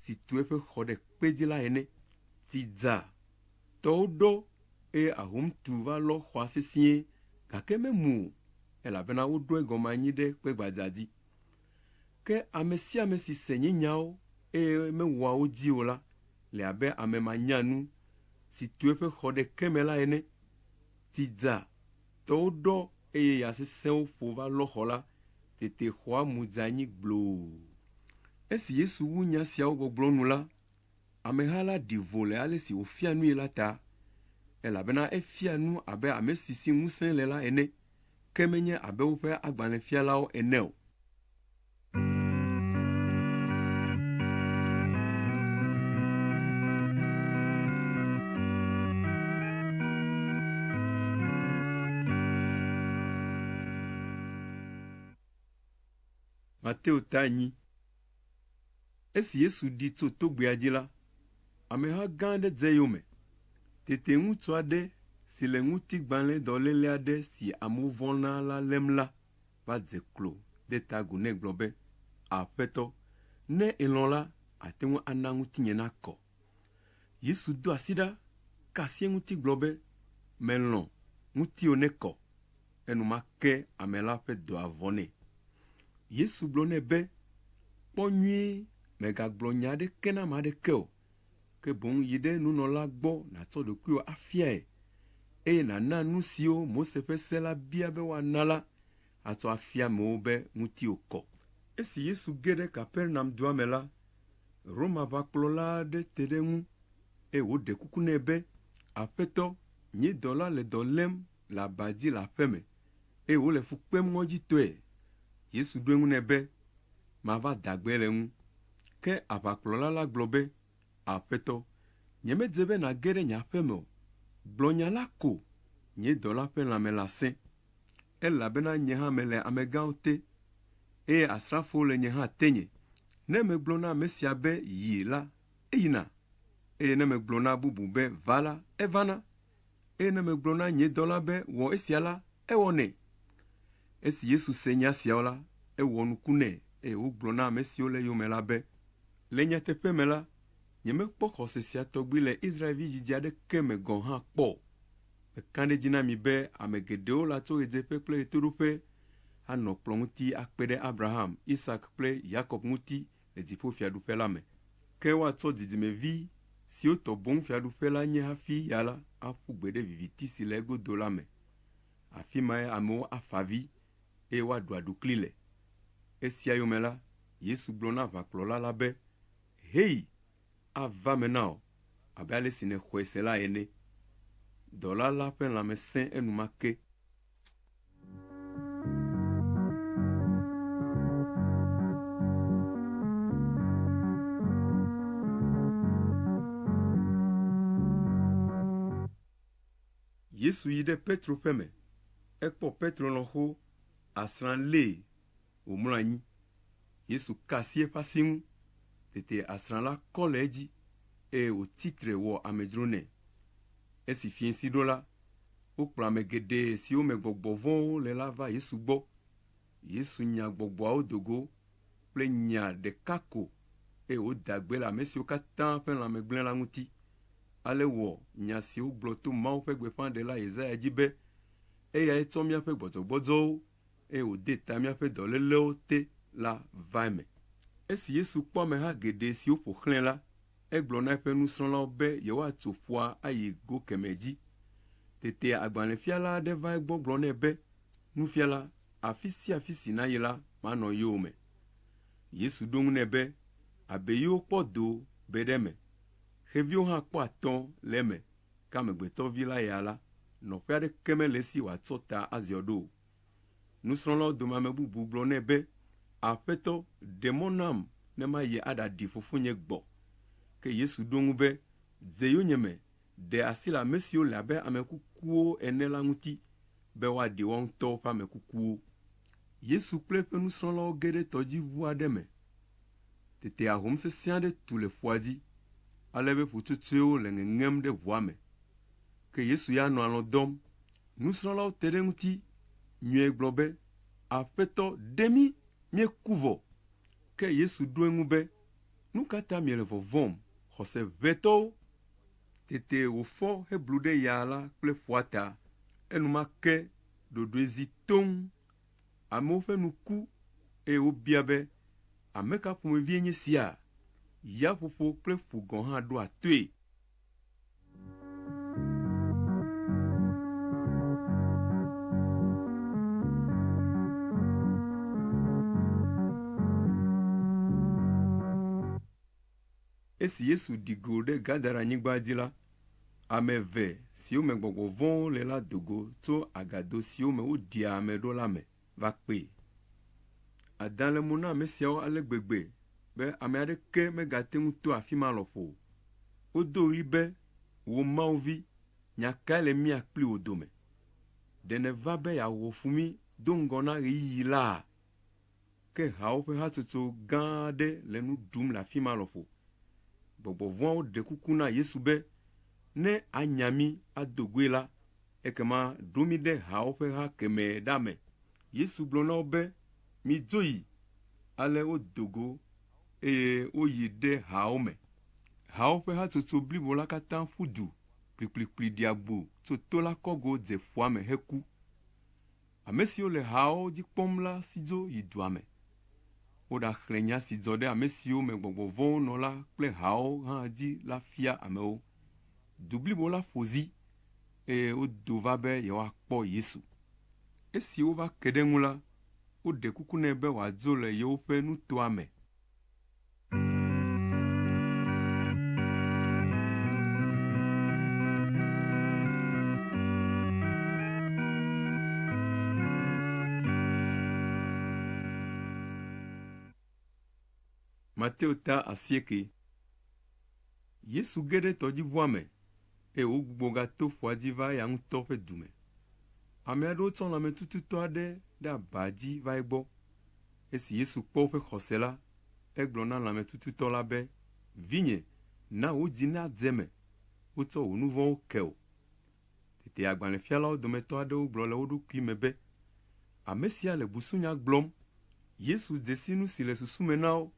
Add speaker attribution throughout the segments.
Speaker 1: si tu eƒe xɔ ɖe kpe dzi la ene. Tsi dza, tɔwo ɖɔ eye ahom tu va lɔ xɔa sesĩe gake memu o, elabena woɖo egɔme anyi ɖe kpe gbadza dzi. Ke ame sia ame si se nye nyawo eye mewɔa wo dzi o la le abe ame manyanu si tu eƒe xɔ ɖe ke me la ene. Tsi dza, tɔwo ɖɔ eye ya sesẽwo ƒo va lɔ xɔ la, tete xɔa mu dze anyi gbloo. Esi Yesu wu nya siawo gbɔgblɔ nu la, ameha la ɖi vo le ale si wòfia nui la ta, elabena efia nu abe ame si si ŋusẽ le la ene, ke menye abe woƒe agbalẽfialawo ene o. Mateo ta 4. Esi Yesu ɖi tso togbɛa dzi la, ameha gã aɖe dze eyome. Tete ŋutsu aɖe si le ŋutigbalẽdɔléle aɖe si amewo vɔ̃na la lém la va dze klo de ta agu nɛ gblɔ be, “Aƒetɔ, ne èlɔ̃ la, àte ŋu ana ŋutinye nakɔ.” Yesu do asi ɖa, ka asi eŋuti gblɔ be, “Melɔ̃, ŋutiwò nekɔ.” Enumake ame la ƒe dɔa vɔ nɛ. Yesu gblɔ nɛ be, “Kpɔ nyuie, mègagblɔ nya aɖeke na ame aɖeke o, ke boŋ yi ɖe nunɔla gbɔ nàtsɔ ɖokuiwò afiae, eye nàna nu siwo Mose ƒe se la bia be woana la atsɔ afia amewo be ŋutiwò kɔ.” Esi Yesu ge ɖe Kapernaum dua me la, Roma-ʋakplɔla aɖe te ɖe eŋu, eye wòɖe kuku nɛ be, “Aƒetɔ, nye dɔla le dɔ lém le aba dzi le aƒe me, eye wòle fu kpem ŋɔdzitɔe.” Yesu ɖo eŋu nɛ be, “Mava da gbe le eŋu.” Ke aʋakplɔla la gblɔ be, “Aƒetɔ, nyemedze be nàge ɖe nye aƒe me o. Gblɔ nya la ko, nye dɔla ƒe lãme lasẽ. Elabena nye hã mele amegãwo te, eye asrafowo le nye hã tenye. Ne megblɔ na ame sia be, ‘Yi’ la, eyina, eye ne megblɔ na bubu be, ‘Va’ la, evana. Eye ne megblɔ na nye dɔla be, ‘Wɔ esia la, ewɔnɛ.’ ” Esi Yesu se nya siawo la, ewɔ nuku nɛ eye wògblɔ na ame siwo le eyome la be, “Le nyateƒe me la, nyemekpɔ xɔse sia tɔgbi le Israelvi dzidzi aɖeke me gɔ̃ hã kpɔ o. Meka ɖe edzi na mi be ame geɖewo latso ɣedzeƒe kple ɣetoɖoƒe anɔ kplɔ̃ ŋuti akpe ɖe Abraham, Isak kple Yakob ŋuti le dziƒofiaɖuƒe la me. Ke woatsɔ dzidzimevi siwo tɔ boŋ fiaɖuƒe la nye hafi ya la aƒu gbe ɖe viviti si le egodo la me. Afi mae amewo afa avi, eye woaɖu aɖukli le. Esia yome la, Yesu gblɔ na aʋakplɔla la be, Heyi, ava eme na wò abe ale si nèxɔe se la ene. Dɔla la ƒe lãme sẽ enumake. Yesu yi ɖe Petro ƒe me. Ekpɔ Petro lɔ̃xo asrã lée wòmlɔ anyi. Yesu ka asi eƒe asi ŋu. Tete asrã la kɔ le edzi eye wòtsi tre wɔ amedzro nɛ. Esi fiẽsi ɖo la, wokplɔ ame geɖe siwo me gbɔgbɔ vɔ̃wo le la va Yesu gbɔ. Yesu nya gbɔgbɔawo do go kple nya ɖeka ko eye wòda gbe le ame siwo katã ƒe lãme gblẽ la ŋuti. Ale wɔ nya si wogblɔ to Mawu ƒe gbeƒãɖela Yesaya dzi be, “Eyae tsɔ míaƒe gbɔdzɔgbɔdzɔwo, eye wòde ta míaƒe dɔlélewo te la va eme.” Esi Yesu kpɔ ameha geɖe siwo ƒo xlãe la, egblɔ na eƒe nusrɔ̃lawo be yewoatso ƒua ayi go kemɛ dzi. Tete agbalẽfiala aɖe va egbɔ gblɔ nɛ be, “Nufiala, afi sia afi si nàyi la, manɔ yowòme.” Yesu ɖo eŋu nɛ be, “Abeiwo kpɔ do be ɖe eme, xeviwo hã kpɔ atɔ le eme, ke Amegbetɔ Vi la ya la, nɔƒe aɖeke mele esi wòatsɔ ta aziɔ ɖo o.” Nusrɔ̃lawo dome ame bubu gblɔ nɛ be, “Aƒetɔ, ɖe mɔ nam ne mayi aɖaɖi fofonye gbɔ.” Ke Yesu ɖo eŋu be, “Dze yonyeme, ɖe asi le ame siwo le abe ame kukuwo ene la ŋuti, be woaɖi woawo ŋutɔwo ƒe ame kukuwo.” Yesu kple eƒe nusrɔ̃lawo ge ɖe tɔdziʋu aɖe me. Tete ahom sesẽ aɖe tu le ƒua dzi, ale be ƒutsotsoewo le ŋeŋem ɖe ʋua me. Ke Yesu ya nɔ alɔ̃ dɔm. Nusrɔ̃lawo te ɖe eŋuti nyuie gblɔ be, “Aƒetɔ, ɖe mí, míeku vɔ!” Ke Yesu ɖo eŋu be, “Nu ka ta miele vɔvɔ̃m, xɔse ʋɛ tɔwo?” Tete wòfɔ heblu ɖe ya la kple ƒua ta. Enumake ɖoɖoe zi toŋ. Amewo ƒe nu ku eye wobia be, “Ame ka ƒomevie nye sia?” Yaƒoƒo kple ƒu gɔ̃ hã ɖoa toe. Esi Yesu ɖi go ɖe Gadaranyigba dzi la, ame eve siwo me gbɔgbɔ vɔ̃wo le la do go tso agado siwo me woɖia ame ɖo la me va kpee. Adã le mo na ame siawo ale gbegbe be ame aɖeke megate ŋu to afi ma lɔƒo o. Wodo ɣli be, “Wò Mawu Vi, nya kae le mía kpli wò dome? Ɖe nèva be yeawɔ fu mí do ŋgɔ na ɣeyiɣi la?” Ke hawo ƒe hatsotso gã aɖe le nu ɖum le afi ma lɔƒo. Gbɔgbɔ vɔ̃awo ɖe kuku na Yesu be, “Ne anya mí ado goe la, ekema ɖo mí ɖe hawo ƒe ha kemɛ ɖa me.” Yesu gblɔ na wo be, “Midzo yi.” Ale wodo go eye woyi ɖe hawo me. Hawo ƒe hatsotso blibo la katã ƒu du kplikplikpli ɖi abu tso to la kɔgo dze ƒua me heku. Ame siwo le hawo dzi kpɔm la si dzo yi dua me. Woɖaxlẽ nya si dzɔ ɖe ame siwo me gbɔgbɔ vɔ̃wo nɔ la kple hawo hã dzi la fia amewo. Du blibo la ƒo zi, eye wodo va be yewoakpɔ Yesu. Esi wova ke ɖe eŋu la, woɖe kuku nɛ be wòadzo le yewoƒe nutoa me. Mateo ta 8. Yesu ge ɖe tɔdziʋua me eye wògbugbɔ gato ƒua dzi va eya ŋutɔ ƒe du me. Ame aɖewo tsɔ lãmetututɔ aɖe ɖe aba dzi va egbɔ. Esi Yesu kpɔ woƒe xɔse la, egblɔ na lãmetututɔ la be, “Vinye, na wò dzi nadze eme, wotsɔ wò nu vɔ̃wo ke wò.” Tete agbalẽfialawo dometɔ aɖewo gblɔ le wo ɖokui me be, “Ame sia le busunya gblɔm.” Yesu dze si nu si le susu me na wo,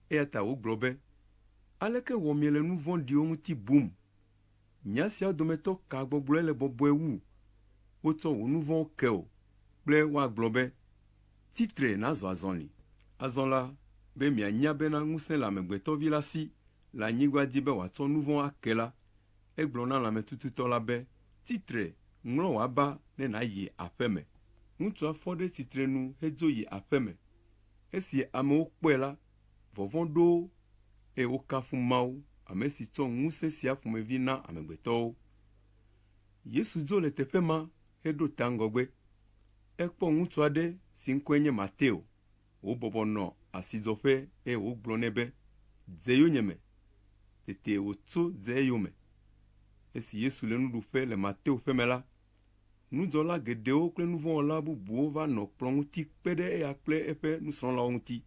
Speaker 1: eya ta wògblɔ be, “Aleke wɔ miele nu vɔ̃ɖiwo ŋuti bum? Nya siawo dometɔ ka gbɔgblɔe le bɔbɔe wu, ‘Wotsɔ wò nu vɔ̃wo ke wò’ kple woagblɔ be, ‘Tsi tre nàzɔ azɔli’? Azɔ la, be mianya bena ŋusẽ le Amegbetɔ Vi la si le anyigba dzi be wòatsɔ nu vɔ̃ ake la, egblɔ na lãmetututɔ la be, ‘Tsi tre, ŋlɔ wò aba ne nàyi aƒe me.’ Ŋutsua fɔ ɖe tsitrenu hedzo yi aƒe me. Esi amewo kpɔe la, vɔvɔ̃ ɖo wo eye wokafu Mawu, ame si tsɔ ŋusẽ sia ƒomevi na amegbetɔwo. Yesu dzo le teƒe ma heɖo ta ŋgɔgbe. Ekpɔ ŋutsu aɖe si ŋkɔe nye Mateo wòbɔbɔ nɔ asidzɔƒe eye wògblɔ nɛ be, “Dze yonyeme.” Tete wòtso dze eyome. Esi Yesu le nuɖuƒe le Mateo ƒe me la, nudzɔla geɖewo kple nu vɔ̃ wɔla bubuwo va nɔ kplɔ̃ ŋuti kpe ɖe eya kple eƒe nusrɔ̃lawo ŋuti.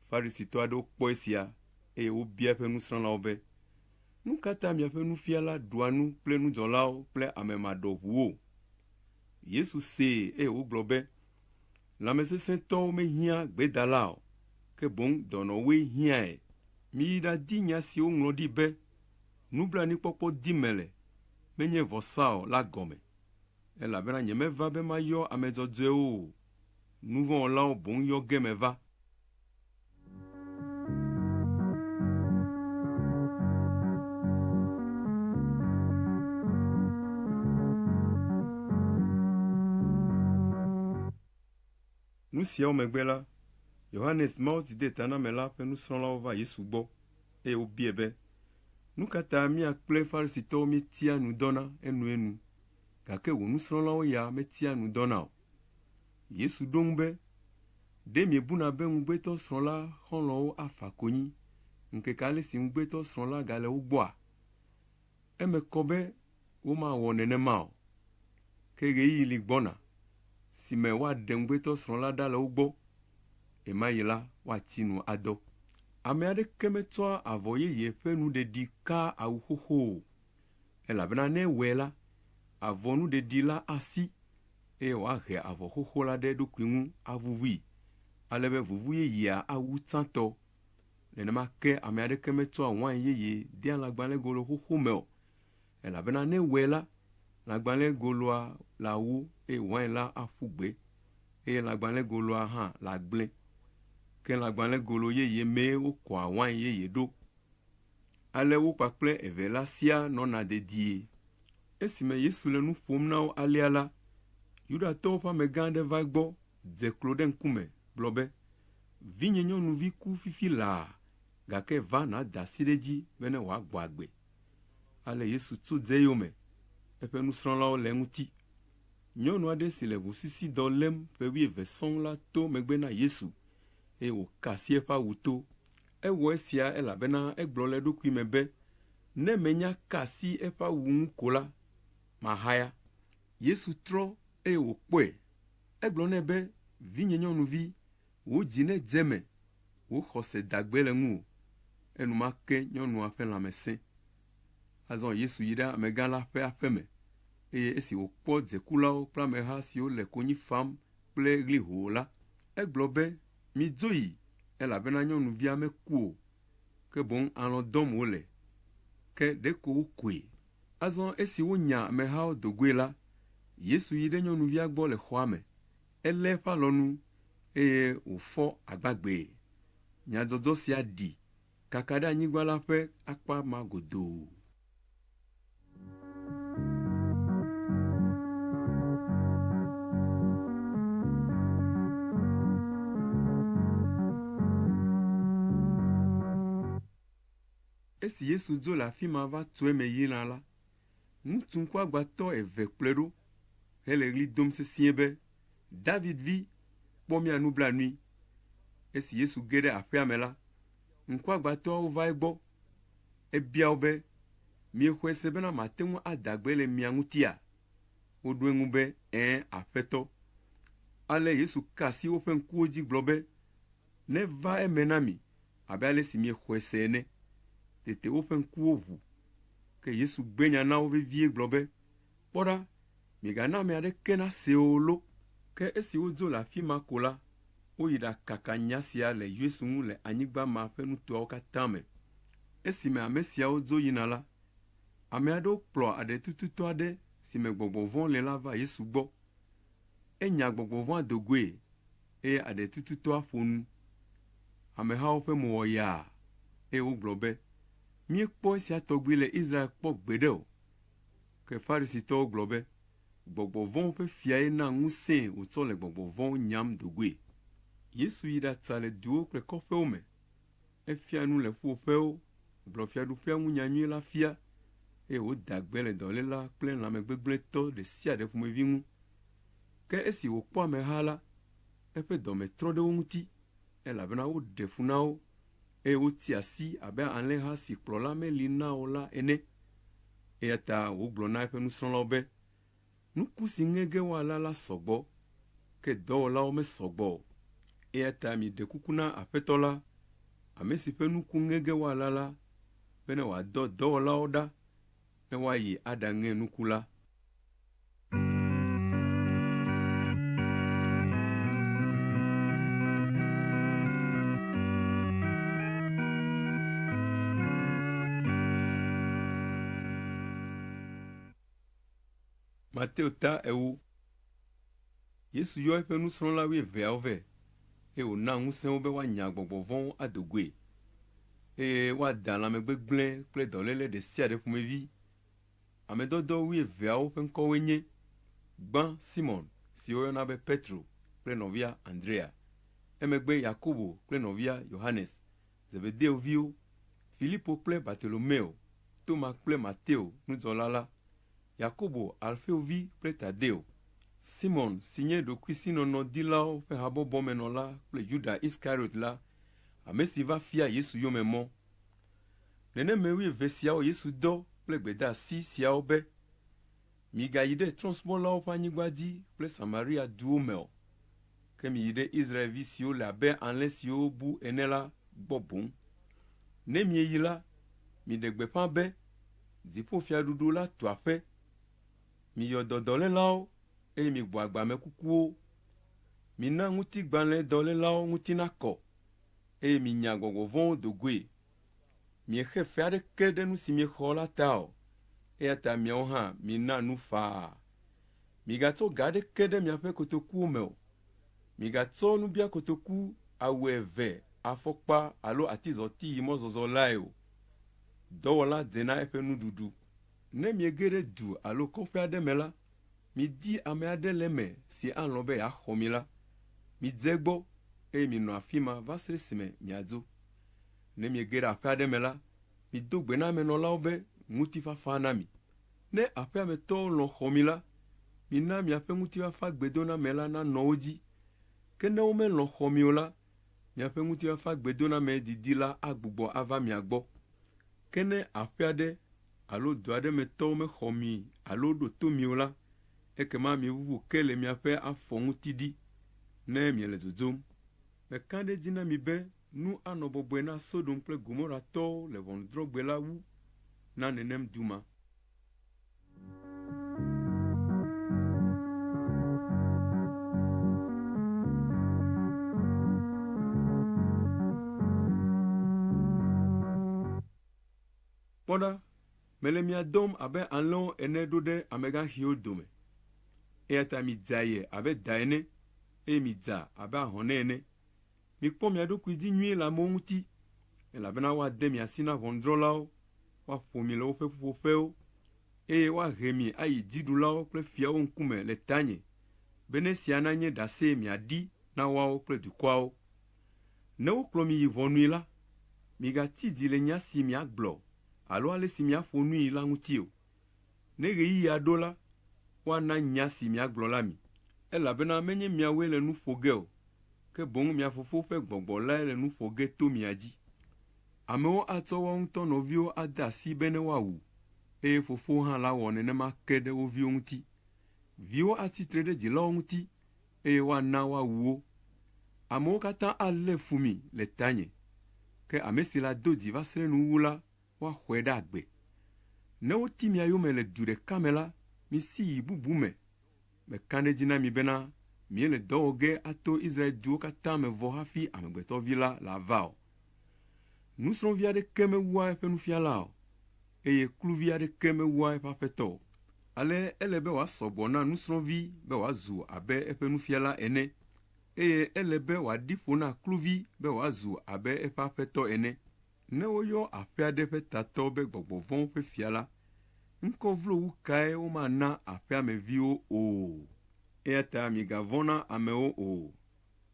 Speaker 1: Farisitɔ aɖewo kpɔ esia eye wobia eƒe nusrɔ̃lawo be, “Nu ka ta miaƒe nufiala ɖua nu kple nudzɔlawo kple ame maɖɔʋuwo?” Yesu see eye wògblɔ be, “Lãmesesẽtɔwo mehiã gbedala o, ke boŋ dɔnɔwoe hiãe. Miyi ɖadi nya si woŋlɔ ɖi be, ‘Nublanuikpɔkpɔ dim mele, menye vɔsa o’ la gɔme. Elabena nyemeva be mayɔ ame dzɔdzɔewo o, nu vɔ̃ wɔlawo boŋ yɔ ge meva.” Nu siawo megbe la, Yohanes Mawutsidetanamela ƒe nusrɔ̃lawo va Yesu gbɔ eye wobiae be, “Nu ka ta mía kple Farisitɔwo míetsia nu dɔna enuenu, gake wò nusrɔ̃lawo ya metsia nu dɔna o?” Yesu ɖo eŋu be, “Ɖe miebuna be ŋugbetɔsrɔ̃ la xɔlɔ̃wo afa konyi ŋkeke ale si ŋugbetɔsrɔ̃ la gale wo gbɔa? Eme kɔ be womawɔ nenema o. Ke ɣeyiɣi li gbɔna si me woaɖe ŋugbetɔsrɔ̃ la ɖa le wo gbɔ. Ɣemaɣi la, woatsi nu adɔ. Ame aɖeke metsɔa avɔ yeye ƒe nuɖeɖi kaa awu xoxo o, elabena ne ewɔe la, avɔ nuɖeɖi la asi eye wòahe avɔ xoxo la ɖe eɖokui ŋu avuvui, ale be vuvu yeyea awu tsãtɔ. Nenema ke ame aɖeke metsɔa wain yeye dea lãgbalẽgolo xoxo me o, elabena ne ewɔe la, lãgbalẽgoloa lawó eye wain la aƒu gbe, eye lãgbalẽgoloa hã lagblẽ. Ke lãgbalẽgolo yeye mee wokɔa wain yeye ɖo. Ale wo kpakple eve la siaa nɔna dedie. Esime Yesu le nu ƒom na wo alea la, Yudatɔwo ƒe amegã aɖe va egbɔ, dze klo ɖe eŋkume gblɔ be, “Vinye nyɔnuvi ku fifi laa, gake va nàda asi ɖe edzi bene wòagbɔ agbe.” Ale Yesu tso dze eyome, eƒe nusrɔ̃lawo le eŋuti. Nyɔnu aɖe si le ʋusisidɔ lém ƒe wuieve sɔŋ la to megbe na Yesu, eye wòka asi eƒe awu to. Ewɔ esia elabena egblɔ le eɖokui me be, “Ne menya ka asi eƒe awu ŋu ko la, mahaya.” Yesu trɔ eye wòkpɔe. Egblɔ nɛ be, “Vinye nyɔnuvi, wò dzi nedze eme, wò xɔse da gbe le ŋuwò.” Enumake nyɔnua ƒe lãme sẽ. Azɔ Yesu yi ɖe amegã la ƒe aƒe me, eye esi wòkpɔ dzekulawo kple ameha siwo le konyi fam kple ɣli hoo la, egblɔ be, “Midzo yi, elabena nyɔnuvia meku o, ke boŋ alɔ̃ dɔm wòle.” Ke ɖeko wokoe. Azɔ esi wonya amehawo do goe la, Yesu yi ɖe nyɔnuvia gbɔ le xɔa me. Elé eƒe alɔnu, eye wòfɔ agbagbee. Nyadzɔdzɔ sia ɖi kaka ɖe anyigba la ƒe akpa ma godoo. Esi Yesu dzo le afi ma va tso eme yina la, ŋutsu ŋkuagbãtɔ eve kplɔe ɖo hele ɣli dom sesĩe be, “David vi, kpɔ mía nublanui!” Esi Yesu ge ɖe aƒea me la, ŋkuagbãtɔawo va egbɔ. Ebia wo be, “Miexɔe se bena mate ŋu ada gbe le mia ŋutia?” Woɖo eŋu be, “Ɛ̃, Aƒetɔ.” Ale Yesu ka asi woƒe ŋkuwo dzi gblɔ be, “Neva eme na mi abe ale si miexɔe se ene.” Tete woƒe ŋkuwo ʋu. Ke Yesu gbe nya na wo vevie gblɔ be, “Kpɔ ɖa, migana ame aɖeke nasee o lo!” Ke esi wodzo le afi ma ko la, woyi ɖakaka nya sia le Yesu ŋu le anyigba ma ƒe nutoawo katã me. Esime ame siawo dzo yina la, ame aɖewo kplɔ aɖetututɔ aɖe si me gbɔgbɔ vɔ̃ le la va Yesu gbɔ. Enya gbɔgbɔ vɔ̃a do goe, eye aɖetututɔa ƒo nu. Amehawo ƒe mo wɔ yaa, eye wogblɔ be, “Míekpɔ esia tɔgbi le Israel kpɔ gbeɖe o.” Ke Farisitɔwo gblɔ be, “Gbɔgbɔ vɔ̃wo ƒe fiae na ŋusẽe wòtsɔ le gbɔgbɔ vɔ̃wo nyam do goe.” Yesu yi ɖatsa le duwo kple kɔƒewo me. Efia nu le ƒuƒoƒewo, gblɔ Fiaɖuƒea ŋu nyanyui la fia, eye wòda gbe le dɔléla kple lãmegbegblẽtɔ ɖe sia ɖe ƒomevi ŋu. Ke esi wòkpɔ ameha la, eƒe dɔme trɔ ɖe wo ŋuti, elabena woɖe fu na wo, eye wotsi asi abe alẽha si kplɔla meli na o la ene. Eya ta wògblɔ na eƒe nusrɔ̃lawo be, “Nuku si ŋe ge woala la sɔ gbɔ, ke dɔwɔlawo mesɔ gbɔ o. Eya ta miɖe kuku na Aƒetɔ la, ame si ƒe nuku ŋe ge woala la, bene wòadɔ dɔwɔlawo ɖa ne woayi aɖaŋe nuku la.” Mateo ta ewo. Yesu yɔ eƒe nusrɔ̃la wuieveawo vɛ, eye wòna ŋusẽ wo be woanya gbɔgbɔ vɔ̃wo ado goe, eye woada lãmegbegblẽ kple dɔléle ɖe sia ɖe ƒomevi. Ame dɔdɔ wuieveawo ƒe ŋkɔwoe nye: gbã Simɔn si woyɔna be Petro kple nɔvia Andrea, emegbe Yakobo kple nɔvia Yohanes, Zebedeo viwo, Filipo kple Bartolomeo, Toma kple Mateo nudzɔla la, Yakobo Alfeo vi kple Tadeo, Simɔn si nye ɖokuisinɔnɔdilawo ƒe habɔbɔmenɔla kple Yuda Iskariot la, ame si va fia Yesu yome mɔ. Nenem me wuieve siawo Yesu dɔ kple gbedeasi siawo be, “Migayi ɖe trɔ̃subɔlawo ƒe anyigba dzi kple Samaria duwo me o, ke miyi ɖe Israelvi siwo le abe alẽ siwo bu ene la gbɔ boŋ. Ne mieyi la, miɖe gbeƒã be, ‘Dziƒofiaɖuɖu la tu aƒe.’ Miyɔ dɔ dɔlélawo, eye migbɔ agbe ame kukuwo. Mina ŋutigbalẽdɔlélawo ŋuti nakɔ, eye minya gbɔgbɔ vɔ̃wo do goe. Miexe fe aɖeke ɖe nu si miexɔ la ta o, eya ta miawo hã mina nu faa. Migatsɔ ga aɖeke ɖe miaƒe kotokuwo me o. Migatsɔ nubiakotoku, awu eve, afɔkpa alo atizɔti yi mɔzɔzɔ lae o. Dɔwɔla dze na eƒe nuɖuɖu. Ne miege ɖe du alo kɔƒe aɖe me la, midi ame aɖe le eme si alɔ̃ be yeaxɔ mi la, midze egbɔ eye minɔ afi ma va se ɖe esime miadzo. Ne miege ɖe aƒe aɖe me la, mido gbe na emenɔlawo be, ‘Ŋutifafa na mi.’ Ne aƒea me tɔwo lɔ̃ xɔ mi la, mina miaƒe ŋutifafa gbedoname la nanɔ wo dzi. Ke ne womelɔ̃ xɔ mi o la, miaƒe ŋutifafa gbedoname didi la agbugbɔ ava mia gbɔ. Ke ne aƒe aɖe alo du aɖe me tɔwo mexɔ mi alo ɖo to mi o la, ekema miʋuʋu ke le miaƒe afɔ ŋuti ɖi ne miele dzodzom. Meka ɖe edzi na mi be nu anɔ bɔbɔe na Sodom kple Gomoratɔwo le ʋɔnudrɔ̃gbe la wu na nenem du ma. Kpɔ ɖa, mele mia dɔm abe alẽwo ene ɖo ɖe amegãxiwo dome. Eya ta midze aye abe da ene, eye midza abe ahɔnɛ ene. Mikpɔ mia ɖokui dzi nyuie le amewo ŋuti, elabena woade mi asi na ʋɔnudrɔ̃lawo, woaƒo mi le woƒe ƒuƒoƒewo, eye woahe mi ayi dziɖulawo kple fiawo ŋkume le tanye, bene esia nanye ɖase miaɖi na woawo kple dukɔawo. Ne wokplɔ mi yi ʋɔnui la, migatsi dzi le nya si miagblɔ alo ale si miaƒo nui la ŋuti o. Ne ɣeyiɣia ɖo la, woana nya si miagblɔ la mi, elabena menye miawoe le nu ƒo ge o, ke boŋ mia Fofo ƒe Gbɔgbɔ lae le nu ƒo ge to mia dzi. Amewo atsɔ woawo ŋutɔ nɔviwo ade asi bene woawu, eye fofowo hã lawɔ nenema ke ɖe wo viwo ŋuti. Viwo atsi tre ɖe dzilawo ŋuti, eye woana woawu wo. Amewo katã alé fu mi le tanye, ke ame si lado dzi va se ɖe nuwuwu la, woaxɔe ɖe agbe. Ne woti mia yome le du ɖeka me la, misi yi bubu me. Meka ɖe edzi na mi bena miele dɔ wɔ ge ato Israel duwo katã me vɔ hafi Amegbetɔ Vi la lava o. Nusrɔ̃vi aɖeke mewua eƒe nufiala o, eye kluvi aɖeke mewua eƒe aƒetɔ o. Ale ele be wòasɔ gbɔ na nusrɔ̃vi be wòazu abe eƒe nufiala ene, eye ele be wòaɖi ƒo na kluvi be wòazu abe eƒe aƒetɔ ene. Ne woyɔ aƒe aɖe ƒe tatɔ be gbɔgbɔ vɔ̃wo ƒe fia la, ŋkɔ vlo wu kae womana aƒea me viwo o? Eya ta migavɔ̃ na amewo o.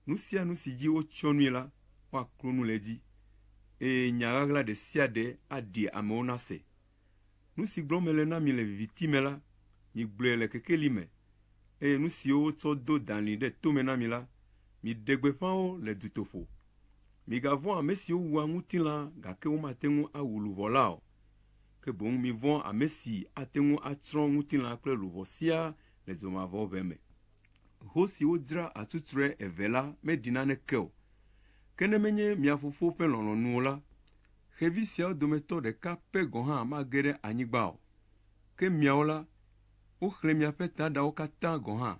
Speaker 1: Nu sia nu si dzi wotsyɔ nui la, woaklo nu le edzi, eye nya ɣaɣla ɖe sia ɖe aɖi amewo nase. Nu si gblɔm mele na mi le viviti me la, migblɔe le kekeli me, eye nu siwo wotsɔ do dalĩ ɖe tome na mi la, miɖe gbeƒã wo le dutoƒo. Migavɔ̃ ame siwo wua ŋutilã gake womate ŋu awu luʋɔ la o, ke boŋ mivɔ̃ ame si ate ŋu atsrɔ̃ ŋutilã kple luʋɔ siaa le dzomavɔʋe me. Ho si wodzra atsutsrɔe eve la meɖi naneke o, ke ne menye mia Fofo ƒe lɔlɔ̃nu o la, xevi siawo dometɔ ɖeka pɛ gɔ̃ hã mage ɖe anyigba o. Ke miawo la, woxlẽ miaƒe taɖawo katã gɔ̃ hã.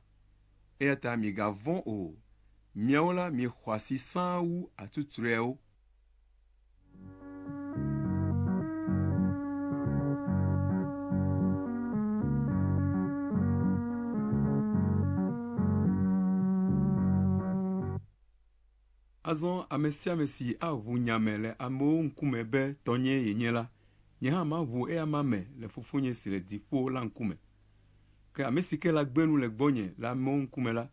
Speaker 1: Eya ta migavɔ̃ o, miawo la miexɔ asi sãa wu atsutsrɔeawo. Azɔ ame sia ame si aʋu nya me le amewo ŋkume be tɔnyee yenye la, nye hã maʋu eyama me le Fofonye si le dziƒo la ŋkume. Ke ame si ke lagbe nu le gbɔnye le amewo ŋkume la,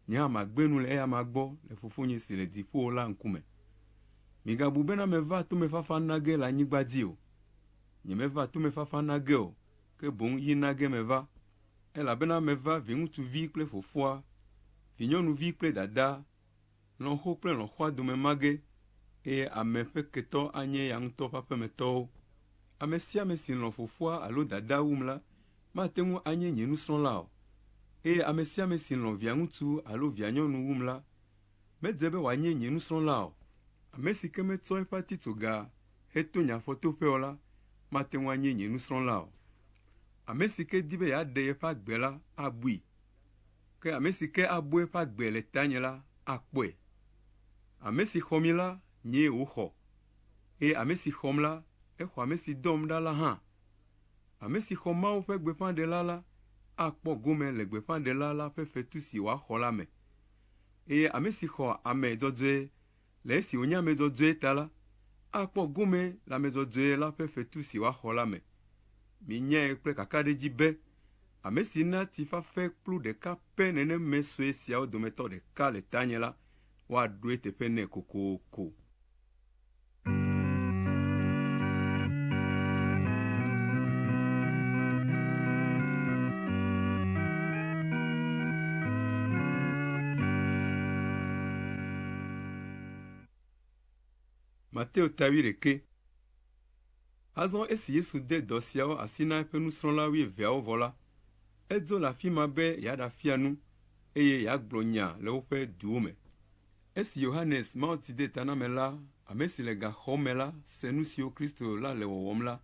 Speaker 1: nye hã magbe nu le eyama gbɔ le Fofonye si le dziƒo la ŋkume. Migabu bena meva tomefafa na ge le anyigba dzi o. Nyemeva tomefafa na ge o, ke boŋ yi na ge meva. Elabena meva viŋutsuvi kple fofoa, vinyɔnuvi kple dadaa, lɔ̃xo kple lɔ̃xoa dome ma ge, eye ame ƒe ketɔ anye eya ŋutɔ ƒe aƒemetɔwo. Ame sia ame si lɔ̃ fofoa alo dadaa wum la, mate ŋu anye nye nusrɔ̃la o, eye ame sia ame si lɔ̃ via ŋutsu alo via nyɔnu wum la, medze be wòanye nye nusrɔ̃la o. Ame si ke metsɔ eƒe atitsoga heto nye afɔtoƒe o la, mate ŋu anye nye nusrɔ̃la o. Ame si ke di be yeaɖe yeƒe agbe la, abui. Ke ame si ke abu eƒe agbe le tanye la, akpɔe. Ame si xɔ mi la, nyee wòxɔ, eye ame si xɔm la, exɔ ame si dɔm ɖa la hã. Ame si xɔ Mawu ƒe gbeƒãɖela la akpɔ gome le gbeƒãɖela la ƒe fetu si wòaxɔ la me. Eye ame si xɔ ame dzɔdzɔe le esi wònye ame dzɔdzɔe ta la, akpɔ gome le ame dzɔdzɔe la ƒe fetu si wòaxɔ la me. Minyae kple kakaɖedzi be ame si na tsi fafɛ kplu ɖeka pɛ nenem me sue siawo dometɔ ɖeka le tanye la, woaɖo eteƒe nɛ kokoko. Mateo ta wuiɖekɛ. Azɔ esi Yesu de dɔ siawo asi na eƒe nusrɔ̃la wuieveawo vɔ la, edzo le afi ma be yeaɖafia nu, eye yeagblɔ nya le woƒe duwo me. Esi Yohanes Mawutsidetanamela, ame si le gaxɔ me la se nu siwo Kristo la le wɔwɔm la,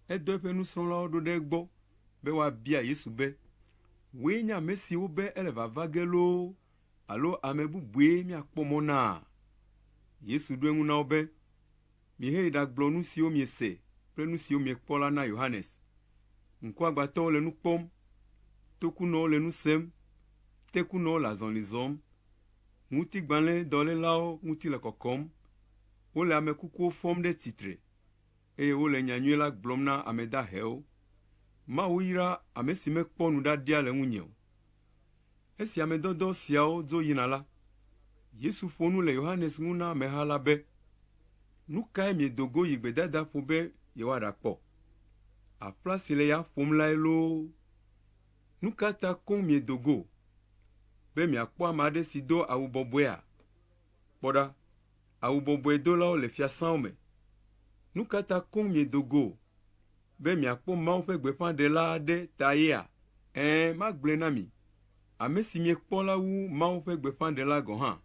Speaker 1: edɔ eƒe nusrɔ̃lawo ɖo ɖe egbɔ be woabia Yesu be, “Wòe nye ame si wobe ele vava ge loo alo ame bubue míakpɔ mɔ naa?” Yesu ɖo eŋu na wo be, “Miheyi ɖagblɔ nu siwo miese kple nu siwo miekpɔ la na Yohanes. Ŋkuagbãtɔwo le nu kpɔm, tokunɔwo le nu sem, tekunɔwo le azɔli zɔm, ŋutigbalẽdɔlélawo ŋuti le kɔkɔm, wole ame kukuwo fɔm ɖe tsitre, eye wole nyanyui la gblɔm na ame dahewo. Mawu yra ame si mekpɔ nuɖaɖia le ŋunye o.” Esi ame dɔdɔ siawo dzo yina la, Yesu ƒo nu le Yohanes ŋu na ameha la be, “Nu kae miedo go yi gbedadaƒo be yewoaɖakpɔ? Aƒla si le ya ƒom lae loo? Nu ka ta koŋ miedo go? Be miakpɔ ame aɖe si do awu bɔbɔea? Kpɔ ɖa, awu bɔbɔe dolawo le fiasãwo me. Nu ka ta koŋ miedo go? Be miakpɔ Mawu ƒe gbeƒãɖela aɖe ta yea? Ɛ̃, magblɔe na mi, ame si miekpɔ la wu Mawu ƒe gbeƒãɖela gɔ̃ hã.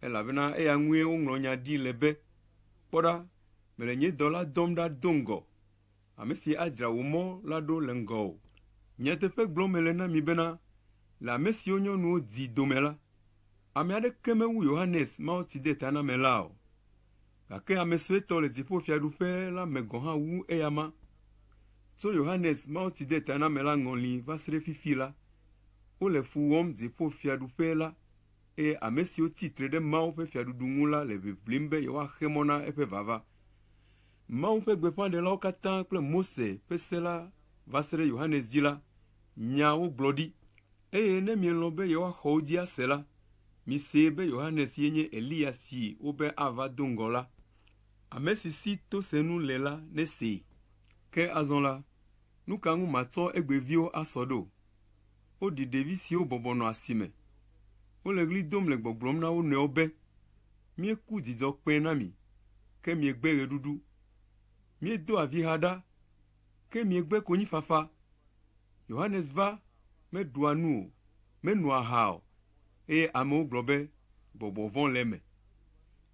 Speaker 1: Elabena eya ŋue woŋlɔ nya ɖi le be, ‘Kpɔ ɖa, mele nye dɔla dɔm ɖa do ŋgɔ, ame si adzra wò mɔ la ɖo le ŋgɔwò.’ Nyateƒe gblɔm mele na mi bena, le ame siwo nyɔnuwo dzi dome la, ame aɖeke mewu Yohanes Mawutsidetanamela o. Gake ame suetɔ le dziƒofiaɖuƒe la me gɔ̃ hã wu eyama. Tso Yohanes Mawutsidetanamela ŋɔli va se ɖe fifi la, wole fu wɔm dziƒofiaɖuƒe la, eye ame siwo tsi tre ɖe Mawu ƒe fiaɖuɖu ŋu la le ʋiʋlim be yewoaxe mɔ na eƒe vava. Mawu ƒe gbeƒãɖelawo katã kple Mose ƒe se la va se ɖe Yohanes dzi la, nya wogblɔ ɖi. Eye ne mielɔ̃ be yewoaxɔ wo dzi ase la, misee be Yohanes ye nye Eliya si wobe ava do ŋgɔ la. Ame si si tosenu le la nesee. Ke azɔ la, nu ka ŋu matsɔ egbeviwo asɔ ɖo? Woɖi ɖevi siwo bɔbɔ nɔ asime. Wole ɣli dom le gbɔgblɔm na wo nɔewo be, ‘Míeku dzidzɔkpẽ na mi, ke miegbe ɣeɖuɖu. Míedo aviha ɖa, ke miegbe konyifafa.’ Yohanes va, meɖua nu o, menoa aha o, eye amewo gblɔ be, ‘Gbɔgbɔ vɔ̃ le eme.’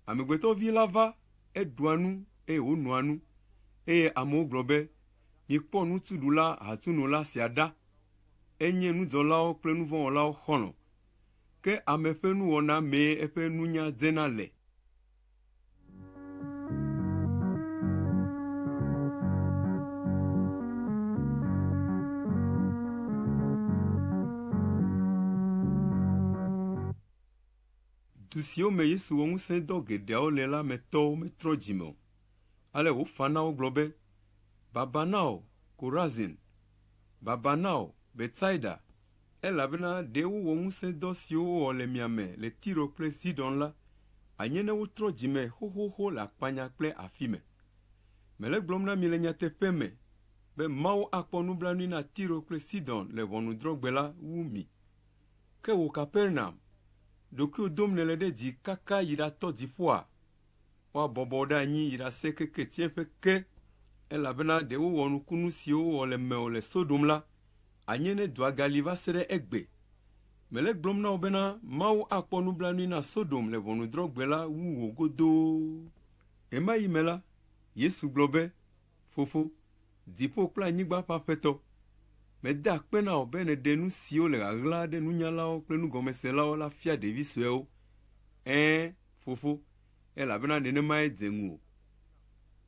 Speaker 1: Amegbetɔ Vi la va, eɖua nu, eye wònoa nu, eye amewo gblɔ be, ‘Mikpɔ nutsuɖula ahatsunola sia ɖa, enye nudzɔlawo kple nu vɔ̃ wɔlawo xɔlɔ̃.’ Ke ame ƒe nuwɔna mee eƒe nunya dzena le.” Du siwo me Yesu wɔ ŋusẽdɔ geɖeawo le la me tɔwo metrɔ dzime o. Ale wòfa na wo gblɔ be, “Baba na wò, Korazin! Baba na wò, Betsaida! Elabena ɖe wowɔ ŋusẽdɔ siwo wowɔ le mia me le Tiro kple Sidon la, anye ne wotrɔ dzi me xoxoxo le akpanya kple afi me. Mele egblɔm na mi le nyateƒe me be Mawu akpɔ nublanui na Tiro kple Sidon le ʋɔnudrɔ̃gbe la wu mi. Ke wò Kapernaum, ɖokuiwò dom nèle ɖe dzi kaka yi ɖatɔ dziƒoa? Woabɔbɔ wò ɖe anyi yi ɖase keke tsiẽƒe ke, elabena ɖe wowɔ nukunu siwo wowɔ le mewò le Sodom la, anye ne dua gali va se ɖe egbe. Mele egblɔm na wò bena Mawu akpɔ nublanui na Sodom le ʋɔnudrɔ̃gbe la wu wò godoo. Ɣemaɣi me la, Yesu gblɔ be, Fofo, dziƒo kple anyigba ƒe Aƒetɔ, meda akpe na wò be nèɖe nu siwo le ɣaɣla ɖe nunyalawo kple nugɔmeselawo la fia ɖevi suewo. Ɛ̃, Fofo, elabena nenemae dze ŋuwò.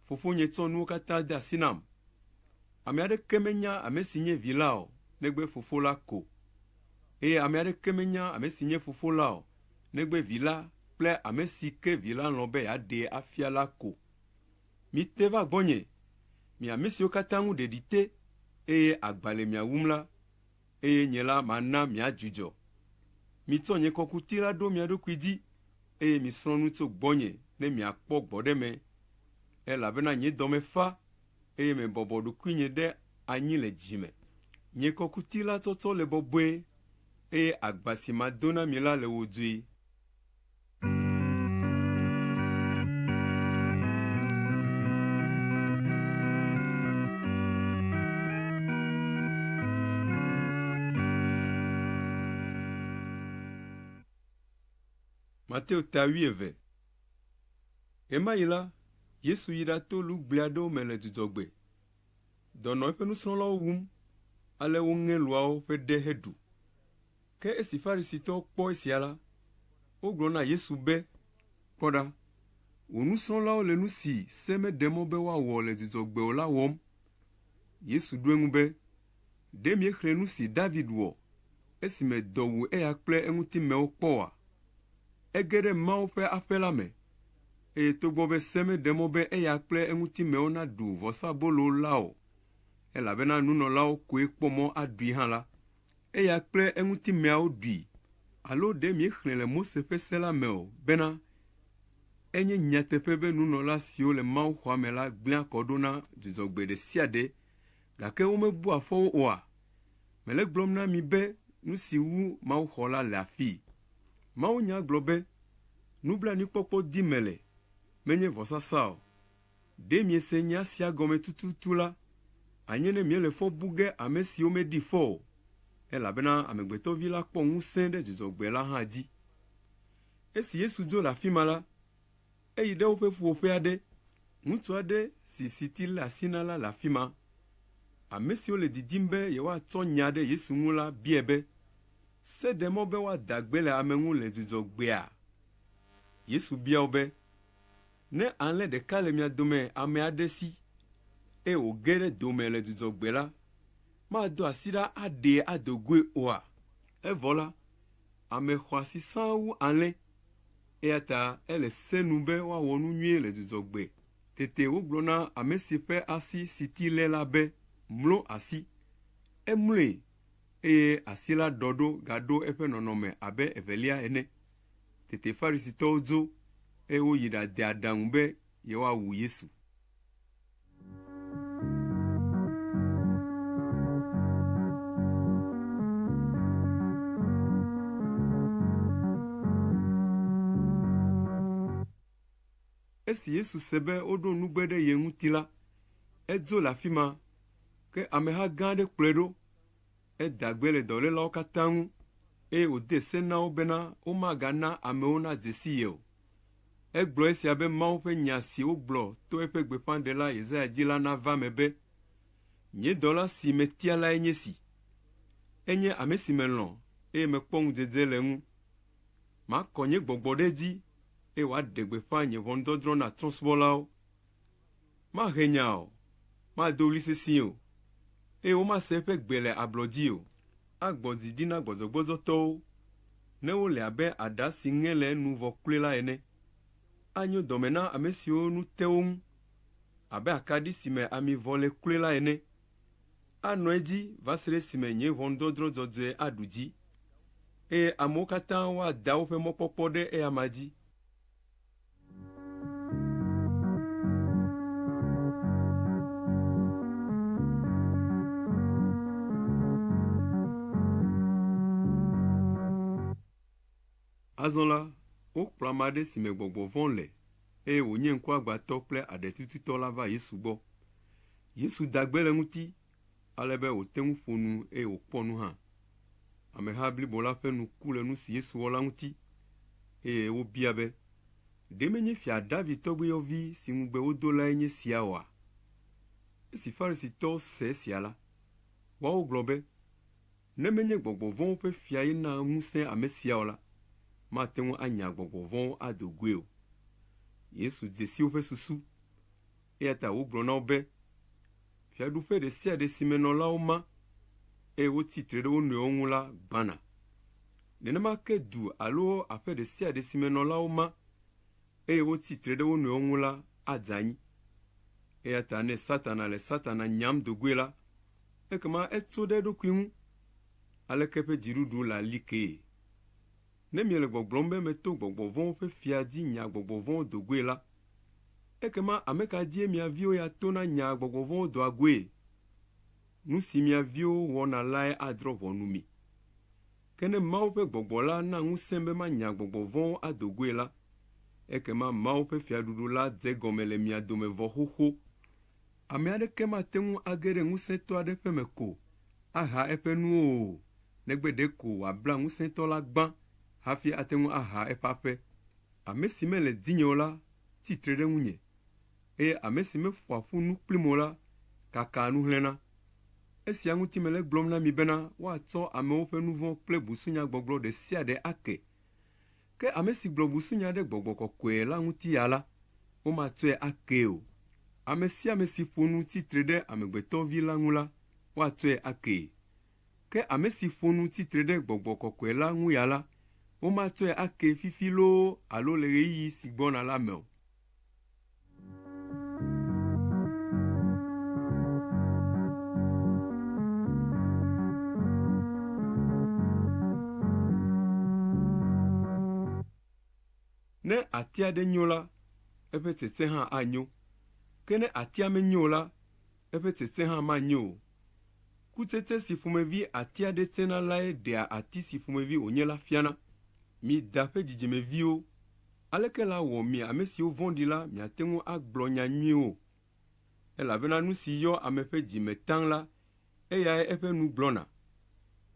Speaker 1: Fofonye tsɔ nuwo katã de asi nam. Ame aɖeke menya ame si nye Vi la o, negbe Fofo la ko. Eye ame aɖeke menya ame si nye Fofo la o, negbe Vi la kple ame si ke Vi la lɔ̃ be yeaɖee afia la ko. Mite va gbɔnye, mi ame siwo katã ŋu ɖeɖi te, eye agba le mia wum la, eye nye la mana miadzudzɔ. Mitsɔ nye kɔkuti la ɖo mia ɖokui dzi, eye misrɔ̃ nu tso gbɔnye ne miakpɔ gbɔɖeme, elabena nye dɔme fa, eye mebɔbɔ ɖokuinye ɖe anyi le dzime. Nye kɔkuti la tsɔtsɔ le bɔbɔe, eye agba si mado na mi la le wodzoe. Mateo ta wuieve. Ɣemaɣi la, Yesu yi ɖato lugble aɖewo me le dzudzɔgbe. Dɔ nɔ eƒe nusrɔ̃lawo wum, ale woŋe luawo ƒe ɖe heɖu. Ke esi Farisitɔwo kpɔ esia la, wogblɔ na Yesu be, “Kpɔ ɖa, wò nusrɔ̃lawo le nu si se meɖe mɔ be woawɔ le dzudzɔgbe o la wɔm.” Yesu ɖo eŋu be, “Ɖe miexlẽ nu si David wɔ esime dɔ wu eya kple eŋutimewo kpɔ oa? Ege ɖe Mawu ƒe aƒe la me, eye togbɔ be se meɖe mɔ be eya kple eŋutimewo naɖu vɔsabolo la o, elabena nunɔlawo koe kpɔ mɔ aɖui hã la, eya kple eŋutimeawo ɖui. Alo ɖe miexlẽ le Mose ƒe se la me o bena enye nyateƒe be nunɔla siwo le mawuxɔa me la gblẽa kɔ ɖo na dzudzɔgbe ɖe sia ɖe, gake womebua fɔ wo oa? Mele egblɔm na mi be nu si wu mawuxɔ la le afii. Mawunya gblɔ be, ‘Nublanuikpɔkpɔ dim mele, menye vɔsasa o.’ Ɖe miese nya sia gɔme tututu la, anye ne miele fɔ bu ge ame siwo meɖi fɔ o, elabena Amegbetɔ Vi la kpɔ ŋusẽ ɖe dzudzɔgbe la hã dzi.” Esi Yesu dzo le afi ma la, eyi ɖe woƒe ƒuƒoƒe aɖe. Ŋutsu aɖe si siti lé asi na la le afi ma. Ame siwo le didim be yewoatsɔ nya ɖe Yesu ŋu la biae be, “Se ɖe mɔ be woada gbe le ame ŋu le dzudzɔgbea?” Yesu bia wo be, “Ne alẽ ɖeka le mia dome ame aɖe si, eye wòge ɖe do me le dzudzɔgbe la, mado asi ɖa aɖee ado goe oa? Evɔ la, ame xɔasi sãa wu alẽ, eya ta ele se nu be woawɔ nu nyui le dzudzɔgbe.” Tete wogblɔ na ame si ƒe asi siti lé la be, “Mlo asi.” Emloe, eye asi la ɖɔ ɖo gaɖo eƒe nɔnɔme abe evelia ene. Tete Farisitɔwo dzo, eye woyi ɖade aɖaŋu be yewoawu Yesu. Esi Yesu se be woɖo nugbe ɖe ye ŋuti la, edzo le afi ma, ke ameha gã aɖe kplɔe ɖo. Eda gbe le dɔlélawo katã ŋu, eye wòde se na wo bena womagana amewo nadze si ye o. Egblɔ esia be Mawu ƒe nya si wogblɔ to eƒe gbeƒãɖela Yesaya dzi la nava eme be, “Nye dɔla si metia lae nye esi. Enye ame si melɔ̃, eye mekpɔ ŋudzedze le eŋu. Makɔ nye gbɔgbɔ ɖe edzi, eye wòaɖe gbeƒã nye ʋɔnudɔdrɔ̃ na trɔ̃subɔlawo. Mahe nya o, mado ɣli sesĩe o, eye womase eƒe gbe le ablɔ dzi o. Agbɔ dzi ɖi na gbɔdzɔgbɔdzɔtɔwo ne wole abe aɖa si ŋe le enu vɔ kloe la ene. Anyo dɔme na ame siwo nu te wo ŋu abe akaɖi si me ami vɔ le kloe la ene. Anɔ edzi va se ɖe esime nye ʋɔnudɔdrɔ̃ dzɔdzɔe aɖu dzi, eye amewo katã woada woƒe mɔkpɔkpɔ ɖe eyama dzi. Azɔ la, wokplɔ ame aɖe si me gbɔgbɔ vɔ̃ le, eye wònye ŋkuagbãtɔ kple aɖetututɔ la va Yesu gbɔ. Yesu da gbe le eŋuti, ale be wòte ŋu ƒo nu eye wòkpɔ nu hã. Ameha blibo la ƒe nu ku le nu si Yesu wɔ la ŋuti, eye wobia be, “Ɖe menye Fia David tɔgbuiyɔvi si ŋugbe wodo lae nye esia oa?” Esi Farisitɔwo se esia la, woawo gblɔ be, “Ne menye gbɔgbɔ vɔ̃wo ƒe fiae na ŋusẽ ame sia o la, mate ŋu anya gbɔgbɔ vɔ̃wo ado goe o.” Yesu dze si woƒe susu, eya ta wògblɔ na wo be, “Fiaɖuƒe ɖe sia ɖe si me nɔlawo ma, eye wotsi tre ɖe wo nɔewo ŋu la gbãna. Nenema ke du alo aƒe ɖe sia ɖe si me nɔlawo ma, eye wotsi tre ɖe wo nɔewo ŋu la adze anyi. Eya ta ne Satana le Satana nyam do goe la, ekema etso ɖe eɖokui ŋu. Aleke eƒe dziɖuɖu le ali kee? Ne miele gbɔgblɔm be meto gbɔgbɔ vɔ̃wo ƒe fia dzi nya gbɔgbɔ vɔ̃wo do goe la, ekema ame ka dzie mia viwo ya tona nyaa gbɔgbɔ vɔ̃wo doa goe? Nu si mia viwo wɔna lae adrɔ̃ ʋɔnu mi. Ke ne Mawu ƒe gbɔgbɔ la na ŋusẽ be manya gbɔgbɔ vɔ̃wo ado goe la, ekema Mawu ƒe fiaɖuɖu la dze egɔme le mia dome vɔ xoxo. Ame aɖeke mate ŋu age ɖe ŋusẽtɔ aɖe ƒe me ko aha eƒe nuwo o, negbe ɖeko wòabla ŋusẽtɔ la gbã hafi ate ŋu aha eƒe aƒe. Ame si mele dinye o la tsi tre ɖe ŋunye, eye ame si meƒoa ƒu nu kplim o la kakaa nu hlẽna. Esia ŋuti mele egblɔm na mi bena woatsɔ amewo ƒe nu vɔ̃ kple busunyagbɔgblɔ ɖe sia ɖe ake. Ke ame si gblɔ busunya ɖe Gbɔgbɔ Kɔkɔe la ŋuti ya la, womatsɔe akee o. Ame sia ame si ƒo nu tsi tre ɖe Amegbetɔ Vi la ŋu la, woatsɔe akee. Ke ame si ƒo nu tsi tre ɖe Gbɔgbɔ Kɔkɔe la ŋu ya la, womatsɔe akee fifi loo alo le ɣeyiɣi si gbɔna la me o. Ne ati aɖe nyo la, eƒe tsetse hã anyo. Ke ne atia menyo o la, eƒe tsetse hã manyo o. Kutsetse si ƒomevi ati aɖe tsena lae ɖea ati si ƒomevi wònye la fiana. Mi da ƒe dzidzimeviwo, aleke la wɔ mi ame siwo vɔ̃ɖi la miate ŋu agblɔ nya nyuiwo? Elabena nu si yɔ ame ƒe dzi me taŋ la, eyae eƒe nu gblɔna.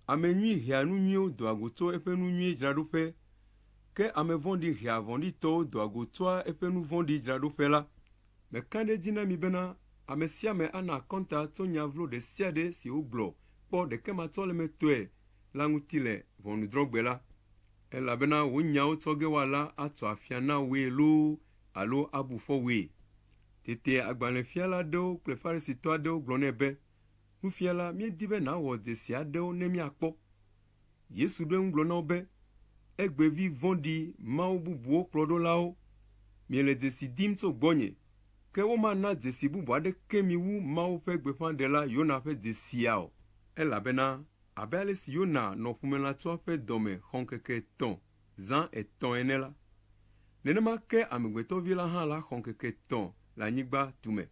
Speaker 1: Ame nyui hea nu nyuiwo doa go tso eƒe nu nyui dzraɖoƒe, ke ame vɔ̃ɖi hea vɔ̃ɖitɔwo doa go tsoa eƒe nu vɔ̃ɖi dzraɖoƒe la. Meka ɖe edzi na mi bena ame sia ame ana akɔnta tso nya vlo ɖe sia ɖe si wògblɔ kpɔ ɖekematsɔlemetɔe la ŋuti le ʋɔnudrɔ̃gbe la, elabena wò nyawo tsɔ ge woala atso afia na wòe loo alo abu fɔ wòe. Tete agbalẽfiala aɖewo kple Farisitɔ aɖewo gblɔ nɛ be, “Nufiala, míedi be nàwɔ dzesi aɖewo ne míakpɔ.” Yesu ɖo eŋu gblɔ na wo be, “Egbevi vɔ̃ɖi mawu bubuwo kplɔɖolawo, miele dzesi dim tso gbɔnye, ke womana dzesi bubu aɖeke mi wu Mawu ƒe gbeƒãɖela Yona ƒe dzesia o. Elabena abe ale si Yona nɔ ƒumelãtsoa ƒe dɔme xɔ ŋkeke etɔ̃ zã etɔ̃ ene la, nenema ke Amegbetɔ Vi la hã la xɔ ŋkeke etɔ̃ le anyigba tume.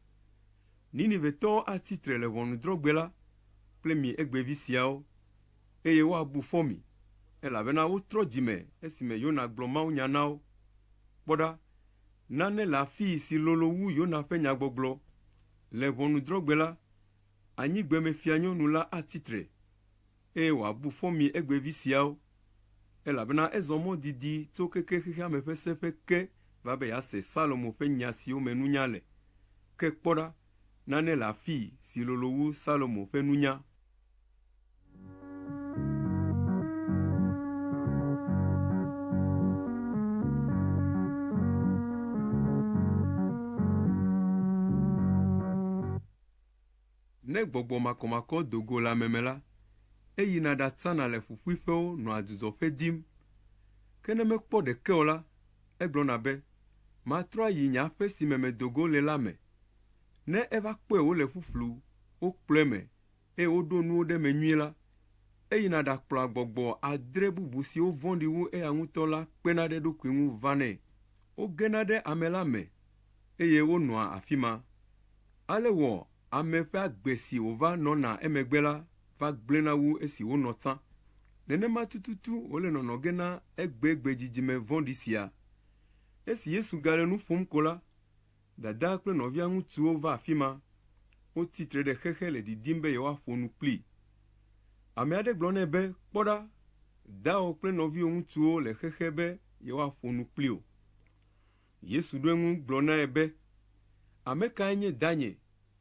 Speaker 1: Ninivetɔwo atsi tre le ʋɔnudrɔ̃gbe la kple mi egbevi siawo, eye woabu fɔ mi, elabena wotrɔ dzime esime Yona gblɔ mawunya na wo. Kpɔ ɖa, nane le afii si lolo wu Yona ƒe nyagbɔgblɔ. Le ʋɔnudrɔ̃gbe la, anyigbemefianyɔnu la atsi tre, eye wòabu fɔ mi egbevi siawo, elabena ezɔ mɔ didi tso keke xexea me ƒe seƒe ke va be yease Salomo ƒe nya siwo me nunya le. Ke kpɔ ɖa, nane le afii si lolo wu Salomo ƒe nunya. Ne gbɔgbɔ makɔmakɔ do go le ame me la, eyina ɖatsana le ƒuƒuiƒewo nɔa dzudzɔƒe dim. Ke ne mekpɔ ɖeke o la, egblɔna be, ‘Matrɔ ayi nye aƒe si me medo go le la me.’ Ne eva kpɔe wole ƒuƒlu, wokplɔ eme, eye woɖo nuwo ɖe eme nyuie la, eyina ɖakplɔa gbɔgbɔ adre bubu siwo vɔ̃ɖi wu eya ŋutɔ la kpena ɖe eɖokui ŋu vanɛ. Wogena ɖe ame la me, eye wonɔa afi ma. Ale wɔ ame ƒe agbe si wòva nɔna emegbe la va gblẽna wu esi wònɔ tsã. Nenema tututu wòle nɔnɔ ge na egbegbe dzidzime vɔ̃ɖi sia. Esi Yesu gale nu ƒom ko la, dadaa kple nɔvia ŋutsuwo va afi ma. Wotsi tre ɖe xexe le didim be yewoaƒo nu kplii. Ame aɖe gblɔ nɛ be, “Kpɔ ɖa, dawò kple nɔviwò ŋutsuwo le xexe be yewoaƒo nu kpli wò.” Yesu ɖo eŋu gblɔ nɛ be, “Ame kae nye danye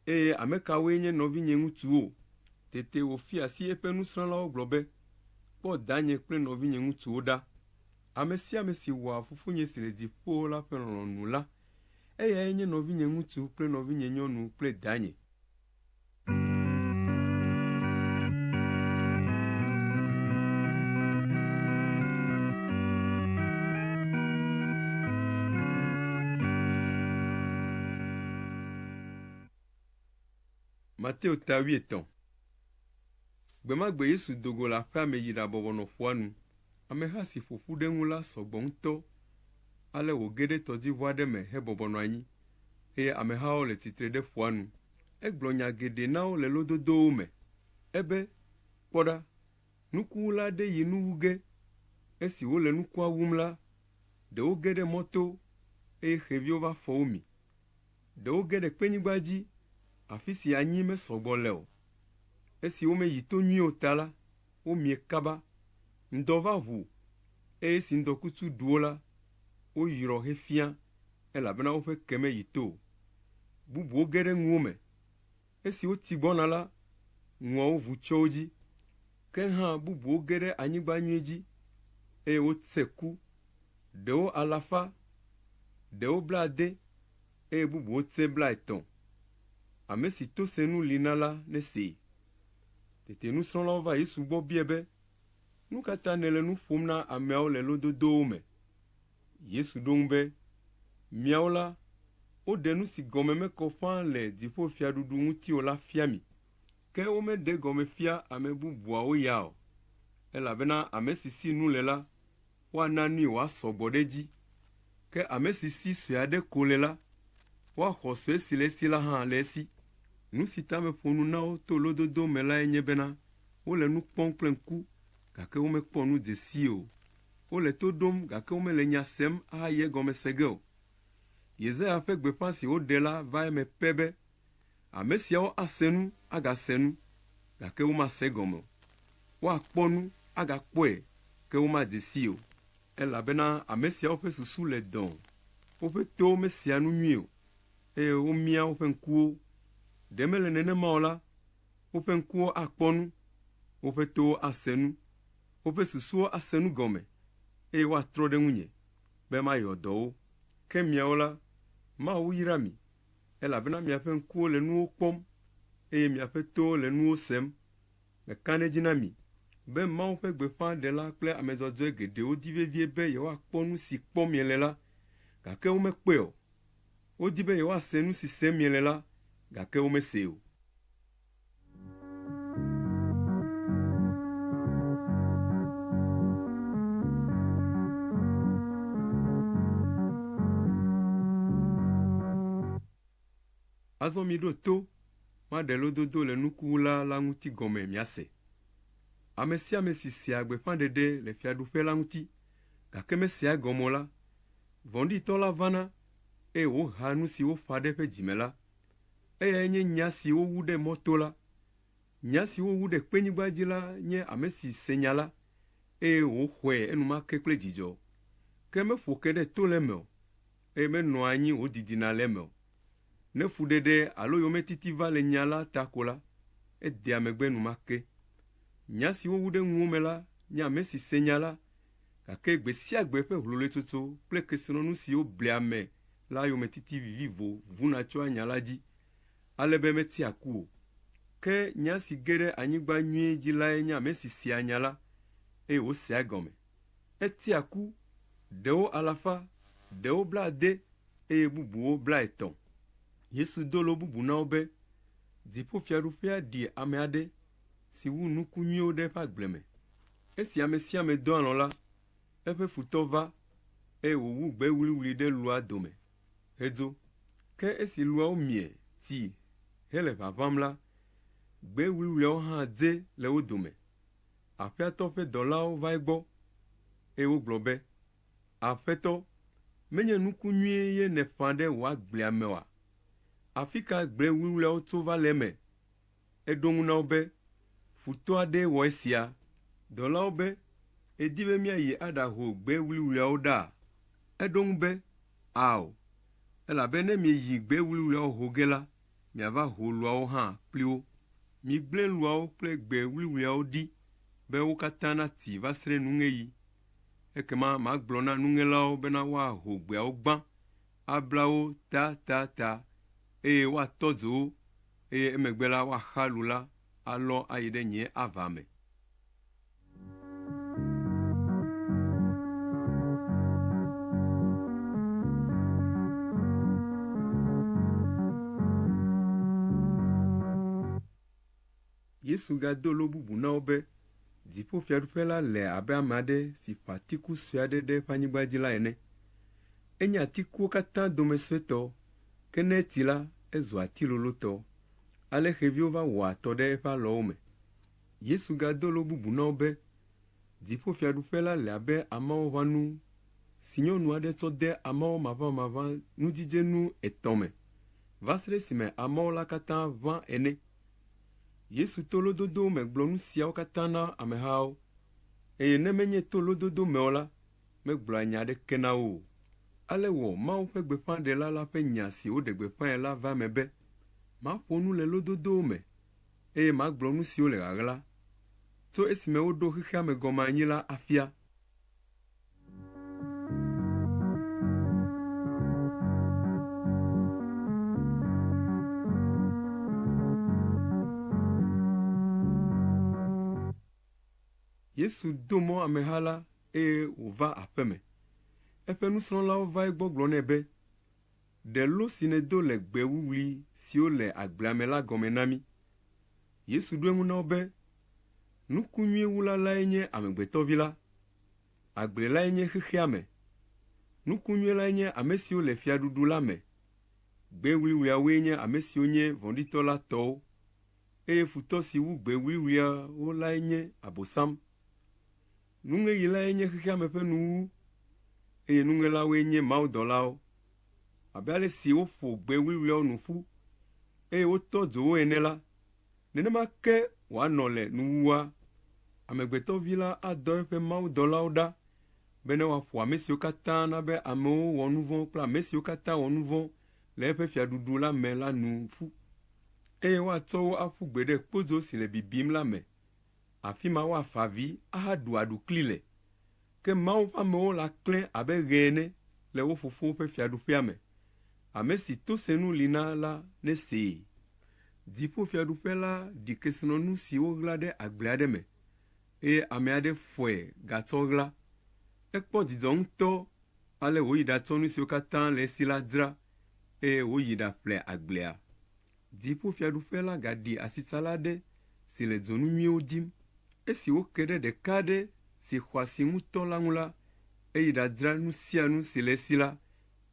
Speaker 1: eye ame kawoe nye nɔvinye ŋutsuwo?” Tete wòfia asi eƒe nusrɔ̃lawo gblɔ be, “Kpɔ danye kple nɔvinye ŋutsuwo ɖa. Ame sia ame si wɔa Fofonye si le dziƒo la ƒe lɔlɔ̃nu la, Eyae nye nɔvinye ŋutsu kple nɔvinye nyɔnu kple danye. Mateo ta wuietɔ̃. Gbe ma gbe Yesu do go le aƒea me yi ɖabɔbɔ nɔ ƒua nu. Ameha si ƒo ƒu ɖe eŋu la sɔ gbɔ ŋutɔ ale wòge ɖe tɔdziʋu aɖe me hebɔbɔ nɔ anyi, eye amehawo le tsitre ɖe ƒua nu. Egblɔ nya geɖe na wo le lododowo me. Ebe, “Kpɔ ɖa, nukuwula aɖe yi nu wu ge. Esi wòle nukua wum la, ɖewo ge ɖe mɔto, eye xeviwo va fɔ wo mi. Ɖewo ge ɖe kpenyigba dzi, afi si anyi mesɔ gbɔ le o. Esi womeyi to nyuie o ta la, womie kaba. Ŋdɔ va ʋu, eye esi ŋdɔkutsu ɖu wo la, woyrɔ hefia, elabena woƒe ke meyi to o. Bubuwo ge ɖe ŋuwo me. Esi wotsi gbɔna la, ŋuawo vu tsyɔ wo dzi. Ke hã bubuwo ge ɖe anyigba nyui dzi, eye wotse ku, ɖewo alafa, ɖewo blaade, eye bubuwo tse blaetɔ̃. Ame si to senu li na la nesee. Tete nusrɔ̃lawo va Yesu gbɔ biae be, “Nu ka ta nèle nu ƒom na ameawo le lododowo me?” Yesu ɖo eŋu be, “Miawo la, woɖe nu si gɔme mekɔ ƒãa le dziƒofiaɖuɖu ŋuti o la fia mi, ke womeɖe egɔme fia ame bubuawo ya o, elabena ame si si nu le la, woana nui wòasɔ gbɔ ɖe edzi, ke ame si si sue aɖe ko le la, woaxɔ sue si le esi la hã le esi. Nu si ta meƒo nu na wo to lododo me lae nye bena wole nu kpɔm kple ŋku, gake womekpɔ nu dze sii o. Wole to ɖom, gake womele nya sem ahayi egɔme se ge o. Yesaya ƒe gbeƒã si woɖe la va eme pɛ be, Ame siawo ase nu agase nu, gake womase egɔme o. Woakpɔ nu agakpɔe, ke womadze sii o. Elabena ame siawo ƒe susu le dɔ̃, woƒe towo mesea nu nyuie o, eye womia woƒe ŋkuwo. Ɖe mele nenema o la, woƒe ŋkuwo akpɔ nu, woƒe towo ase nu, woƒe susuwo ase nu gɔme, eye woatrɔ ɖe ŋunye, be mayɔ dɔ wo. Ke miawo la, Mawu yra mi, elabena miaƒe ŋkuwo le nuwo kpɔm, eye miaƒe towo le nuwo sem. Meka ɖe edzi na mi be Mawu ƒe gbeƒãɖela kple ame dzɔdzɔe geɖewo di vevie be yewoakpɔ nu si kpɔm miele la, gake womekpɔe o. Wodi be yewoase nu si sem miele la, gake womesee o. Azɔ miɖo to maɖe lododo le nukuwula la ŋuti gɔme miase. Ame sia ame si sea gbeƒãɖeɖe le fiaɖuƒe la ŋuti, gake mesea egɔme o la, vɔ̃ɖitɔ la vana, eye wòhaa nu si woƒã ɖe eƒe dzi me la. Eyae nye nya si wowu ɖe mɔto la. Nya si wowu ɖe kpenyigba dzi la nye ame si se nya la, eye wòxɔe enumake kple dzidzɔ. Ke meƒo ke ɖe to le eme o, eye menɔa anyi wòdidina le eme o. Ne fuɖeɖe alo yometiti va le nya la ta ko la, edea megbe enumake. Nya si wowu ɖe ŋuwò me la nye ame si se nya la, gake gbe sia gbe ƒe hloloetsotso kple kesinɔnu siwo blea ame la yometiti vivivo vuna tsoa nya la dzi, ale be metea ku o. Ke nya si ge ɖe anyigba nyui dzi lae nye ame si sea nya la, eye wòsea egɔme. Etea ku, ɖewo alafa, ɖewo blaade, eye bubuwo blaetɔ̃. Yesu do lo bubu na wo be, Dziƒofiaɖuƒea ɖi ame aɖe si wu nuku nyuiwo ɖe eƒe agble me. Esi ame sia ame dɔ alɔ̃ la, eƒe futɔ va, eye wòwu gbe wluiwlui ɖe lua dome hedzo. Ke esi luawo mie tsi hele ʋaʋãm la, gbe wluiwluiawo hã dze le wo dome. Aƒea tɔ ƒe dɔlawo va egbɔ, eye wogblɔ be, “Aƒetɔ, menye nuku nyui ye nèƒã ɖe wò agblea me oa? Afi ka gbe wluiwluiawo tso va le eme?” Eɖo eŋu na wo be, “Futɔ aɖee wɔ esia.” Dɔlawo be, “Èdi be míayi aɖaho gbe wluiwluiawo ɖa?” Eɖo eŋu be, “Ao, elabe ne mieyi gbe wluiwluiawo ho ge la, miava ho luawo hã kpli wo. Migblẽ luawo kple gbe wluiwluiawo ɖi be wo katã natsi va se ɖe nuŋeɣi. Ekema magblɔ na nuŋelawo bena woaho gbeawo gbã, abla wo tatata, eye woatɔ dzo wo, eye emegbe la, woaxa lu la alɔ ayi ɖe nye ava me. Yesu gado lo bubu na wo be, Dziƒofiaɖuƒe la le abe ame aɖe si ƒã atiku sue aɖe ɖe eƒe anyigba dzi la ene. Enye atikuwo katã dome suetɔ, ke ne etsi la, ezua ati lolotɔ. Ale xeviwo va wɔa atɔ ɖe eƒe alɔwo me. Yesu gado lo bubu na wo be, Dziƒofiaɖuƒe la le abe amɔwɔʋãnu si nyɔnu aɖe tsɔ de amɔwɔ maʋamaʋã nudzidzenu etɔ̃ me va se ɖe esime amɔwɔ la katã ʋã ene. Yesu to lododo me gblɔ nu siawo katã na amehawo, eye ne menye to lododo me o la, megblɔa nya aɖeke na wo o. Ale wɔ Mawu ƒe gbeƒãɖela la ƒe nya si woɖe gbeƒãe la va eme be, Maƒo nu le lododowo me, eye magblɔ nu siwo le ɣaɣla, tso esime woɖo xexea me gɔme anyi la afia. Yesu do mɔ ameha la eye wòva aƒe me. Eƒe nusrɔ̃lawo va egbɔ gblɔ nɛ be, “Ɖe lo si nèdo le gbe wuwlui siwo le agblea me la gɔme na mí.” Yesu ɖo eŋu na wo be, “Nuku nyui wula lae nye Amegbetɔ Vi la. Agble lae nye xexea me. Nuku nyui lae nye ame siwo le fiaɖuɖu la me. Gbe wuwluiawoe nye ame siwo nye vɔ̃ɖitɔ la tɔwo, eye futɔ si wu gbe wuwluiawo lae nye Abosam. Nuŋeɣi lae nye xexea me ƒe nuwuwu, eye nuŋelawoe nye mawudɔlawo. Abe ale si woƒo gbe wuwluiawo nu ƒu, eye wotɔ dzo wo ene la, nenema ke wòanɔ le nuwuwua. Amegbetɔ Vi la adɔ eƒe mawudɔlawo ɖa bene woaƒo ame siwo katã na be amewo wɔ nu vɔ̃ kple ame siwo katã wɔ nu vɔ̃ le eƒe fiaɖuɖu la me la nu ƒu, eye woatsɔ wo aƒu gbe ɖe kpodzo si le bibim la me. Afi ma woafa avi ahaɖu aɖukli le. Ke Mawu ƒe amewo laklẽ abe ɣe ene le wo Fofo ƒe fiaɖuƒea me. Ame si tosenu li na la nesee. Dziƒofiaɖuƒe la ɖi kesinɔnu si woɣla ɖe agble aɖe me, eye ame aɖe fɔe gatsɔ ɣla. Ekpɔ dzidzɔ ŋutɔ ale wòyi ɖatsɔ nu siwo katã le esi la dzra, eye wòyi ɖaƒle agblea. Dziƒofiaɖuƒe la gaɖi asitsala aɖe si le dzonu nyuiwo dim. Esi wòke ɖe ɖeka aɖe si xɔ asi ŋutɔ la ŋu la, eyi ɖadzra nu sia nu si le esi la,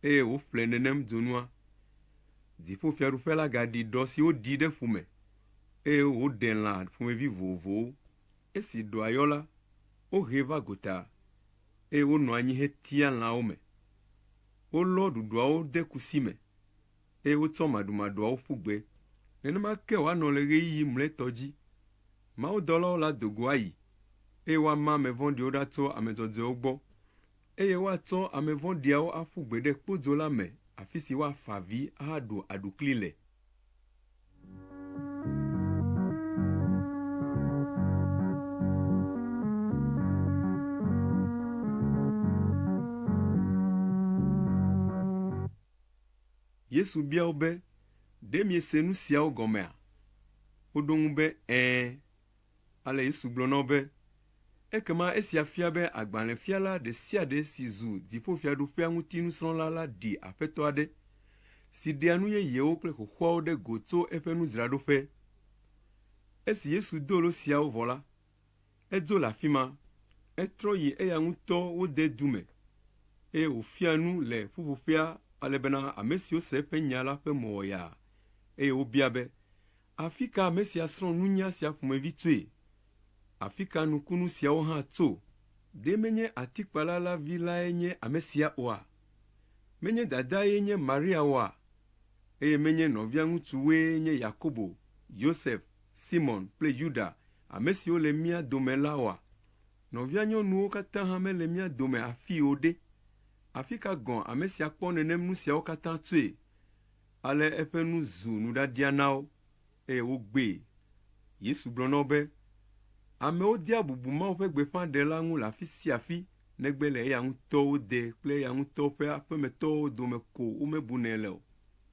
Speaker 1: eye wòƒle nenem dzonua. Dziƒofiaɖuƒe la gaɖi ɖɔ si woɖi ɖe ƒu me, eye wòɖe lã ƒomevi vovovowo. Esi ɖɔa yɔ la, wohee va gota, eye wonɔ anyi hetia lãwo me. Wolɔ ɖuɖɔawo de kusi me, eye wotsɔ maɖumaɖuawo ƒu gbe. Nenema ke wòanɔ le ɣeyiɣi mlɔetɔ dzi. Mawudɔlawo lado go ayi, eye woama ame vɔ̃ɖiwo ɖa tso ame dzɔdzɔewo gbɔ, eye woatsɔ ame vɔ̃ɖiawo aƒu gbe ɖe kpodzo la me afi si woafa avi ahaɖu aɖukli le. Yesu bia wo be, “Ɖe miese nu siawo gɔmea?” Woɖo eŋu be, “Ɛ̃.” Ale Yesu gblɔ na wo be, “Ekema esia fia be agbalẽfiala ɖe sia ɖe si zu dziƒofiaɖuƒea ŋuti nusrɔ̃la la ɖi aƒetɔ aɖe si ɖea nu yeyewo kple xoxoawo ɖe go tso eƒe nudzraɖoƒe.” Esi Yesu do lo siawo vɔ la, edzo le afi ma. Etrɔ yi eya ŋutɔ wo dedu me, eye wòfia nu le ƒuƒoƒea ale bena ame siwo se eƒe nya la ƒe mo wɔ yaa, eye wobia be, “Afi ka ame sia srɔ̃ nunya sia ƒomevi tsoe? Afi ka nukunu siawo hã tso? Ɖe menye atikpala la vi lae nye ame sia oa? Menye dadae nye Maria oa? Eye menye nɔvia ŋutsuwoe nye Yakobo, Yosef, Simɔn kple Yuda, ame siwo le mía dome la oa? Nɔvia nyɔnuwo katã hã mele mía dome afii o ɖe? Afi ka gɔ̃ ame sia kpɔ nenem nu siawo katã tsoe?” Ale eƒe nu zu nuɖaɖia na wo, eye wogbee. Yesu gblɔ na wo be, “Amewo dea bubu Mawu ƒe gbeƒãɖela ŋu le afi sia afi, negbe le eya ŋutɔ wo de kple eya ŋutɔ ƒe aƒemetɔwo dome ko womebunɛ le o.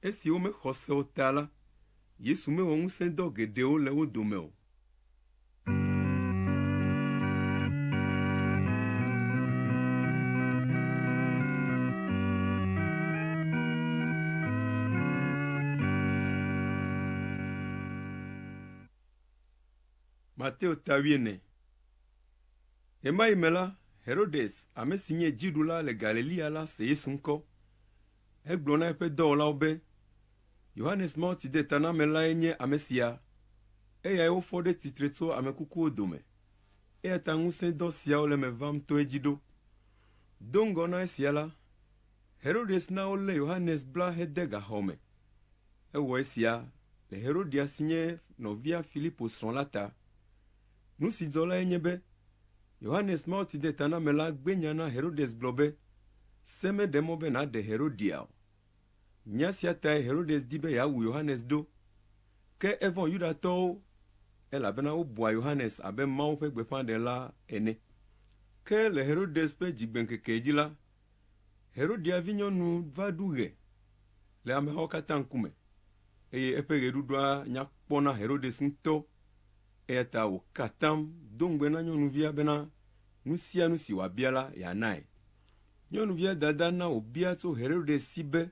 Speaker 1: Esi womexɔ se o ta la, Yesu mewɔ ŋusẽdɔ geɖewo le wo dome o. Mateo ta wuiene. Ɣemaɣi me la, Herodes, ame si nye dziɖula le Galilea la se Yesu ŋkɔ. Egblɔ na eƒe dɔwɔlawo be, “Yohanes Mawutsidetanamelae nye ame sia. Eyae wofɔ ɖe tsitre tso ame kukuwo dome, eya ta ŋusẽdɔ siawo le eme vam to edzi ɖo.” Do ŋgɔ na esia la, Herodes na wolé Yohanes bla hede gaxɔ me. Ewɔ esia le Herodia si nye nɔvia Filipo srɔ̃ la ta. Nu si dzɔ lae nye be, Yohanes Mawutsidetanamela gbe nya na Herodes gblɔ be, “Se meɖe mɔ be nàɖe Herodia o.” Nya sia tae Herodes di be yeawu Yohanes ɖo. Ke evɔ̃ Yudatɔwo, elabena wobua Yohanes abe Mawu ƒe gbeƒãɖela ene. Ke le Herodes ƒe dzigbeŋkeke dzi la, Herodia vinyɔnu va ɖu ɣe le amehawo katã ŋkume, eye eƒe ɣeɖuɖua nya kpɔ na Herodes ŋutɔ, eya ta wòka atam do ŋugbe na nyɔnuvia bena nu sia nu si wòabia la, yeanae. Nyɔnuvia dada na wòbia tso Herodes si be,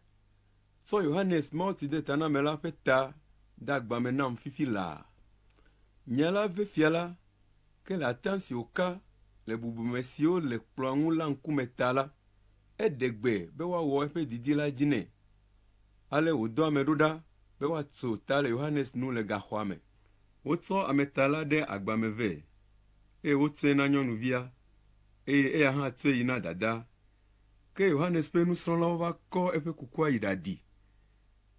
Speaker 1: “Tsɔ Yohanes Mawutsidetanamela ƒe ta de agba me nam fifi laa.” Nya la ve fia la, ke le atam si wòka le bubume siwo le kplɔ̃a ŋu la ŋkume ta la, eɖe gbe be woawɔ eƒe didi la dzi nɛ. Ale wòdɔ ame ɖo ɖa be woatso ta le Yohanes nu le gaxɔa me. Wotsɔ ameta la ɖe agba me vɛ, eye wotsɔe na nyɔnuvia, eye eya hã tsɔe yi na dadaa. Ke Yohanes ƒe nusrɔ̃lawo va kɔ eƒe kukua yi ɖaɖi,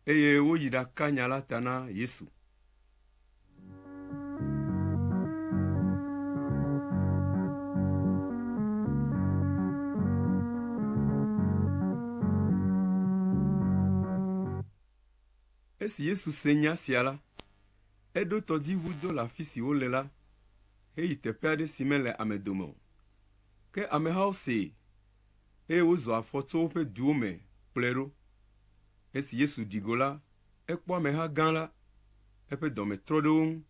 Speaker 1: eye woyi ɖaka nya la ta na Yesu. Esi Yesu se nya sia la, eɖo tɔdziʋu dzo le afi si wole la heyi teƒe aɖe si mele ame dome o. Ke amehawo see, eye wozɔ afɔ tso woƒe duwo me kplɔe ɖo. Esi Yesu ɖi go la, ekpɔ ameha gã la, eƒe dɔme trɔ ɖe wo ŋu,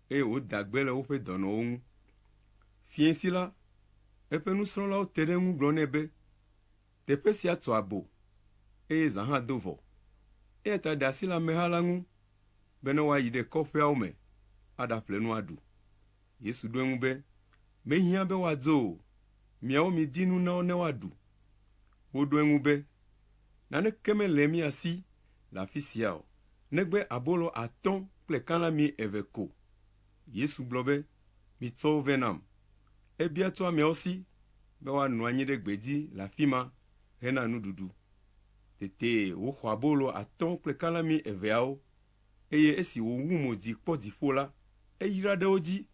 Speaker 1: eye wòda gbe le woƒe dɔnɔwo ŋu. Fiẽsi la, eƒe nusrɔ̃lawo te ɖe eŋu gblɔ nɛ be, “Teƒe sia tso abo, eye zã hã do vɔ. Eya ta ɖe asi le ameha la ŋu be ne woayi ɖe kɔƒeawo me aɖaƒle nu aɖu.” Yesu ɖo eŋu be, “Mehiã be woadzo o, miawo midi nu na wo ne woaɖu.” Woɖo eŋu be, “Naneke mele mía si le afi sia o, negbe abolo atɔ̃ kple kalãmi eve ko.” Yesu gblɔ be, “Mitsɔ wo vɛ nam.” Ebia tso ameawo si be woanɔ anyi ɖe gbedzi le afi ma hena nuɖuɖu. Tete wòxɔ abolo atɔ̃ kple kalãmi eveawo, eye esi wòwu mo dzi kpɔ dziƒo la, eyra ɖe wo dzi.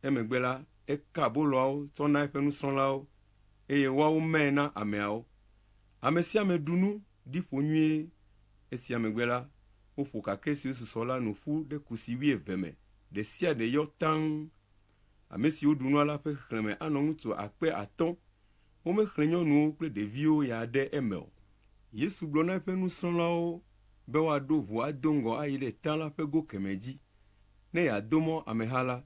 Speaker 1: Emegbe la, eka aboloawo tsɔ na eƒe nusrɔ̃lawo, eye woawo mae na ameawo. Ame sia ame ɖu nu, ɖi ƒo nyuie. Esia megbe la, woƒo kakɛ siwo susɔ la nu ƒu ɖe kusi wuieve me, ɖe sia ɖe yɔ taŋ. Ame siwo ɖu nua la ƒe xexlẽme anɔ ŋutsu akpe atɔ̃. Womexlẽ nyɔnuwo kple ɖeviwo ya ɖe eme o. Yesu gblɔ na eƒe nusrɔ̃lawo be woaɖo ʋu ado ŋgɔ ayi ɖe ta la ƒe go kemɛ dzi, ne yeado mɔ ameha la.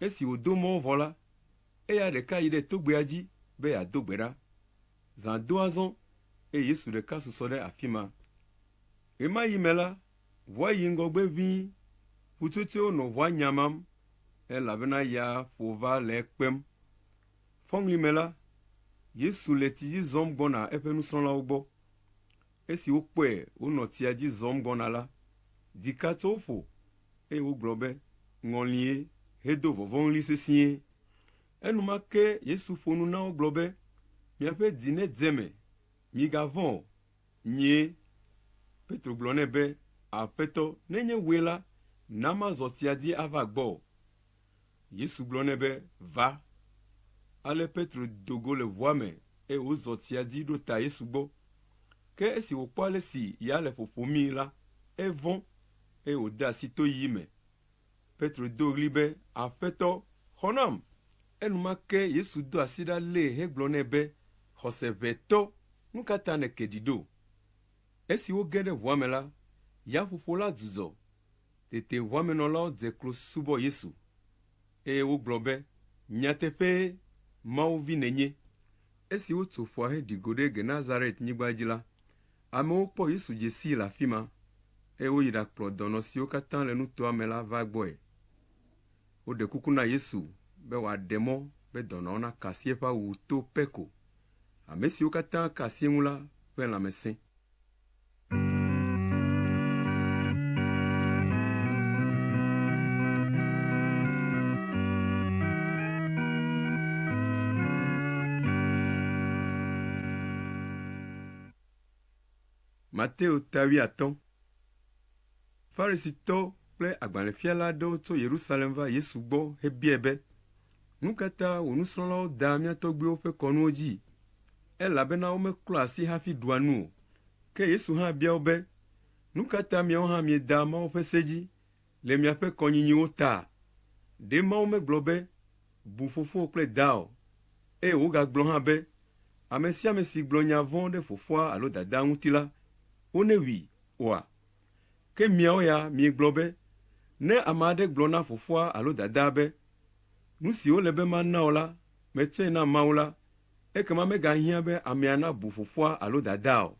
Speaker 1: Esi wòdo mɔ wo vɔ la, eya ɖeka yi ɖe togbea dzi be yeado gbe ɖa. Zã do azɔ, eye Yesu ɖeka susɔ ɖe afi ma. Ɣemaɣi me la, ʋua yi ŋgɔgbe ʋĩi, ƒutsotsoewo nɔ ʋua nyamam, elabena ya ƒo va le ekpem. Fɔŋli me la, Yesu le tsi dzi zɔm gbɔna eƒe nusrɔ̃lawo gbɔ. Esi wokpɔe wònɔ tsia dzi zɔm gbɔna la, dzika tso wo ƒo, eye wogblɔ be, “Ŋɔlie!” hedo vɔvɔ̃ɣli sesĩe. Enumake Yesu ƒo nu na wo gblɔ be, “Miaƒe dzi nedze eme, migavɔ̃ o, nyee.” Petro gblɔ nɛ be, “Aƒetɔ, nenye wòe la, na mazɔ tsia dzi ava gbɔwò.” Yesu gblɔ nɛ be, “Va.” Ale Petro do go le ʋua me eye wòzɔ tsia dzi ɖo ta Yesu gbɔ. Ke esi wòkpɔ ale si ya le ƒoƒomii la, evɔ̃ eye wòde asi toyiyi me. Petro do ɣli be, “Aƒetɔ, xɔ nam!” Enumake Yesu do asi ɖa lée hegblɔ nɛ be, “Xɔse ʋɛ tɔ, nu ka ta nèke ɖi ɖo?” Esi woge ɖe ʋua me la, yaƒoƒo la dzudzɔ. Tete ʋua me nɔlawo dze klo subɔ Yesu, eye wogblɔ be, “Nyateƒee, Mawu vi nènye.” Esi wotso ƒua heɖi go ɖe Genesaret-nyigba dzi la, amewo kpɔ Yesu dze sii le afi ma, eye woyi ɖakplɔ dɔnɔ siwo katã le nutoa me la va egbɔe. Woɖe kuku na Yesu be wòaɖe mɔ be dɔnɔawo naka asi eƒe awu to pɛ ko. Ame siwo katã ka asi eŋu la ƒe lãme sẽ. Mateo ta wuiatɔ̃. Farisitɔ kple agbalẽfiala aɖewo tso Yerusalem va Yesu gbɔ hebiae be, “Nu ka ta wò nusrɔ̃lawo daa mía tɔgbuiwo ƒe kɔnuwo dzi? Elabena womeklɔa asi hafi ɖua nu o.” Ke Yesu hã bia wo be, “Nu ka ta miawo hã miedaa Mawu ƒe se dzi le miaƒe kɔnyinyiwo ta? Ɖe Mawu megblɔ be, ‘Bu fofowò kple dawò,’ eye wògagblɔ hã be, ‘Ame sia ame si gblɔ nya vɔ̃ ɖe fofoa alo dadaa ŋuti la, wonewui’ oa? Ke miawo ya miegblɔ be, ne ame aɖe gblɔ na fofoa alo dadaa be, ‘Nu si wòle be mana wò la, metsɔe na Mawu la,’ ekema megahiã be amea nabu fofoa alo dadaa o.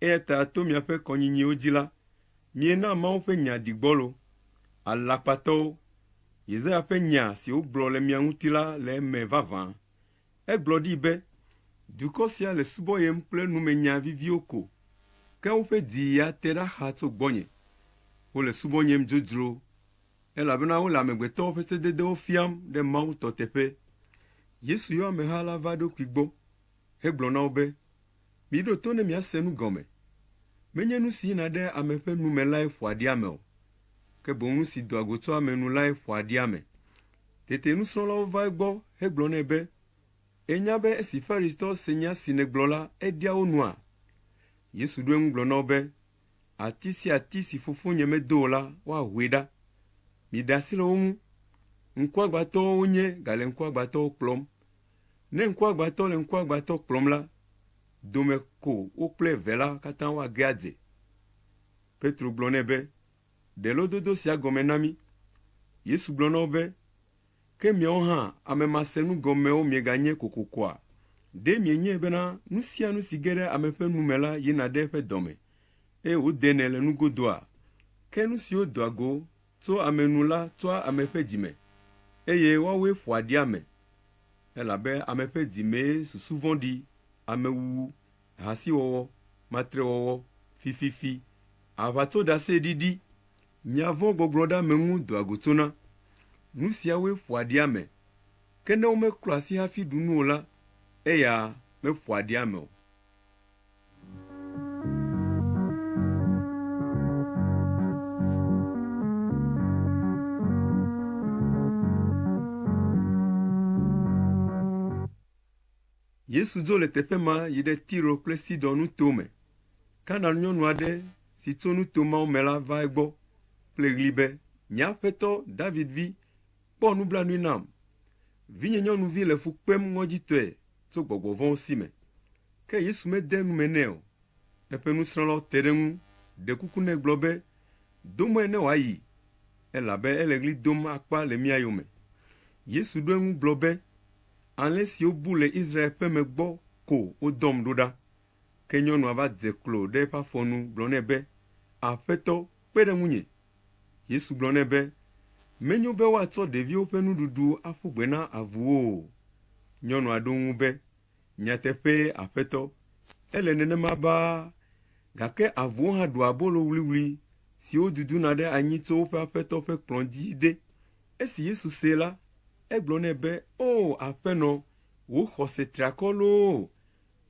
Speaker 1: Eya ta to miaƒe kɔnyinyiwo dzi la, miena Mawu ƒe nya ɖi gbɔlo. Alakpatɔwo! Yesaya ƒe nya si wògblɔ le mia ŋuti la le eme vavã. Egblɔ ɖi be, “Dukɔ sia le subɔyem kple numenya viviwo ko, ke woƒe dzi ya te ɖa xaa tso gbɔnye. Wole subɔnyem dzodzro, elabena wole amegbetɔwo ƒe sededewo fiam ɖe Mawu tɔ teƒe.” Yesu yɔ ameha la va eɖokui gbɔ hegblɔ na wo be, “Miɖo to ne miase nu gɔme. Menye nu si yina ɖe ame ƒe nu me lae ƒoa ɖi ame o, ke boŋ nu si doa go tso ame nu lae ƒoa ɖi ame.” Tete nusrɔ̃lawo va egbɔ hegblɔ nɛ be, “Ènya be esi Farisitɔwo se nya si nègblɔ la, eɖia wo nua?” Yesu ɖo eŋu gblɔ na wo be, “Ati sia ati si Fofonye medo o la, woahoe ɖa. Miɖe asi le wo ŋu. Ŋkuagbãtɔwo wonye gale ŋkuagbãtɔwo kplɔm. Ne ŋkuagbãtɔ le ŋkuagbãtɔ kplɔm la, dome ko wo kple eve la katã woage adze.” Petro gblɔ nɛ be, “Ɖe lododo sia gɔme na mí.” Yesu gblɔ na wo be, “Ke miawo hã ame masenugɔmewo mieganye kokokoa? Ɖe mienyae bena nu sia nu si ge ɖe ame ƒe nu me la yina ɖe eƒe dɔ me, eye wòdenɛ le nugodoa? Ke nu siwo doa go tso ame nu la tsoa ame ƒe dzi me, eye woawoe ƒoa ɖi ame. Elabe ame ƒe dzi mee susu vɔ̃ɖi, amewuwu, ahasiwɔwɔ, matrewɔwɔ, fififi, aʋatsoɖaseɖiɖi, nya vɔ̃ gbɔgblɔ ɖe ame ŋu doa go tsona. Nu siawoe ƒoa ɖi ame. Ke ne womeklɔ asi hafi ɖu nu o la, eya meƒoa ɖi ame o. Yesu dzo le teƒe ma yi ɖe Tiro kple Sidon nuto me. Kanaan nyɔnu aɖe si tso nuto mawo me la va egbɔ kple ɣli be, “Nye aƒetɔ, David vi, kpɔ nublanui nam. Vinyenyɔnuvi le fu kpem ŋɔdzitɔe tso gbɔgbɔ vɔ̃wo si me.” Ke Yesu mede nu me nɛ o. Eƒe nusrɔ̃lawo te ɖe eŋu, ɖe kuku nɛ gblɔ be, “Do mɔe ne wòayi, elabe ele ɣli dom akpa le mía yome.” Yesu ɖo eŋu gblɔ be, “Alẽ siwo bu le Israel ƒe me gbɔ ko wodɔm ɖo ɖa.” Ke nyɔnua va dze klo ɖe eƒe afɔ nu gblɔ nɛ be, “Aƒetɔ, kpe ɖe ŋunye.” Yesu gblɔ nɛ be, “Menyo be woatsɔ ɖeviwo ƒe nuɖuɖu aƒu gbe na avuwo o.” Nyɔnua ɖo eŋu be, “Nyateƒee, Aƒetɔ, ele nenema baa, gake avuwo hã ɖua abolo wluiwlui siwo duduna ɖe anyi tso woƒe aƒetɔ ƒe kplɔ̃ dzi ɖe.” Esi Yesu see la, egblɔ nɛ be, “Oo Aƒenɔ, wò xɔse tri akɔ loo!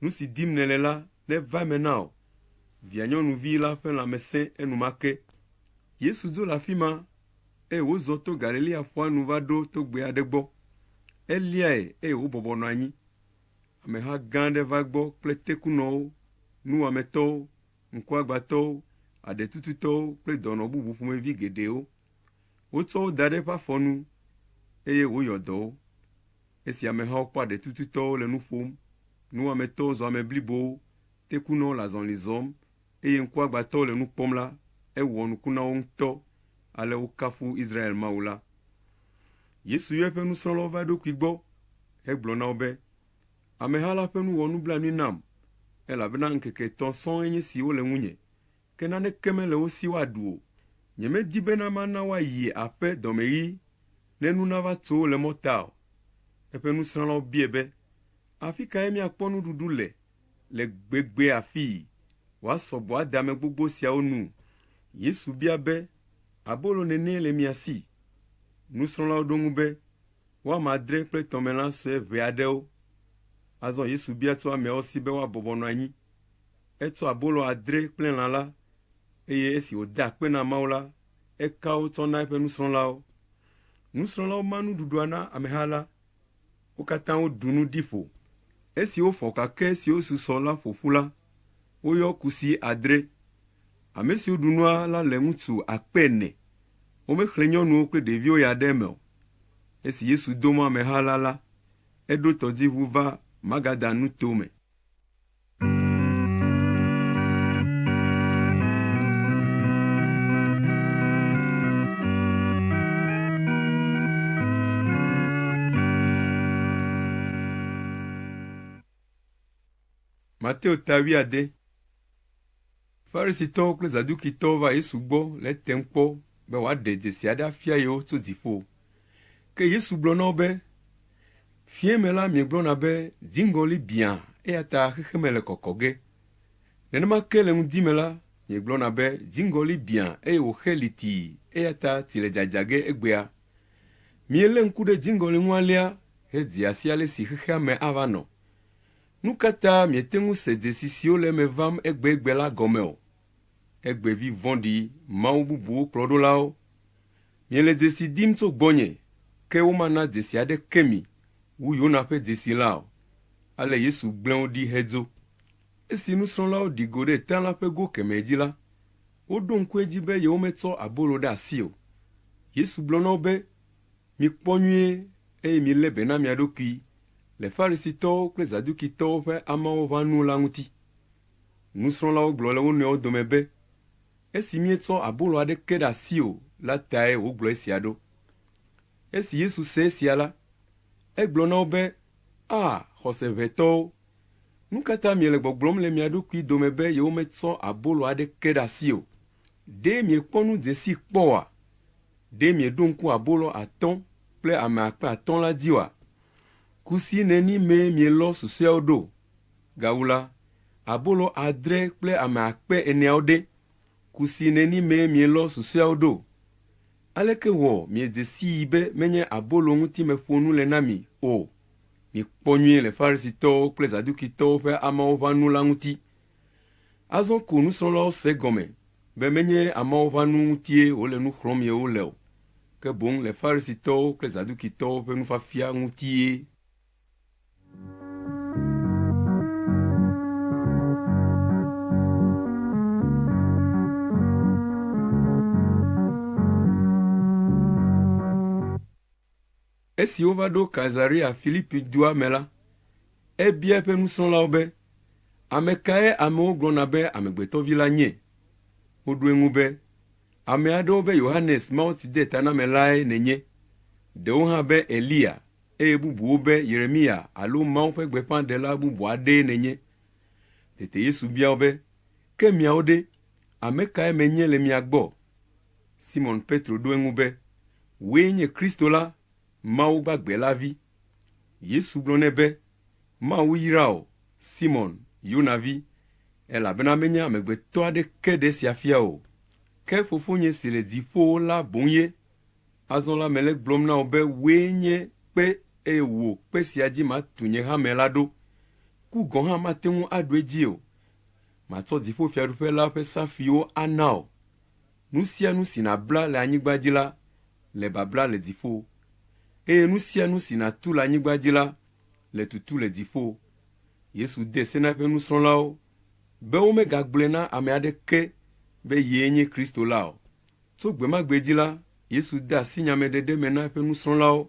Speaker 1: Nu si dim nèle la neva eme na wò.” Via nyɔnuvi la ƒe lãme sẽ enumake. Yesu dzo le afi ma, eye wòzɔ to Galilea ƒua nu va ɖo togbɛ aɖe gbɔ. Eliae eye wòbɔbɔ nɔ anyi. Ameha gã aɖe va egbɔ kple tekunɔwo, nuwɔametɔwo, ŋkuagbãtɔwo, aɖetututɔwo kple dɔnɔ bubu ƒomevi geɖewo. Wotsɔ wo da ɖe eƒe afɔ nu, eye wòyɔ dɔ wo. Esi amehawo kpɔ aɖetututɔwo le nu ƒom, nuwɔametɔwo zu ame blibowo, tekunɔwo le azɔli zɔm, eye ŋkuagbãtɔwo le nu kpɔm la, ewɔ nuku na wo ŋutɔ ale wokafu Israel Mawu la. Yesu yɔ eƒe nusrɔ̃lawo va eɖokui gbɔ hegblɔ na wo be, “Ameha la ƒe nu wɔ nublanui nam, elabena ŋkeke etɔ̃ sɔŋ enye si wole ŋunye, ke naneke mele wo si woaɖu o. Nyemedi bena mana woayi aƒe dɔmeɣi ne nu nava tso wo le mɔta o.” Eƒe nusrɔ̃lawo biae be, “Afi kae míakpɔ nuɖuɖu le le gbegbe afii wòasɔ gbɔ ade ame gbogbo siawo nu?” Yesu bia be, “Abolo nenie le mia si?” Nusrɔ̃lawo ɖo eŋu be, “Wo ame adre kple tɔmelã sue ʋɛ aɖewo.” Azɔ Yesu bia tso ameawo si be woabɔbɔ nɔ anyi. Etsɔ abolo adre kple lã la, eye esi wòda akpe na Mawu la, eka wo tsɔ na eƒe nusrɔ̃lawo. Nusrɔ̃lawo ma nuɖuɖua na ameha la. Wo katã woɖu nu ɖi ƒo. Esi wofɔ kakɛ siwo susɔ la ƒo ƒu la, woyɔ kusi adre. Ame siwo ɖu nua la le ŋutsu akpe ene. Womexlẽ nyɔnuwo kple ɖeviwo ya ɖe eme o. Esi Yesu do mɔ ameha la la, eɖo tɔdziʋu va Magadan nutome. Mateo ta wuiade. Farisitɔwo kple Zadukitɔwo va Yesu gbɔ le etem kpɔ be wòaɖe dzesi aɖe afia yewo tso dziƒo. Ke Yesu gblɔ na wo be, “Fiẽ me la miegblɔna be dziŋgɔli biã eya ta xexeme le kɔkɔ ge. Nenema ke le ŋdi me la, miegblɔna be dziŋgɔli biã eye wòxe litii eya ta tsi le dzadza ge egbea. Mielé ŋku ɖe dziŋgɔli ŋu alea hedzea si ale si xexea me ava nɔ. Nu ka ta miete ŋu se dzesi siwo le eme vam egbegbe la gɔme o? Egbevi vɔ̃ɖi mawu bubuwo kplɔɖolawo, miele dzesi dim tso gbɔnye, ke womana dzesi aɖeke mi wu Yona ƒe dzesi la o. Ale Yesu gblẽ wo ɖi hedzo. Esi nusrɔ̃lawo ɖi go ɖe tá la ƒe go kemɛ dzi la, woɖo ŋku edzi be yewometsɔ abolo ɖe asi o. Yesu gblɔ na wo be, Mikpɔ nyuie, eye milé be na mia ɖokui le Farisitɔwo kple Zadukitɔwo ƒe amɔwɔʋãnu la ŋuti. Nusrɔ̃lawo gblɔ le wo nɔewo dome be, Esi míetsɔ abolo aɖeke ɖe asi o la tae wògblɔ esia ɖo. Esi Yesu se esia la, egblɔ na wo be, A, xɔseʋɛtɔwo! Nu ka ta miele gbɔgblɔm le mia ɖokui dome be yewometsɔ abolo aɖeke ɖe asi o? Ɖe miekpɔ nu dze sii kpɔ oa? Ɖe mieɖo ŋku abolo atɔ̃ kple ame akpe atɔ̃ la dzi oa? Kusi neni mee mielɔ susɔeawo ɖo? Gawu la, abolo adre kple ame akpe eneawo ɖe, kusi neni mee mielɔ susɔeawo ɖo? Aleke wɔ miedze sii be menye abolo ŋuti meƒo nu le na mi o? Mikpɔ nyuie le Farisitɔwo kple Zadukitɔwo ƒe amɔwɔʋãnu la ŋuti. Azɔ ko nusrɔ̃lawo se egɔme be menye amɔwɔʋãnu ŋutie wòle nu xlɔ̃m yewo le o, ke boŋ le Farisitɔwo kple Zadukitɔwo ƒe nufiafia ŋutie. Esi wova ɖo Kaesarea Filipi dua me la, ebia eƒe nusrɔ̃lawo be, “Ame kae amewo gblɔna be Amegbetɔvi la nye?” Woɖo eŋu be, “Ame aɖewo be Yohanes Mawutsidetanamelae nènye, ɖewo hã be Eliya, eye bubuwo be Yeremiya alo Mawu ƒe gbeƒãɖela bubu aɖee nènye.” Tete Yesu bia wo be, “Ke miawo ɖe, ame kae menye le mia gbɔ?” Simɔn Petro ɖo eŋu be, “Wòe nye Kristo la, Mawu gbagbe la Vi.” Yesu gblɔ nɛ be, “Mawu yra wò, Simɔn, Yona vi, elabena menye amegbetɔ aɖeke ɖe esia fia o, ke Fofonye si le dziƒowo la boŋ ye. Azɔ la mele egblɔm na wò be wòe nye kpe eye wò kpe sia dzi matu nye hame la ɖo. Ku gɔ̃ hã mate ŋu aɖu edzi o. Matsɔ dziƒofiaɖuƒe la ƒe safuiwo ana wò. Nu sia nu si nàbla le anyigba dzi la le babla le dziƒo, eye nu sia nu si nàtu le anyigba dzi la le tutu le dziƒo. Yesu de se na eƒe nusrɔ̃lawo be womegagblɔe na ame aɖeke be yee nye Kristo la o. Tso gbe ma gbe dzi la, Yesu de asi nyameɖeɖe me na eƒe nusrɔ̃lawo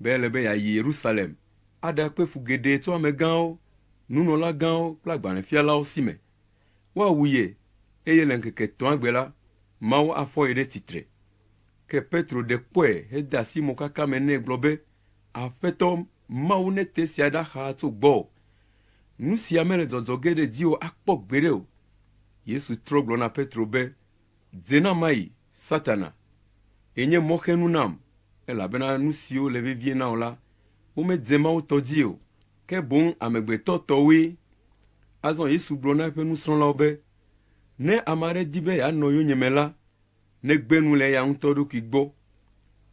Speaker 1: be ele be yeayi Yerusalem aɖakpe fu geɖe tso amegãwo, nunɔlagãwo kple agbalẽfialawo si me. Woawu ye, eye le ŋkeke etɔ̃a gbe la, Mawu afɔ ye ɖe tsitre. Ke Petro ɖe kpɔe hede asi mokaka me nɛ gblɔ be, Aƒetɔ, Mawu nete esia ɖa xaa tso gbɔwò. Nu sia mele dzɔdzɔ ge ɖe dziwò akpɔ gbeɖe o. Yesu trɔ gblɔ na Petro be, Dze na mayi, Satana! Ènye mɔxenu nam, elabena nu siwo le vevie na wò la, womedze Mawu tɔ dzi o, ke boŋ amegbetɔ tɔwoe. Azɔ Yesu gblɔ na eƒe nusrɔ̃lawo be, Ne ame aɖe di be yeanɔ yonyeme la, negbe nu le eya ŋutɔ ɖokui gbɔ,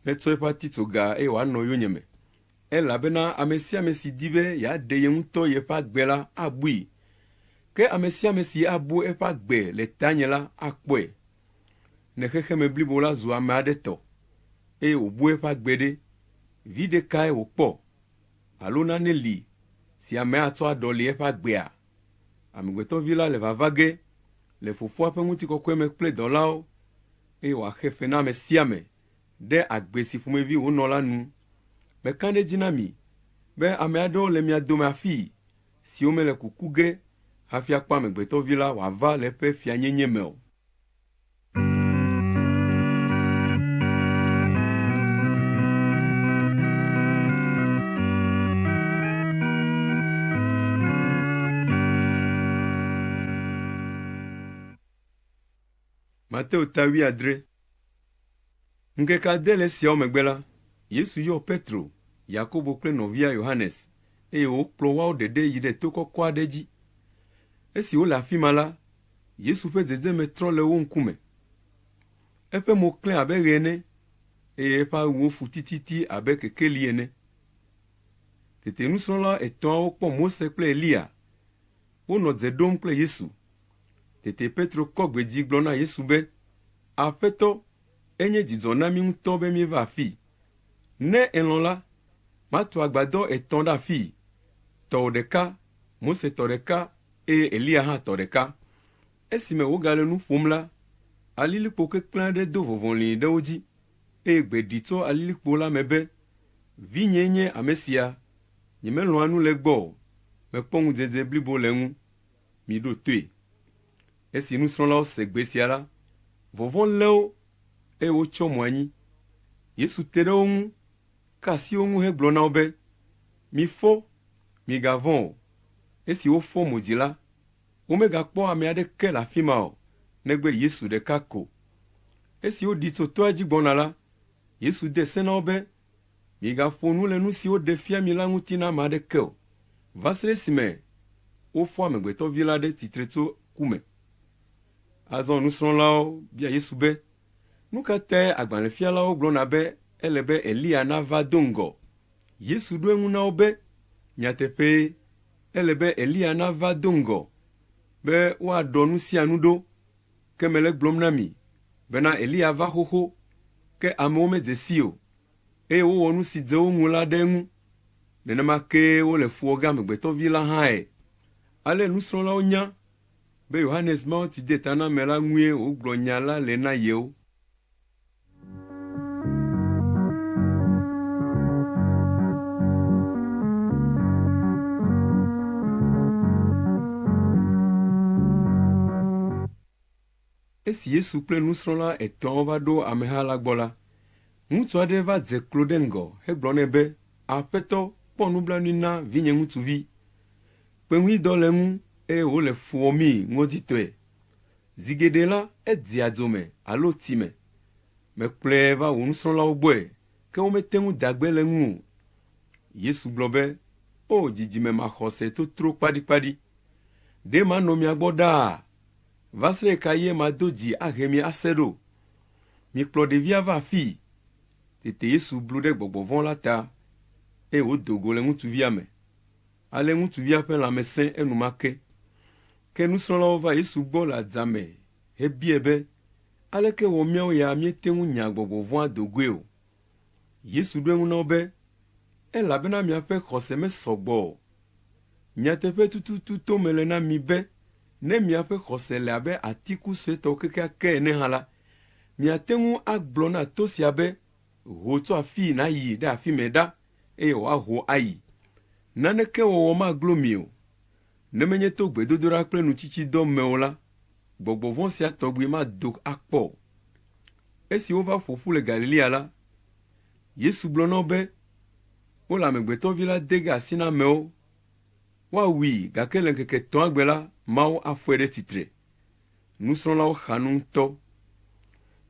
Speaker 1: netsɔ eƒe atitsoga eye wòanɔ yonyeme. Elabena ame sia ame si di be yeaɖe ye ŋutɔ yeƒe agbe la abui, ke ame sia ame si abu eƒe agbe le tanye la akpɔe. Ne xexeme blibo la zu ame aɖe tɔ, eye wòbu eƒe agbe ɖe, viɖe kae wòkpɔ? Alo nane li si amea atsɔ aɖɔli eƒe agbea? Amegbetɔvi la le vava ge le Fofoa ƒe ŋutikɔkɔe me kple dɔlawo, eye wòaxe fe na ame sia ame ɖe agbe si ƒomevi wònɔ la nu. Meka ɖe edzi na mi be ame aɖewo le mia dome afii siwo mele kuku ge hafi akpɔ Amegbetɔvi la wòava le eƒe fianyenye me o. Mateo ta wuiadre. Ŋkeke ade le esiawo megbe la, Yesu yɔ Petro, Yakobo kple nɔvia Yohanes, eye wòkplɔ woawo ɖeɖe yi ɖe to kɔkɔ aɖe dzi. Esi wole afi ma la, Yesu ƒe dzedzeme trɔ le wo ŋkume. Eƒe mo klẽ abe ɣe ene, eye eƒe awuwo fu tititi abe kekeli ene. Tete nusrɔ̃la etɔ̃awo kpɔ Mose kple Eliya wonɔ dze ɖom kple Yesu. Tete Petro kɔ gbe dzi gblɔ na Yesu be, Aƒetɔ, enye dzidzɔ na mí ŋutɔ be míeva afii. Ne èlɔ̃ la, matu agbadɔ etɔ̃ ɖe afii, tɔwò ɖeka, Mose tɔ ɖeka eye Eliya hã tɔ ɖeka. Esime wògale nu ƒom la, alilikpo keklẽ aɖe do vɔvɔlĩ ɖe wo dzi, eye gbe ɖi tso alilikpo la me be, Vinyee nye ame sia, nyemelɔ̃a nu le egbɔ o, mekpɔ ŋudzedze blibo le eŋu. Miɖo toe. Esi nusrɔ̃lawo se gbe sia la, vɔvɔ̃ lé wo eye wotsyɔ mo anyi. Yesu te ɖe wo ŋu, ka asi wo ŋu hegblɔ na wo be, Mifɔ, migavɔ̃ o. Esi wofɔ mo dzi la, womegakpɔ ame aɖeke le afi ma o, negbe Yesu ɖeka ko. Esi woɖi tso toa dzi gbɔna la, Yesu de se na wo be, Migaƒo nu le nu si woɖe fia mi la ŋuti na ame aɖeke o, va se ɖe esime wofɔ Amegbetɔvi la ɖe tsitre tso ku me. Azɔ nusrɔ̃lawo bia Yesu be, Nu ka tae agbalẽfialawo gblɔna be ele be Eliya nava do ŋgɔ? Yesu ɖo eŋu na wo be, Nyateƒee, ele be Eliya nava do ŋgɔ be woaɖɔ nu sia nu ɖo. Ke mele egblɔm na mi bena Eliya va xoxo, ke amewo medze sii o, eye wowɔ nu si dze wo ŋu la ɖe eŋu. Nenema kee wole fu wɔ ge Amegbetɔvi la hãe. Ale nusrɔ̃lawo nya be Yohanes Mawutsidetanamela ŋue wògblɔ nya la le na yewo. Esi Yesu kple nusrɔ̃la etɔ̃awo va ɖo ameha la gbɔ la, ŋutsu aɖe va dze klo ɖe ŋgɔ hegblɔ nɛ be, Aƒetɔ, kpɔ nublanui na vinye ŋutsuvi. Kpeŋuidɔ le eŋu eye wòle fu wɔmii ŋɔdzitɔe. Zi geɖe la, edzea dzo me alo tsi me. Mekplɔe va wò nusrɔ̃lawo gbɔe, ke womete ŋu da gbe le eŋu o. Yesu gblɔ be, O dzidzime maxɔse totro kpaɖikpaɖi! Ɖe manɔ mia gbɔ ɖaa va se ɖe ɣekaɣie mado dzi ahe mi ase ɖo? Mikplɔ ɖevia va afii. Tete Yesu blu ɖe gbɔgbɔ vɔ̃ la ta, eye wòdo go le ŋutsuvia me. Ale ŋutsuvia ƒe lãme sẽ enumake. Ke nusrɔ̃lawo va Yesu gbɔ le adzame hebiae be, Aleke wɔ míawo ya míete ŋu nya gbɔgbɔ vɔ̃a do goe o? Yesu ɖo eŋu na wo be, Elabena miaƒe xɔse mesɔ gbɔ o. Nyateƒe tututu tom mele na mi be ne miaƒe xɔse le abe atiku suetɔ kekeake ene hã la, miate ŋu agblɔ na to sia be, Ho tso afii nàyi ɖe afi mɛ ɖa, eye wòaho ayi. Naneke wɔwɔ maglo mi o. Ne menye to gbedodoɖa kple nutsitsidɔ me o la, gbɔgbɔ vɔ̃ sia tɔgbi mado akpɔ o. Esi wova ƒo ƒu le Galilea la, Yesu gblɔ na wo be, “Wole Amegbetɔvi la de ge asi na amewo. Woawui gake le ŋkeke etɔ̃a gbe la, Mawu afɔe ɖe tsitre.” Nusrɔ̃lawo xa nu ŋutɔ.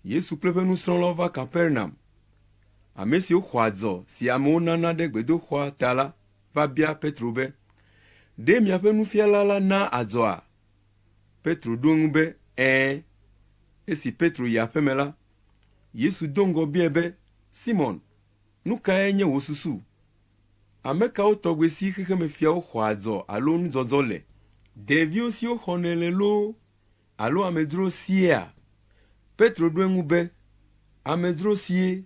Speaker 1: Yesu kple eƒe nusrɔ̃lawo va Kapernaum. Ame siwo xɔ adzɔ si amewo nana ɖe gbedoxɔa ta la va bia Petro be, “Ɖe miaƒe nufiala la na adzɔa?” Petro ɖo eŋu be, “Ɛ̃.” Esi Petro yi aƒe me la, Yesu do ŋgɔ biae be, “Simɔn, nu kae nye wò susu? Ame kawo tɔgbi si xexemefiawo xɔa adzɔ alo nudzɔdzɔ le? Ɖeviwo si woxɔnɛ le loo alo amedzrowo siea?” Petro ɖo eŋu be, “Amedzrowo sie.”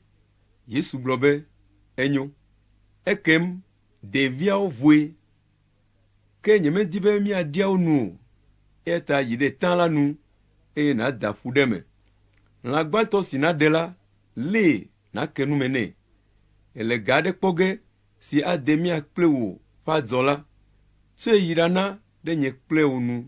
Speaker 1: Yesu gblɔ be, “Enyo, ekem ɖeviawo voe. Ke nyemedi be míaɖia wo nu o, eya ta yi ɖe tá la nu, eye nàda ƒu ɖe eme. Lã gbãtɔ si nàɖe la, lée nàke nu me nɛ. Èle ga aɖe kpɔ ge si ade mía kple wò ƒe adzɔ la, tsɔe yi ɖana ɖe nye kple wò nu.”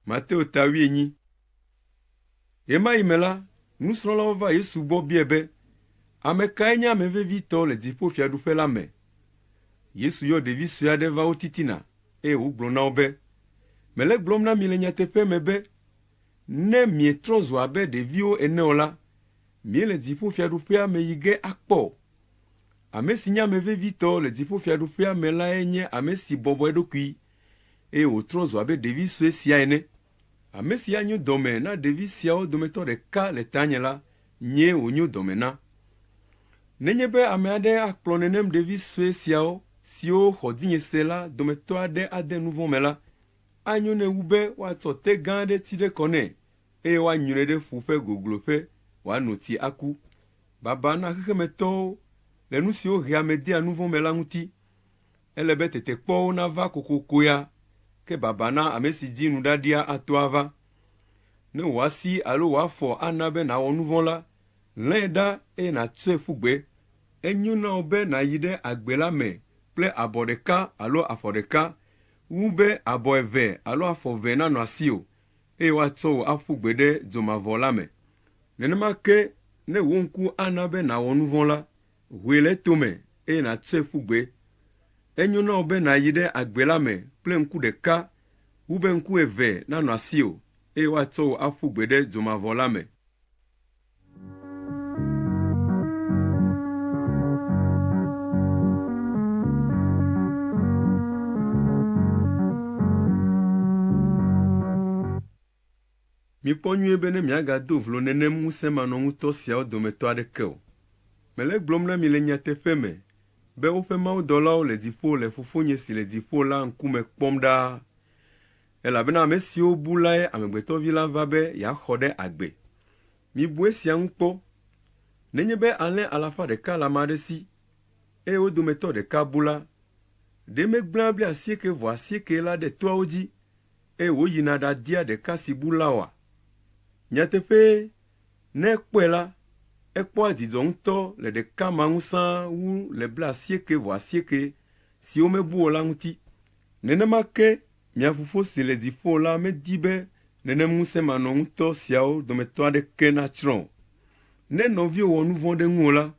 Speaker 1: Mateo ta wuienyi. Ɣemaɣi me la, nusrɔ̃lawo va Yesu gbɔ biae be, “Ame kae nye ame vevitɔ le dziƒofiaɖuƒe la me?” Yesu yɔ ɖevi sue aɖe va wo titina, eye wògblɔ na wo be, “Mele egblɔm na mi le nyateƒe me be, ne mietrɔ zu abe ɖeviwo ene o la, miele dziƒofiaɖuƒea me yi ge akpɔ o. Ame si nye ame vevitɔ le dziƒofiaɖuƒea me lae nye ame si bɔbɔ eɖokui, eye wòtrɔ zu abe ɖevi sue sia ene. Ame si anyo dɔme na ɖevi siawo dometɔ ɖeka le tanye la, nyee wònyo dɔme na. Nenye be ame aɖe akplɔ nenem ɖevi sue siawo siwo xɔ dzinye se la dometɔ aɖe ade nu vɔ̃ me la, anyo nɛ wu be woatsɔ te gã aɖe ti ɖe kɔ nɛ eye woanyrɔe ɖe ƒu ƒe gogloƒe wòano tsi aku. Baba na xexemetɔwo le nu siwo hea ame dea nu vɔ̃ me la ŋuti. Ele be tetekpɔwo nava kokoko ya, ke baba na ame si dzi nuɖaɖia ato ava. Ne wò asi alo wò afɔ ana be nàwɔ nu vɔ̃ la, lẽe ɖa eye nàtsɔe ƒu gbe. Enyo na wò be nàyi ɖe agbe la me kple abɔ ɖeka alo afɔ ɖeka wu be abɔ eve alo afɔ eve nanɔ asiwò eye woatsɔ wò aƒu gbe ɖe dzomavɔ la me. Nenema ke ne wò ŋku ana be nàwɔ nu vɔ̃ la, hoe le etome eye nàtsɔe ƒu gbe. Enyo na wò be nàyi ɖe agbe la me kple ŋku ɖeka wu be ŋku eve nanɔ asiwò eye woatsɔ wò aƒu gbe ɖe dzomavɔ la me. Mikpɔ nyuie be ne miagado vlo nenem ŋusẽmanɔŋutɔ siawo dometɔ aɖeke o. Mele egblɔm na mi le nyateƒe me be woƒe mawudɔlawo le dziƒo le Fofonye si le dziƒo la ŋkume kpɔm ɖaa. Elabena ame siwo bu lae Amegbetɔvi la va be yeaxɔ ɖe agbe. Mibu esia ŋu kpɔ. Nenye be alẽ alafa ɖeka le ame aɖe si, eye wo dometɔ ɖeka bu la, ɖe megblẽa 89 la ɖe toawo dzi eye wòyina ɖadia ɖeka si bu la oa? Nyateƒee, ne ekpɔe la, ekpɔa dzidzɔ ŋutɔ le ɖeka ma ŋu sãa wu le 88 siwo mebu o la ŋuti. Nenema ke mia Fofo si le dziƒo la medi be nenem ŋusẽmanɔŋutɔ siawo dometɔ aɖeke natsrɔ̃ o. Ne nɔviwò wɔ nu vɔ̃ ɖe ŋuwò la,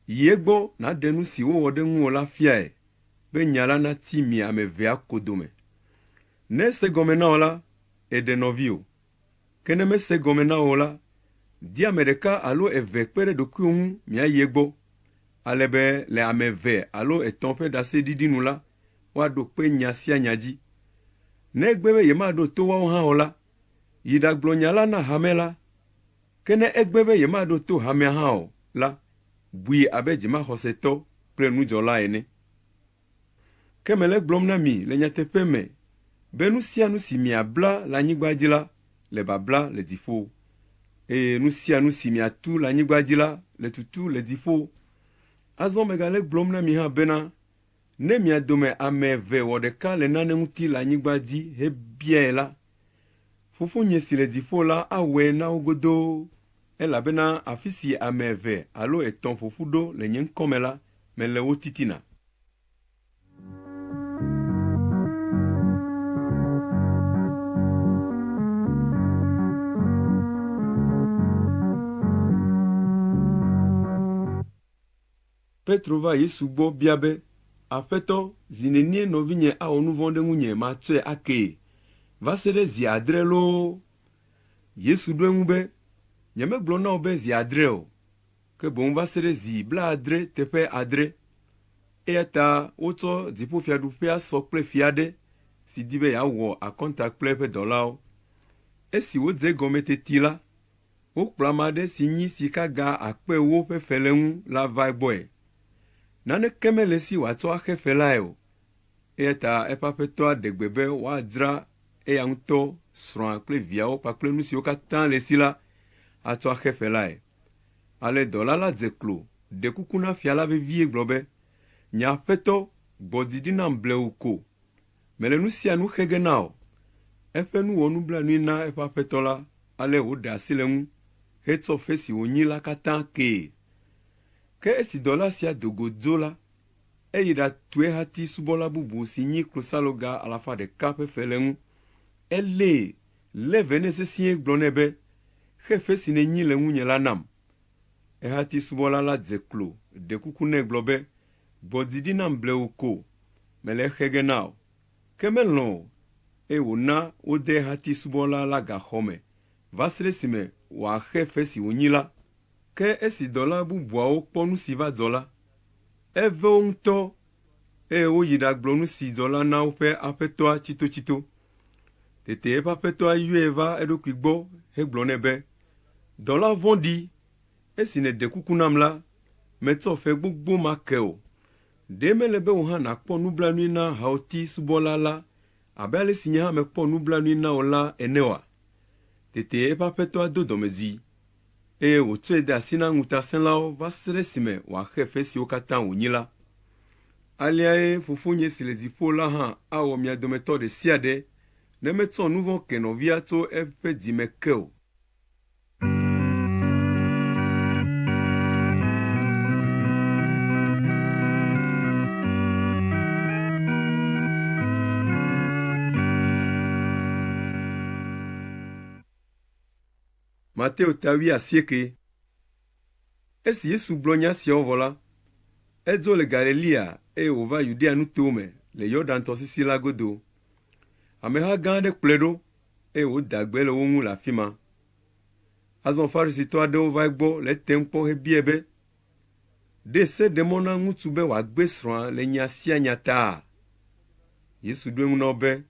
Speaker 1: yi egbɔ nàɖe nu si wowɔ ɖe ŋuwò la fiae be nya la natsi mi ame evea ko dome. Ne ese gɔme na wò la, èɖe nɔviwò. Ke ne mese egɔme na wò o la, di ame ɖeka alo eve kpe ɖe ɖokuiwò ŋu miayi egbɔ, ale be le ame eve alo etɔ̃ ƒe ɖaseɖiɖi nu la, woaɖo kpe nya sia nya dzi. Ne egbe be yemaɖo to woawo hã o la, yi ɖagblɔ nya la na hame la. Ke ne egbe be yemaɖo to hamea hã o la, bui abe dzimaxɔsetɔ kple nudzɔla ene. Ke mele egblɔm na mi le nyateƒe me be nu sia nu si miabla le anyigba dzi la le babla le dziƒo, eye nu sia nu si miatu le anyigba dzi la le tutu le dziƒo. Azɔ megale egblɔm na mi hã bena, ne mia dome ame eve wɔ ɖeka le nane ŋuti le anyigba dzi hebiae la, Fofonye si le dziƒo la awɔe na wo godoo, elabena afi si ame eve alo etɔ̃ ƒo ƒu ɖo le nye ŋkɔ me la, mele wo titina. Petro va Yesu gbɔ bia be, Aƒetɔ, zi nenie nɔvinye awɔ nu vɔ̃ ɖe ŋunye matsɔe akee? Va se ɖe zi adre loo? Yesu ɖo eŋu be, Nyemegblɔ na wò be zi adre o, ke boŋ va se ɖe zi blaadre teƒe adre. Eya ta wotsɔ dziƒofiaɖuƒea sɔ kple fia aɖe si di be yeawɔ akɔnta kple eƒe dɔlawo. Esi wòdze egɔme teti la, wokplɔ ame aɖe si nyi sikaga akpe ewo ƒe fe le eŋu la va egbɔe. Naneke mele esi wòatsɔ axe fe lae o, eya ta eƒe aƒetɔa ɖe gbe be woadzra eya ŋutɔ, srɔ̃a kple viawo kpakple nu siwo katã le esi la atsɔ axe fe lae. Ale dɔla la dze klo, ɖe kuku na fia la vevie gblɔ be, “Nye aƒetɔ, gbɔ dzi ɖi nam blewu ko. Mele nu sia nu xe ge na wò.” Eƒe nu wɔ nublanui na eƒe aƒetɔ la, ale wòɖe asi le eŋu hetsɔ fe si wònyi la katã kee. Ke esi dɔla sia do go dzo la, eyi ɖatu ehati subɔla bubu si nyi klosaloga alafa ɖeka ƒe fe le eŋu. Elée, lé ve nɛ sesĩe gblɔ nɛ be, “Xe fe si nènyi le ŋunye la nam.” Ehati subɔla la dze klo, ɖe kuku nɛ gblɔ be, “Gbɔ dzi ɖi nam blewu ko, mele exe ge na wò.” Ke melɔ̃ o, eye wòna wode ehati subɔla la gaxɔ me va se ɖe esime wòaxe fe si wònyi la. Ke esi dɔla bubuawo kpɔ nu si va dzɔ la, eve wo ŋutɔ, eye woyi ɖagblɔ nu si dzɔ la na woƒe aƒetɔa tsitotsito. Tete eƒe aƒetɔa yɔe va eɖokui gbɔ hegblɔ nɛ be, “Dɔla vɔ̃ɖi, esi nèɖe kuku nam la, metsɔ fe gbogbo ma ke wò. Ɖe mele be wò hã nàkpɔ nublanui na hawòti subɔla la abe ale si nye hã mekpɔ nublanui na wò la ene oa?” Tete eƒe aƒetɔa do dɔmedzoe, eye wòtsɔe de asi na ŋutasẽlawo va se ɖe esime wòaxe fe siwo katã wònyi la. Aleae Fofonye si le dziƒo la hã awɔ mia dometɔ ɖe sia ɖe ne metsɔ nu vɔ̃ ke nɔvia tso eƒe dzi me ke o. Mateo ta wuiasieke. Esi Yesu gblɔ nya siawo vɔ la, edzo le Galilea eye wòva Yudea nutowo me le Yɔdan tɔsisi la godo. Ameha gã aɖe kplɔe ɖo eye wòda gbe le wo ŋu le afi ma. Azɔ Farisitɔ aɖewo va egbɔ le etem kpɔ hebiae be, “Ɖe se ɖe mɔ na ŋutsu be wòagbe srɔ̃a le nya sia nya ta?” Yesu ɖo eŋu na wo be,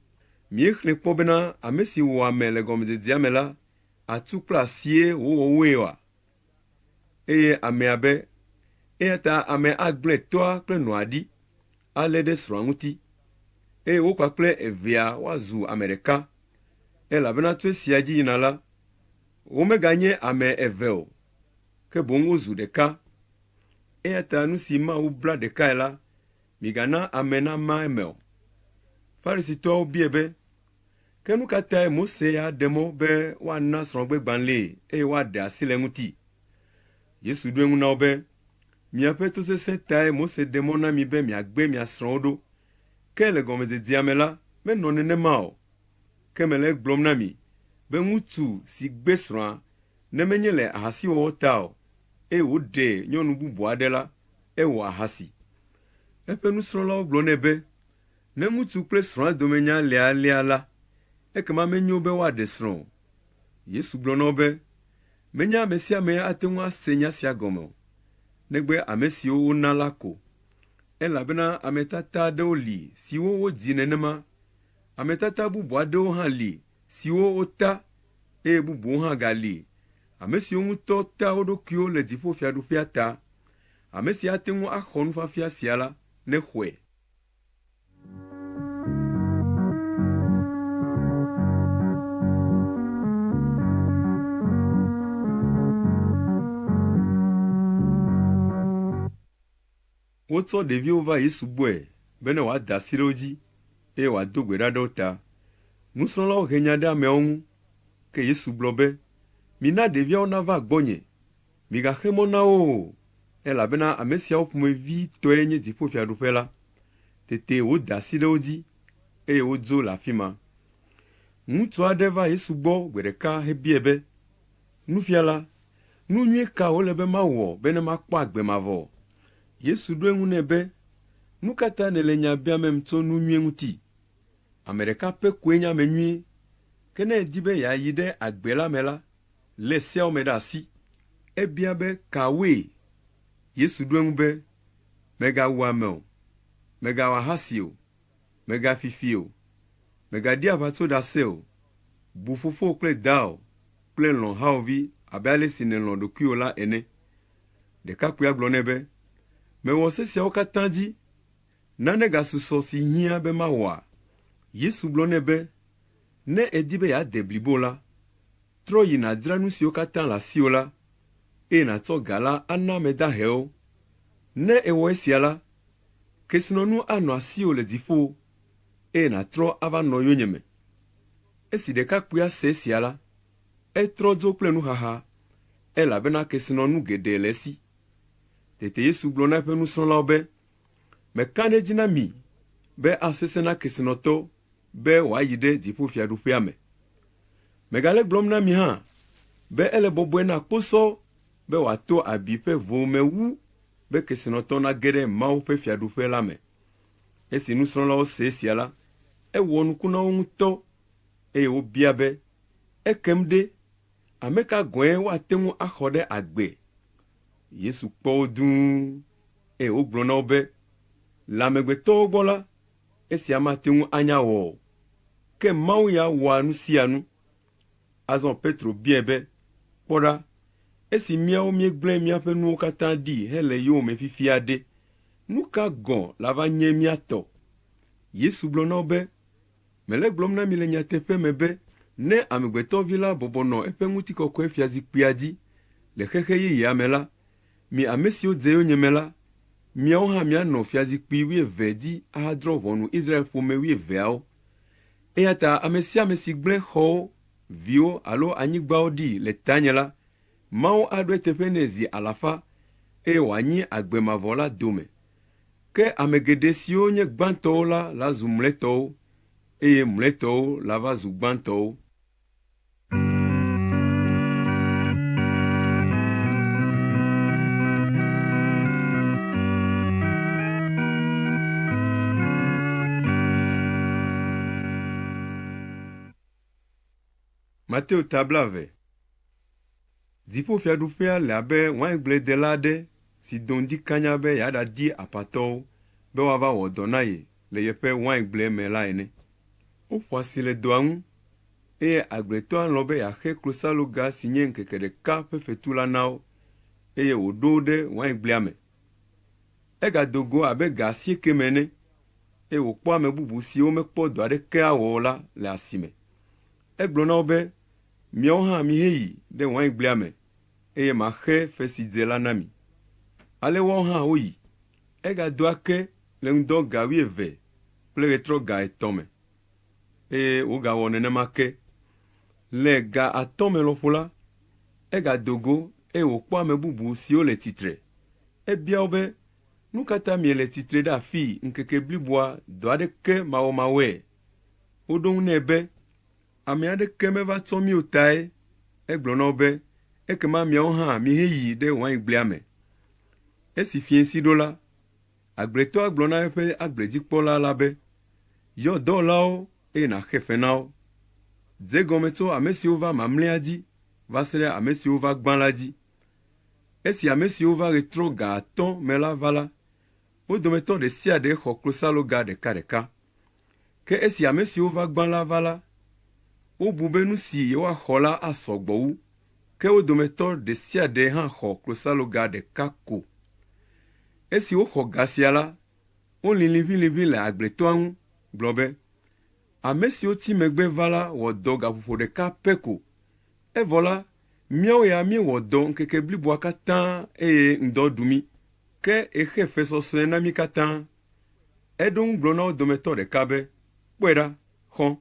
Speaker 1: “Miexlẽe kpɔ bena ame si wɔ ame le gɔmedzedzea me la, atsu kple asie wòwɔ woe oa? Eye amea be, ‘Eya ta ame agblẽ tɔa kple nɔa ɖi, alé ɖe srɔ̃a ŋuti, eye wo kpakple evea woazu ame ɖeka.’ Elabena tso esia dzi yina la, womeganye ame eve o, ke boŋ wozu ɖeka. Eya ta nu si Mawu bla ɖekae la, migana ame nama eme o.” Farisitɔawo biae be, “Ke nu ka tae Mose ya ɖe mɔ be woana srɔ̃gbegbalẽe eye woaɖe asi le eŋuti?” Yesu ɖo eŋu na wo be, “Miaƒe tosesẽ tae Mose ɖe mɔ na mi be miagbe mia srɔ̃wo ɖo, ke le gɔmedzedzea me la, menɔ nenema o. Ke mele egblɔm na mi be ŋutsu si gbe srɔ̃a, ne menye le ahasiwɔwɔ ta o, eye wòɖe nyɔnu bubu aɖe la, ewɔ ahasi.” Eƒe nusrɔ̃lawo gblɔ nɛ be, “Ne ŋutsu kple srɔ̃a dome nya le alea la, ekema menyo be woaɖe srɔ̃ o.” Yesu gblɔ na wo be, “Menye ame sia ame ate ŋu ase nya sia gɔme o, negbe ame siwo wona la ko. Elabena ame tata aɖewo li siwo wodzi nenema, ame tata bubu aɖewo hã li siwo wota, eye bubuwo hã gali, ame siwo ŋutɔ ta wo ɖokuiwo le dziƒofiaɖuƒea ta. Ame si ate ŋu axɔ nufiafia sia la, nexɔe.” Wotsɔ ɖeviwo va Yesu gbɔe bene wòada asi ɖe wo dzi, eye wòado gbe ɖa ɖe wo ta. Nusrɔ̃lawo he nya ɖe ameawo ŋu. Ke Yesu gblɔ be, “Mina ɖeviawo nava gbɔnye, migaxe mɔ na wo o, elabena ame siawo ƒomevi tɔe nye dziƒofiaɖuƒe la.” Tete wòda asi ɖe wo dzi, eye wodzo le afi ma. Ŋutsu aɖe va Yesu gbɔ gbe ɖeka hebiae be, “Nufiala, nu nyui ka wòle be mawɔ bene makpɔ agbe mavɔ?” Yesu ɖo eŋu nɛ be, “Nu ka ta nèle nya biamem tso nu nyui ŋuti? Ame ɖeka pɛ koe nye ame nyui. Ke ne èdi be yeayi ɖe agbe la me la, lé seawo me ɖe asi.” Ebia be, “Kawoe?” Yesu ɖo eŋu be, “Mègawu ame o, mègawɔ ahasi o, mègafi fi o, mègaɖi aʋatsoɖase o, bu fofowò kple dawò kple lɔ̃ hawòvi abe ale si nèlɔ̃ ɖokuiwò la ene.” Ɖekakpuia gblɔ nɛ be, “Mewɔ se siawo katã dzi. Nane gasusɔ si hiã be mawɔa?” Yesu gblɔ nɛ be, “Ne èdi be yeade blibo la, trɔ yi nàdzra nu siwo katã le asiwò la, eye nàtsɔ ga la ana ame dahewo. Ne èwɔ esia la, kesinɔnu anɔ asiwò le dziƒo, eye nàtrɔ ava nɔ yonyeme.” Esi ɖekakpuia se esia la, etrɔ dzo kple nuxaxa, elabena kesinɔnu geɖe le esi. Tete Yesu gblɔ na eƒe nusrɔ̃lawo be, “Meka ɖe edzi na mi be asesẽ na kesinɔtɔ be wòayi ɖe dziƒofiaɖuƒea me. Megale egblɔm na mi hã be ele bɔbɔe na kposɔ be wòato abi ƒe vo me wu be kesinɔtɔ nage ɖe Mawu ƒe fiaɖuƒe la me.” Esi nusrɔ̃lawo se esia la, ewɔ nuku na wo ŋutɔ, eye wobia be, “Ekem ɖe, ame ka gɔ̃e woate ŋu axɔ ɖe agbe?” Yesu kpɔ wo dũu, eye wògblɔ na wo be, “Le amegbetɔwo gbɔ la, esia mate ŋu anya wɔ o, ke Mawu ya wɔa nu sia nu.” Azɔ Petro biae be, “Kpɔ ɖa, esi míawo míegblẽ míaƒe nuwo katã ɖi hele yowòme fifia ɖe, nu ka gɔ̃ lava nye mía tɔ?” Yesu gblɔ na wo be, “Mele egblɔm na mi le nyateƒe me be, ne Amegbetɔ Vi la bɔbɔ nɔ eƒe ŋutikɔkɔefiazikpuia dzi le xexe yeyea me la, mi ame siwo dze yonyeme la, miawo hã mianɔ fiazikpui wuieve dzi ahadrɔ̃ ʋɔnu Israel ƒome wuieveawo. Eya ta ame sia ame si gblẽ xɔwo, viwo alo anyigbawo ɖi le tanye la, Mawu aɖo eteƒe nɛ zi alafa, eye wòanyi agbe mavɔ la dome. Ke ame geɖe siwo nye gbãtɔwo la lazu mlɔetɔwo, eye mlɔetɔwo lava zu gbãtɔwo. Mateo ta blaeve. Dziƒofiaɖuƒea le abe waingbledela aɖe si do ŋdi kanya be yeaɖadi aƒatɔwo be woava wɔ dɔ na ye le yeƒe waingble me la ene. Woƒo asi le dɔa ŋu, eye agbletɔa lɔ̃ be yeaxe klosaloga si nye ŋkeke ɖeka ƒe fetu la na wo, eye wòɖo wo ɖe waingblea me. Egado go abe ga asieke me ene, eye wòkpɔ ame bubu siwo mekpɔ dɔ aɖeke awɔ o la le asime. Egblɔ na wo be, ‘Miawo hã miheyi ɖe waingblea me, eye maxe fe si dze la na mi.’ Ale woawo hã woyi. Egado ake le ŋdɔ ga wuieve kple ɣetrɔ ga etɔ̃ me, eye wògawɔ nenema ke. Le ga atɔ̃ me lɔƒo la, egado go, eye wòkpɔ ame bubu siwo le tsitre. Ebia wo be, ‘Nu ka ta miele tsitre ɖe afii ŋkeke bliboa dɔ aɖeke mawɔmawɔe?’ Woɖo eŋu nɛ be, ‘Ame aɖeke meva tsɔ mí o tae.’ Egblɔ na wo be, ‘Ekema miawo hã miheyi ɖe waingblea me.’ Esi fiẽsi ɖo la, agbletɔa gblɔ na eƒe agbledzikpɔla la be, ‘Yɔ dɔwɔlawo eye nàxe fe na wo. Dze egɔme tso ame siwo va mamlɛa dzi va se ɖe ame siwo va gbã la dzi.’ Esi ame siwo va ɣetrɔ ga atɔ̃ me la va la, wo dometɔ ɖe sia ɖe xɔ klosaloga ɖekaɖeka. Ke esi ame siwo va gbã la va la, wobu be nu si yewoaxɔ la asɔ gbɔ wu, ke wo dometɔ ɖe sia ɖe hã xɔ klosaloga ɖeka ko. Esi woxɔ ga sia la, wolĩ liʋĩliʋĩ le agbletɔa ŋu gblɔ be, ‘Ame siwo tsi megbe va la wɔ dɔ gaƒoƒo ɖeka pɛ ko, evɔ la, míawo ya míewɔ dɔ ŋkeke bliboa katã eye ŋdɔ ɖu mí.’ Ke exe fe sɔsɔe na mí katã. Eɖo eŋu gblɔ na wo dometɔ ɖeka be, ‘Kpɔe ɖa, xɔ̃,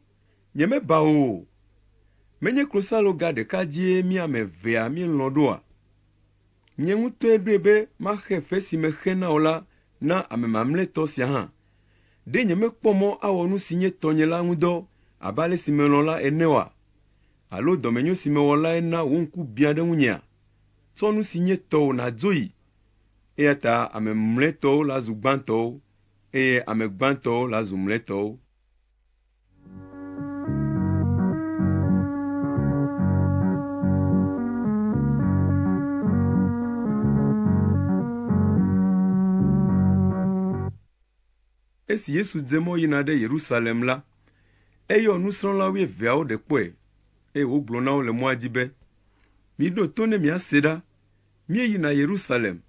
Speaker 1: nyemeba wò o. Menye klosaloga ɖeka dzie mí ame evea míelɔ̃ ɖoa? Nye ŋutɔe ɖoe be maxe fe si mexe na wò la na ame mamlɛtɔ sia hã. Ɖe nyemekpɔ mɔ awɔ nu si nye tɔnye la ŋu dɔ abe ale si melɔ̃ la ene oa? Alo dɔmenyo si mewɔ lae na wò ŋku biã ɖe ŋunyea? Tsɔ nu si nye tɔwò nàdzo yi. Eya ta ame mlɔetɔwo lazu gbãtɔwo, eye ame gbãtɔwo lazu mlɔetɔwo. Esi Yesu dze mɔ yina ɖe Yerusalem la, eyɔ nusrɔ̃la wuieveawo ɖe kpɔe, eye wògblɔ na wo le mɔa dzi be, “Miɖo to ne miase ɖa. Míeyina Yerusalem.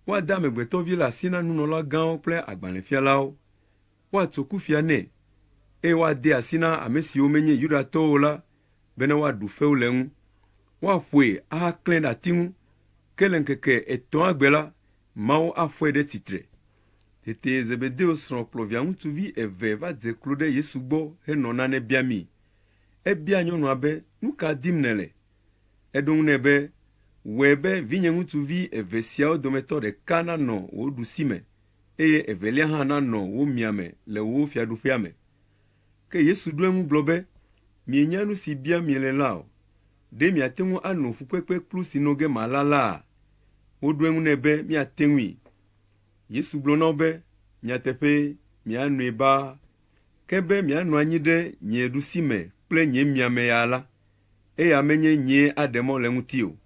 Speaker 1: Woade Amegbetɔ Vi la asi na nunɔlagãwo kple agbalẽfialawo. Woatso kufia nɛ, eye woadee asi na ame siwo menye Yudatɔwo o la bene woaɖu fewu le eŋu. Woaƒoe ahaklãe ɖe ati ŋu, ke le ŋkeke etɔ̃a gbe la, Mawu afɔe ɖe tsitre. Tete Zebedeo srɔ̃ kplɔ via ŋutsuvi eve va dze klo ɖe Yesu gbɔ henɔ nane biamii. Ebia nyɔnua be, “Nu ka dim nèle?” Eɖo eŋu nɛ be, “Wɔe be vinye ŋutsuvi eve siawo dometɔ ɖeka nanɔ wò ɖusime eye evelia hã nanɔ wò miame le wò fiaɖuƒea me.” Ke Yesu ɖo eŋu gblɔ be, “Mienya nu si biam miele la o. Ɖe miate ŋu ano fukpekpekplu si no ge mala laa?” Woɖo eŋu nɛ be, “Míate ŋui.” Yesu gblɔ na wo be, “Nyateƒee, mianoe baa, ke be mianɔ anyi ɖe nye ɖusime kple nye miame ya la, eya menye nyee aɖe mɔ le eŋuti o.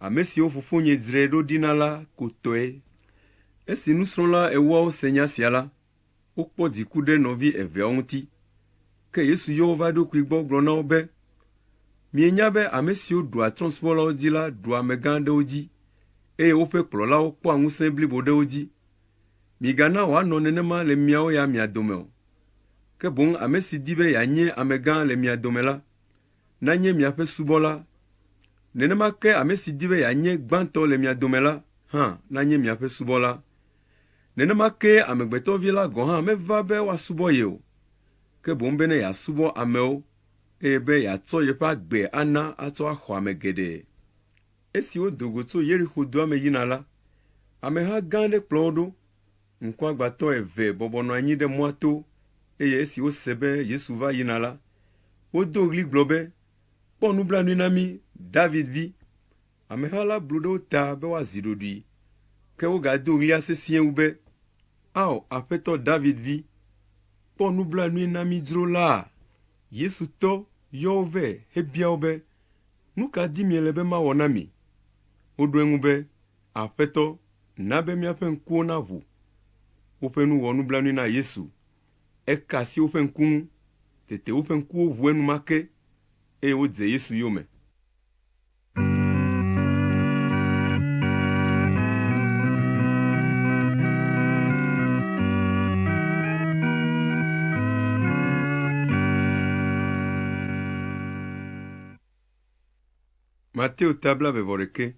Speaker 1: Ame siwo Fofonye dzrae ɖo ɖi na la ko tɔe.” Esi nusrɔ̃la ewoawo se nya sia la, wokpɔ dziku ɖe nɔvi eveawo ŋuti. Ke Yesu yɔ wo va eɖokui gbɔ gblɔ na wo be, “Mienya be ame siwo ɖua trɔ̃subɔlawo dzi la ɖua amegã ɖe wo dzi, eye woƒe kplɔlawo kpɔa ŋusẽ blibo ɖe wo dzi. Migana wòanɔ nenema le miawo ya mia dome o. Ke boŋ ame si di be yeanye amegã le mia dome la, nanye miaƒe subɔla. Nenema ke ame si di be yeanye gbãtɔ le mia dome la hã nanye miaƒe subɔla. Nenema kee Amegbetɔ Vi la gɔ̃ hã meva be woasubɔ ye o, ke boŋ bene yeasubɔ amewo, eye be yeatsɔ yeƒe agbe ana atsɔ axɔ ame geɖe. Esi wodo go tso Yerixo dua me yina la, ameha gã aɖe kplɔ wo ɖo. Ŋkuagbãtɔ eve bɔbɔ nɔ anyi ɖe mɔa to, eye esi wose be Yesu va yina la, wodo ɣli gblɔ be, “Kpɔ nublanui na mí, David Vi!” Ameha la blu ɖe wo ta be woazi ɖoɖoe, ke wogado ɣlia sesĩe wu be, “Ao, Aƒetɔ David Vi, kpɔ nublanui na mí dzro laa!” Yesu tɔ, yɔ wo vɛ hebia wo be, “Nu ka dim miele be mawɔ na mi?” Woɖo eŋu be, “Aƒetɔ, na be míaƒe ŋkuwo naʋu.” Woƒe nu wɔ nublanui na Yesu. Eka asi woƒe ŋku ŋu, tete woƒe ŋkuwo ʋu enumake, eye wodze Yesu yome. Mateo ta blaeve-vɔ-ɖekɛ.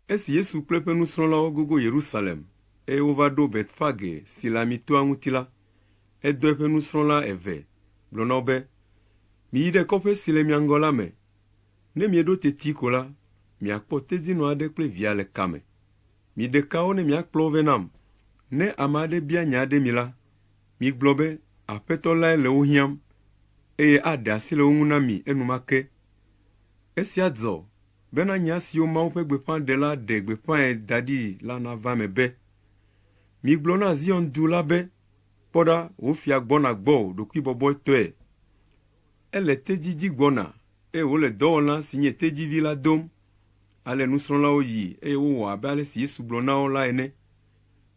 Speaker 1: Esi Yesu kple eƒe nusrɔ̃lawo gogo Yerusalem, eye wova ɖo Betfage si le Amitoa ŋuti la, edɔ eƒe nusrɔ̃la eve, gblɔ na wo be, “Miyi ɖe kɔƒe si le mia ŋgɔ la me. Ne mieɖo teti ko la, miakpɔ tedzinɔ aɖe kple via le kame. Miɖe kawo ne miakplɔ wo vɛ nam. Ne ame aɖe bia nya aɖe mi la, migblɔ be, Aƒetɔ lae le wo hiãm, eye aɖe asi le wo ŋu na mi enumake. Esia dzɔ bena nya siwo Mawu ƒe gbeƒãɖela ɖe gbeƒãe da ɖi la nava eme be, “Migblɔ na Zion du la be, Kpɔ ɖa, wò fia gbɔna gbɔwò ɖokuibɔbɔetɔe. Ele tedzi dzi gbɔna, eye wòle dɔwɔlã si nye tedzivi la dom.” Ale nusrɔ̃lawo yi eye wowɔ abe ale si Yesu gblɔ na wo la ene.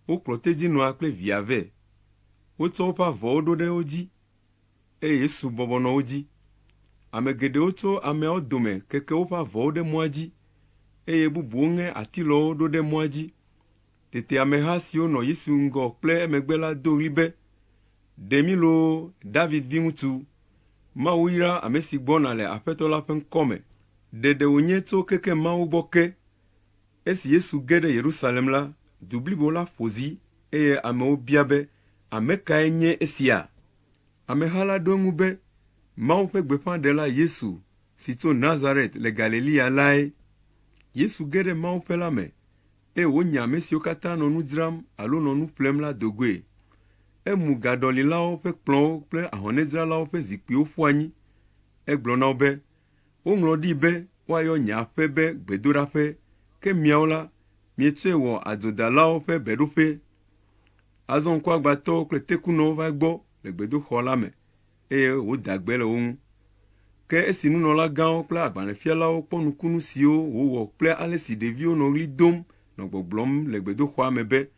Speaker 1: Wokplɔ tedzinɔa kple via vɛ. Wotsɔ woƒe avɔwo ɖo ɖe wo dzi, eye Yesu bɔbɔ nɔ wo dzi. Ame geɖewo tso ameawo dome keke woƒe avɔwo ɖe mɔa dzi, eye bubuwo ŋe atilɔwo ɖo ɖe mɔa dzi. Tete ameha siwo nɔ Yesu ŋgɔ kple emegbe la do ɣli be, “Ɖe mí loo, David viŋutsu! Mawu yra ame si gbɔna le Aƒetɔ la ƒe ŋkɔ me. Ɖeɖe wònye tso keke Mawu gbɔ ke.” Esi Yesu ge ɖe Yerusalem la, du blibo la ƒo zi eye amewo bia be, “Ame kae nye esia?” Ameha la ɖo eŋu be, “Mawu ƒe gbeƒãɖela Yesu si tso Nazaret le Galilea lae.” Yesu ge ɖe mawuƒe la me, eye wònya ame siwo katã nɔ nu dzram alo nɔ nu ƒlem la do goe. Emu gaɖɔlilawo ƒe kplɔ̃wo kple ahɔnɛdzralawo ƒe zikpuiwo ƒu anyi. Egblɔ na wo be, “Woŋlɔ ɖi be woayɔ nye aƒe be gbedoɖaƒe, ke miawo la, mietsɔe wɔ adzodalawo ƒe beɖoƒe.” Azɔ ŋkuagbãtɔwo kple tekunɔwo va egbɔ le gbedoxɔ la me, eye wòda gbe le wo ŋu. Ke esi nunɔlagãwo kple agbalẽfialawo kpɔ nukunu siwo wòwɔ kple ale si ɖeviwo nɔ ɣli dom nɔ gbɔgblɔm le gbedoxɔa me be,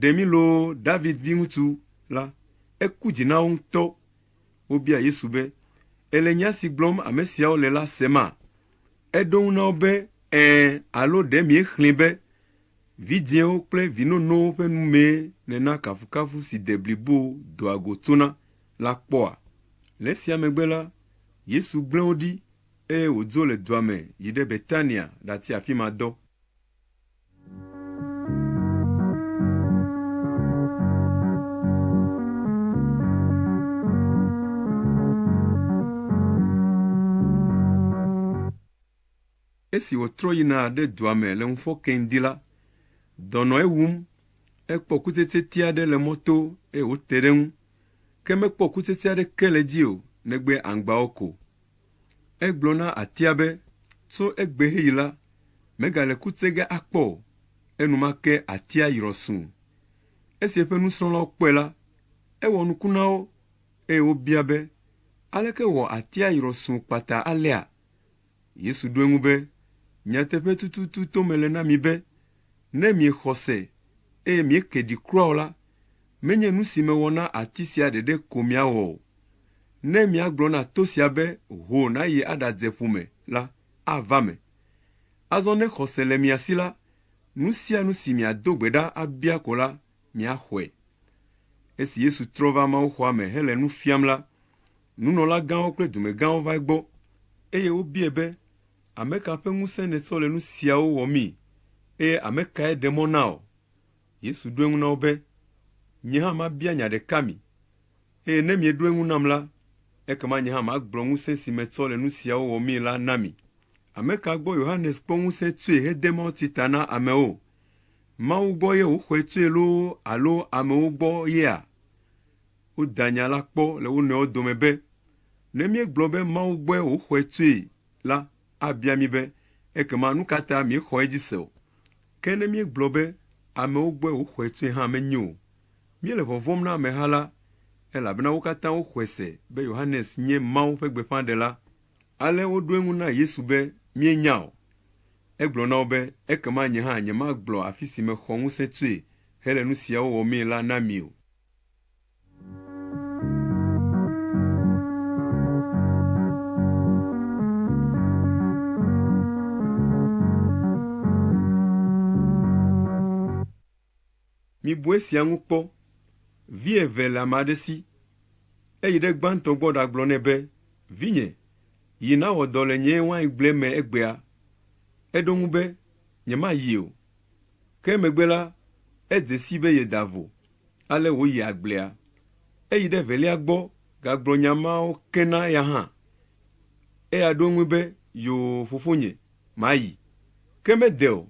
Speaker 1: “Ɖe mí loo, David viŋutsu” la, eku dzi na wo ŋutɔ. Wobia Yesu be, “Èle nya si gblɔm ame siawo le la sema?” Eɖo eŋu na wo be, “Ɛ̃, alo ɖe miexlẽe be, vidzĩewo kple vi nonowo ƒe nu mee nèna kafukafu si de blibo doa go tsona la kpɔa?” Le esia megbe la, Yesu gblẽ wo ɖi, eye wòdzo le dua me yi ɖe Betania ɖatsi afi ma dɔ. Esi wòtrɔ yina ɖe dua me le ŋufɔke ŋdi la, dɔ nɔ ewum. Ekpɔ kutsetseti aɖe le mɔto eye wòte ɖe eŋu, ke mekpɔ kutsetse aɖeke le edzi o, negbe aŋgbawo ko. Egblɔ na atia be, “Tso egbe heyi la, mègale ku tse ge akpɔ o.” Enumake atia yrɔ sũu. Esi eƒe nusrɔ̃lawo kpɔe la, ewɔ nuku na wo, eye wobia be, “Aleke wɔ atia yrɔ sũu kpata alea?” Yesu ɖo eŋu be, “Nyateƒe tututu tom mele na mi be, ne miexɔ se, eye mieke ɖi kura o la, menye nu si mewɔ na ati sia ɖeɖe ko miawɔ o. Ne miagblɔ na to sia be, ‘Ho nàyi aɖadze ƒu me’ la, ava me. Azɔ ne xɔse le mia si la, nu sia nu si miado gbe ɖa abia ko la, miaxɔe.” Esi Yesu trɔ va mawuxɔa me hele nu fiam la, nunɔlagãwo kple dumegãwo va egbɔ, eye wobiae be, “Ame ka ƒe ŋusẽ nètsɔ le nu siawo wɔmii, eye ame kae ɖe mɔ na wò?” Yesu ɖo eŋu na wo be, “Nye hã mabia nya ɖeka mi, eye ne mieɖo eŋu nam la, ekema nye hã magblɔ ŋusẽ si metsɔ le nu siawo wɔmii la na mi. Ame ka gbɔ Yohanes kpɔ ŋusẽ tsoe hede mawutsi ta na amewo? Mawu gbɔ ye wòxɔe tsoe loo alo amewo gbɔ yea?” Woda nya la kpɔ le wo nɔewo dome be, “Ne míegblɔ be Mawu gbɔe wòxɔe tsoe la, abia mí be, ‘Ekema nu ka ta miexɔ edzi se o?’ Ke ne míegblɔ be, ‘Amewo gbɔe wòxɔe tsoe’ hã menyo o. Míele vɔvɔ̃m na ameha la, elabena wo katã woxɔe se be Yohanes nye Mawu ƒe gbeƒãɖela.” Ale woɖo eŋu na Yesu be, “Míenya o.” Egblɔ na wo be, “Ekema nye hã nyemagblɔ afi si mexɔ ŋusẽ tsoe hele nu siawo wɔmee la na mi o.” Mibu esia ŋu kpɔ. Vi eve le ame aɖe si. Eyi ɖe gbãtɔ gbɔ ɖagblɔ nɛ be, ‘Vinye, yi nàwɔ dɔ le nye waingble me egbea.’ Eɖo eŋu be, ‘Nyemayi o.’ Ke emegbe la, edze sii be yeda vo, ale wòyi agblea. Eyi ɖe evelia gbɔ gagblɔ nya mawo ke na eya hã. Eya ɖo eŋu be, ‘Yoo, fofonye, mayi.’ Ke mede o.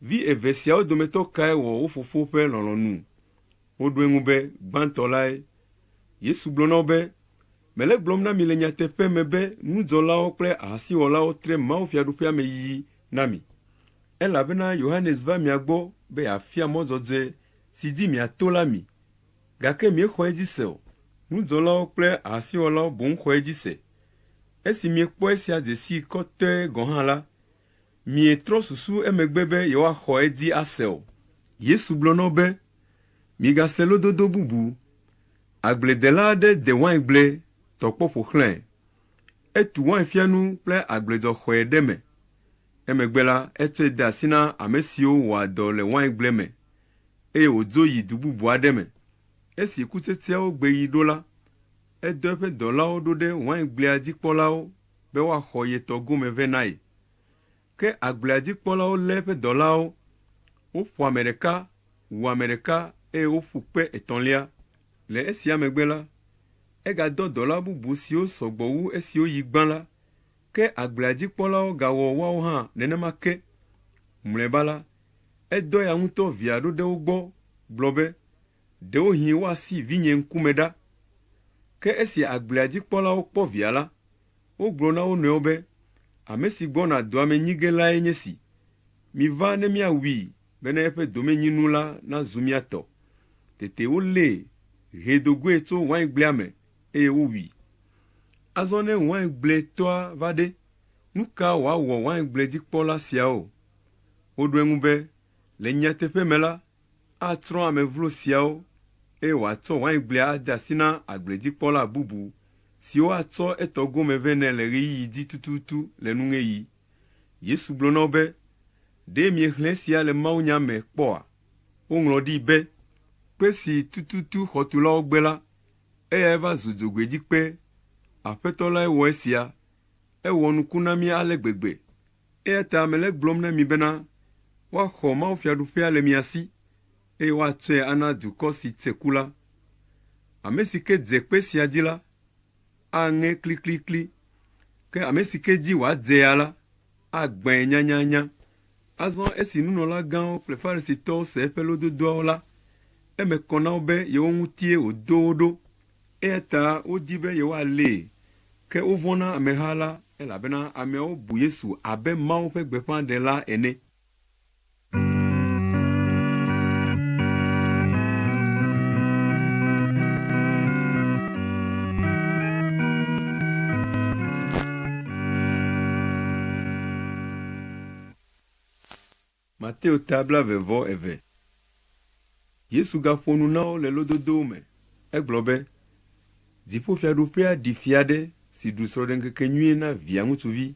Speaker 1: Vi eve siawo dometɔ kae wɔ wo fofo ƒe lɔlɔ̃nu? Woɖo eŋu be, “Gbãtɔ lae.” Yesu gblɔ na wo be, “Mele egblɔm na mi le nyateƒe me be nudzɔlawo kple ahasiwɔlawo tre mawufiaɖuƒea me yiyi na mi. Elabena Yohanes va mia gbɔ be yeafia mɔ dzɔdzɔe si dzi miato la mi, gake miexɔ edzi se o. Nudzɔlawo kple ahasiwɔlawo boŋ xɔ edzi se. Esi miekpɔ esia dze sii kɔtɛe gɔ̃ hã la, Mietrɔ susu emegbe be yewoaxɔ edzi ase o. Yesu gblɔ na wo be, “Migase lododo bubu. Agbledela aɖe de waingble tɔ kpɔ ƒo xlãe. Etu wainfiãnu kple agbledzɔxɔe ɖe eme. Emegbe la, etsɔe de asi na ame siwo wɔa dɔ le waingble me, eye wòdzo yi du bubu aɖe me. Esi kutsetseawo gbeɣi ɖo la, edɔ eƒe dɔlawo ɖo ɖe waingblea dzi kpɔlawo be woaxɔ ye tɔ gome vɛ na ye. Ke agblea dzi kpɔlawo lé eƒe dɔlawo. Woƒo ame ɖeka, wu ame ɖeka eye woƒu kpe etɔ̃lia. Le esia megbe la, egadɔ dɔla bubu siwo sɔ gbɔ wu esiwo yi gbã la. Ke agblea dzi kpɔlawo gawɔ woawo hã nenema ke. Mlɔeba la, edɔ eya ŋutɔ via ɖo ɖe wo gbɔ gblɔ be, ‘Ɖewohĩ woasi vinye ŋkume ɖa.’ Ke esi agblea dzi kpɔlawo kpɔ via la, wogblɔ na wo nɔewo be, ‘Ame si gbɔna dɔa me nyi ge lae nye esi. Miva ne míawui bene eƒe domenyinu la nazu mía tɔ.’ Tete wolée, hee do goe tso waingblea me eye wowui. Azɔ ne waingbletɔa va ɖe, nu ka wòawɔ waingbledzikpɔla siawo? Woɖo eŋu be, le nyateƒe me la, atsrɔ̃ ame vlo siawo eye wòatsɔ waingblea ade asi na agbledzikpɔla bubu siwo atsɔ etɔ gome vɛ nɛ le ɣeyiɣi dzi tututu le nuŋeɣi. Yesu gblɔ na wo be, “Ɖe miexlẽ esia le mawunya me kpɔa? Woŋlɔ ɖi be, kpe si tututu xɔtulawo gbe la, eyae va zu dzogoedzikpe. Aƒetɔ lae wɔ esia. Ewɔ nuku na mí ale gbegbe. Eya ta mele egblɔm na mi bena, woaxɔ mawufiaɖuƒea le mia si, eye woatsɔe ana dukɔ si tse ku la. Ame si ke dze kpe sia dzi la, aŋe kliklikli, ke ame si ke dzi wòadze ya la, agbãe nyanyanya.” Azɔ esi nunɔlagãwo kple Farisitɔwo se eƒe lododoawo la, eme kɔ na wo be yewo ŋutie wòdo wo ɖo. Eya ta wodi be yewoalée, ke wovɔ̃ na ameha la elabena ameawo bu Yesu abe Mawu ƒe gbeƒãɖela ene. Mateo ta 22. Yesu gaƒo nu na wo le lododowo me. Egblɔ be, “Dziƒofiaɖuƒea ɖi fia aɖe si ɖu srɔ̃ɖeŋkekenyui na via ŋutsuvi.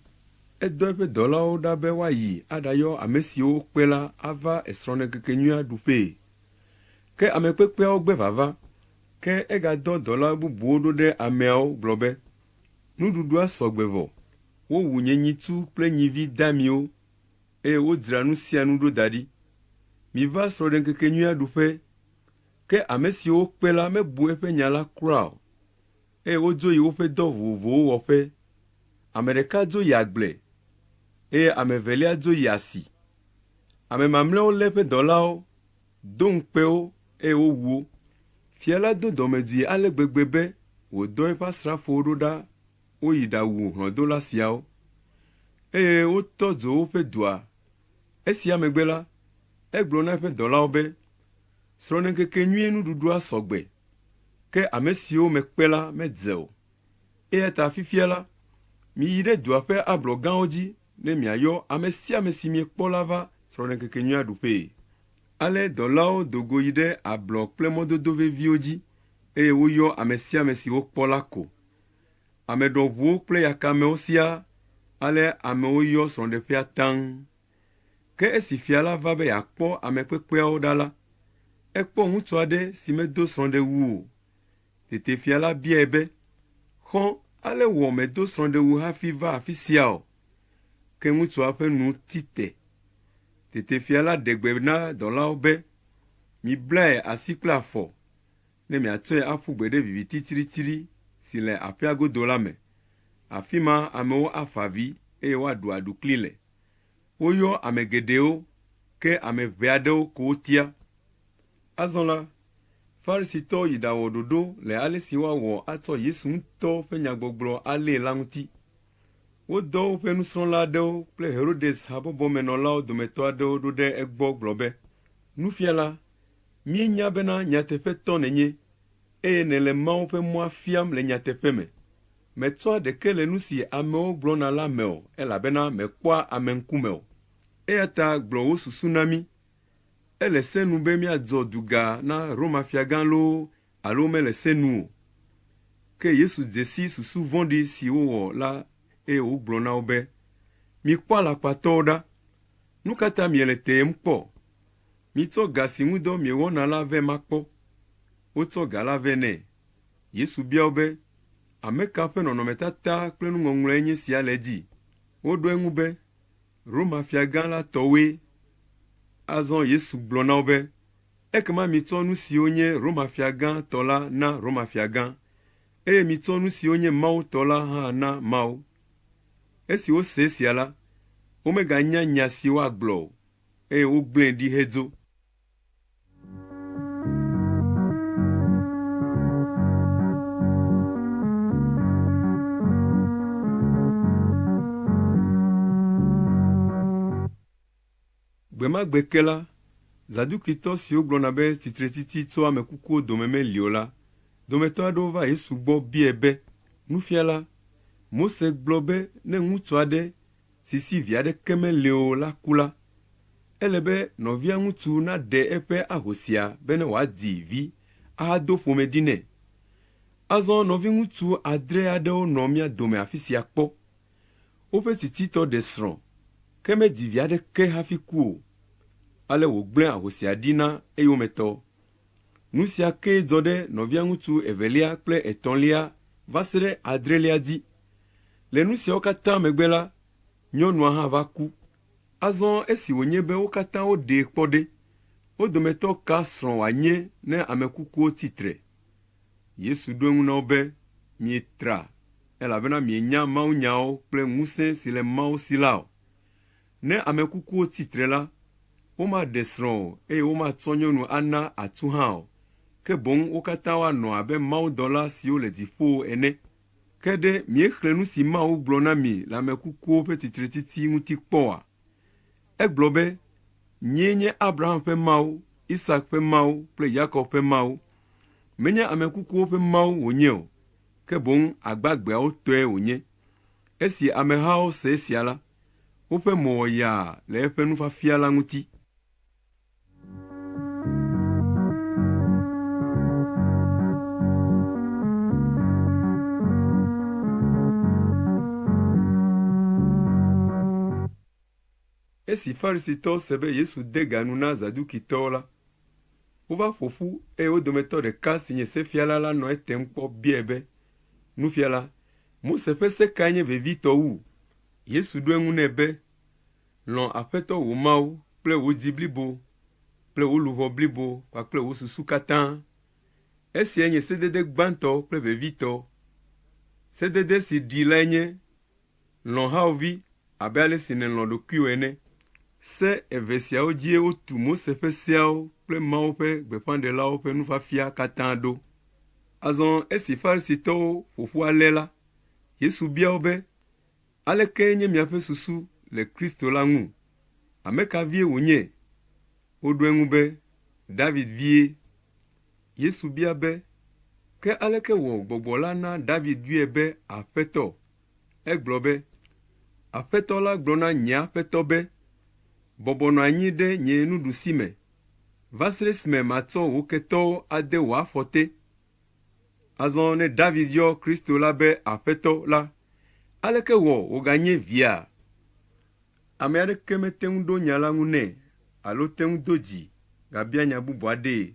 Speaker 1: Edɔ eƒe dɔlawo ɖa be woayi aɖayɔ ame siwo wokpe la ava srɔ̃ɖeŋkekenyuia ɖuƒee. Ke ame kpekpeawo gbe vava. Ke egadɔ dɔla bubuwo ɖo ɖe ameawo gblɔ be, ‘Nuɖuɖua sɔ gbe vɔ. Wowu nye nyitsu kple nyivi damiwo eye wodzra nu sia nu ɖo da ɖi. Miva srɔ̃ɖeŋkekenyuia ɖuƒe.’ Ke ame siwo wokpe la mebu eƒe nya la kura o, eye wodzo yi woƒe dɔ vovovowo wɔƒe. Ame ɖeka dzo yi agble, eye ame evelia dzo yi asi. Ame mamlɛawo lé eƒe dɔlawo, do ŋukpe wo, eye wowu wo. Fia la do dɔmedzoe ale gbegbe be wòdɔ eƒe asrafowo ɖo ɖa woyi ɖawu hlɔ̃dola siawo, eye wotɔ dzo woƒe dua. Esia megbe la, egblɔ na eƒe dɔlawo be, ‘Srɔ̃ɖeŋkekenyui nuɖuɖua sɔ gbe, ke ame siwo mekpe la medze o. Eya ta fifia la, miyi ɖe dua ƒe ablɔ gãwo dzi ne miayɔ ame sia ame si miekpɔ la va srɔ̃ɖeŋkekenyuia ɖuƒee.’ Ale dɔlawo do go yi ɖe ablɔ kple mɔdodo veviwo dzi, eye woyɔ ame sia ame si wokpɔ la ko. Ame ɖɔʋuwo kple yakamewo siaa, ale amewo yɔ srɔ̃ɖeƒea taŋ. Ke esi fia la va be yeakpɔ ame kpekpeawo ɖa la, ekpɔ ŋutsu aɖe si medo srɔ̃ɖewu o. Tete fia la biae be, ‘Xɔ̃, ale wɔ mèdo srɔ̃ɖewu hafi va afi sia o?’ Ke ŋutsua ƒe nu ti te. Tete fia la ɖe gbe na dɔlawo be, ‘Miblae asi kple afɔ, ne miatsɔe aƒu gbe ɖe viviti tsiɖitsiɖi si le aƒea godo la me. Afi ma amewo afa avi eye woaɖu aɖukli le.’ Woyɔ ame geɖewo, ke ame ʋɛ aɖewo ko wotia. Azɔ la, Farisitɔwo yi ɖawɔ ɖoɖo le ale si woawɔ atsɔ Yesu ŋutɔ ƒe nyagbɔgblɔ alée la ŋuti. Wodɔ woƒe nusrɔ̃la aɖewo kple Herodes habɔbɔmenɔlawo dometɔ aɖewo ɖo ɖe egbɔ gblɔ be, “Nufiala, míenya bena nyateƒetɔ nènye, eye nèle Mawu ƒe mɔa fiam le nyateƒe me. Mètsɔa ɖeke le nu si amewo gblɔna la me o elabena mèkpɔa ame ŋkume o. Eya ta gblɔ wò susu na mí. Ele se nu be míadzɔ duga na Roma fiagã loo alo mele se nu o?” Ke Yesu dze si susu vɔ̃ɖi si wowɔ la eye wògblɔ na wo be, “Mikpɔ alakpatɔwo ɖa! Nu ka ta miele teyem kpɔ? Mitsɔ ga si ŋu dɔ miewɔna la vɛ makpɔ.” Wotsɔ ga la vɛ nɛ. Yesu bia wo be, “Ame ka ƒe nɔnɔmetata kple nuŋɔŋlɔe nye sia le edzi?” Woɖo eŋu be, Roma Fiagã la tɔwoe.” Azɔ Yesu gblɔ na wo be, “Ekema mitsɔ nu siwo nye Roma Fiagã tɔ la na Roma Fiagã, eye mitsɔ nu siwo nye Mawu tɔ la hã na Mawu.” Esi wose esia la, womeganya nya si woagblɔ o, eye wogblẽe ɖi hedzo. Gbe ma gbe ke la, Zadukitɔ siwo gblɔna be tsitretsitsi tso ame kukuwo dome meli o la dometɔ aɖewo va Yesu gbɔ biae be, “Nufiala, Mose gblɔ be ne ŋutsu aɖe si si vi aɖeke meli o la ku la, ele be nɔvia ŋutsu naɖe eƒe ahosia bene wòadzi vi ahado ƒome ɖi nɛ. Azɔ nɔviŋutsu adre aɖewo nɔ mía dome afi sia kpɔ. Woƒe tsitsitɔ ɖe srɔ̃, ke medzi vi aɖeke hafi ku o. Ale wògblẽ ahosia ɖi na eyometɔ. Nu sia kee dzɔ ɖe nɔvia ŋutsu evelia kple etɔ̃lia va se ɖe adrelia dzi. Le nu siawo katã megbe la, nyɔnua hã va ku. Azɔ esi wònye be wo katã woɖee kpɔ ɖe, wo dometɔ ka srɔ̃ wòanye ne ame kukuwo tsi tre? Yesu ɖo eŋu na wo be, “Mietra, elabena mienya mawunyawo kple ŋusẽ si le Mawu si la o. Ne ame kukuwo tsi tre la, womaɖe srɔ̃ o eye womatsɔ nyɔnu ana atsu hã o, ke boŋ wo katã woanɔ abe mawudɔla siwo le dziƒo ene. Ke ɖe miexlẽ nu si Mawu gblɔ na mi le ame kukuwo ƒe tsitretsitsi ŋuti kpɔ oa? Egblɔ be, ‘Nyee nye Abraham ƒe Mawu, Isak ƒe Mawu kple Yakob ƒe Mawu.’ Menye ame kukuwo ƒe Mawu wònye o, ke boŋ agbagbeawo tɔe wònye. Esi amehawo se esia la, woƒe mo wɔ yaa le eƒe nufiafia la ŋuti. Esi Farisitɔwo se be Yesu de ga nu na Zadukitɔwo la, wova ƒo ƒu eye wo dometɔ ɖeka si nye sefiala la nɔ etem kpɔ biae be, “Nufiala, Mose ƒe se kae nye vevitɔ wu?” Yesu ɖo eŋu nɛ be, “Lɔ̃ Aƒetɔ wò Mawu kple wò dzi blibo kple wò luʋɔ blibo kpakple wò susu katã. Esiae nye sedede gbãtɔ kple vevitɔ. Sedede si ɖii lae nye, Lɔ̃ hawòvi abe ale si nèlɔ̃ ɖokuiwò ene. Se eve siawo dzie wotu Mose ƒe seawo kple Mawu ƒe gbeƒãɖelawo ƒe nufiafia katã ɖo. Azɔ esi Farisitɔwo ƒo ƒu ale la, Yesu bia wo be, “Aleke nye miaƒe susu le Kristo la ŋu? Ame ka vie wònye?” Woɖo eŋu be, “David vie.” Yesu bia be, “Ke aleke wɔ Gbɔgbɔ la na David yɔe be Aƒetɔ?” Egblɔ be, “Aƒetɔ la gblɔ na nye Aƒetɔ be, ‘Bɔbɔ nɔ anyi ɖe nye nuɖusime va se ɖe esime matsɔ wò ketɔwo ade wò afɔ te.’ Azɔ ne David yɔ Kristo la be Aƒetɔ la, aleke wɔ wòganye via?” Ame aɖeke mete ŋu ɖo nya la ŋu nɛ alo te ŋu do dzi gabia nya bubu aɖee.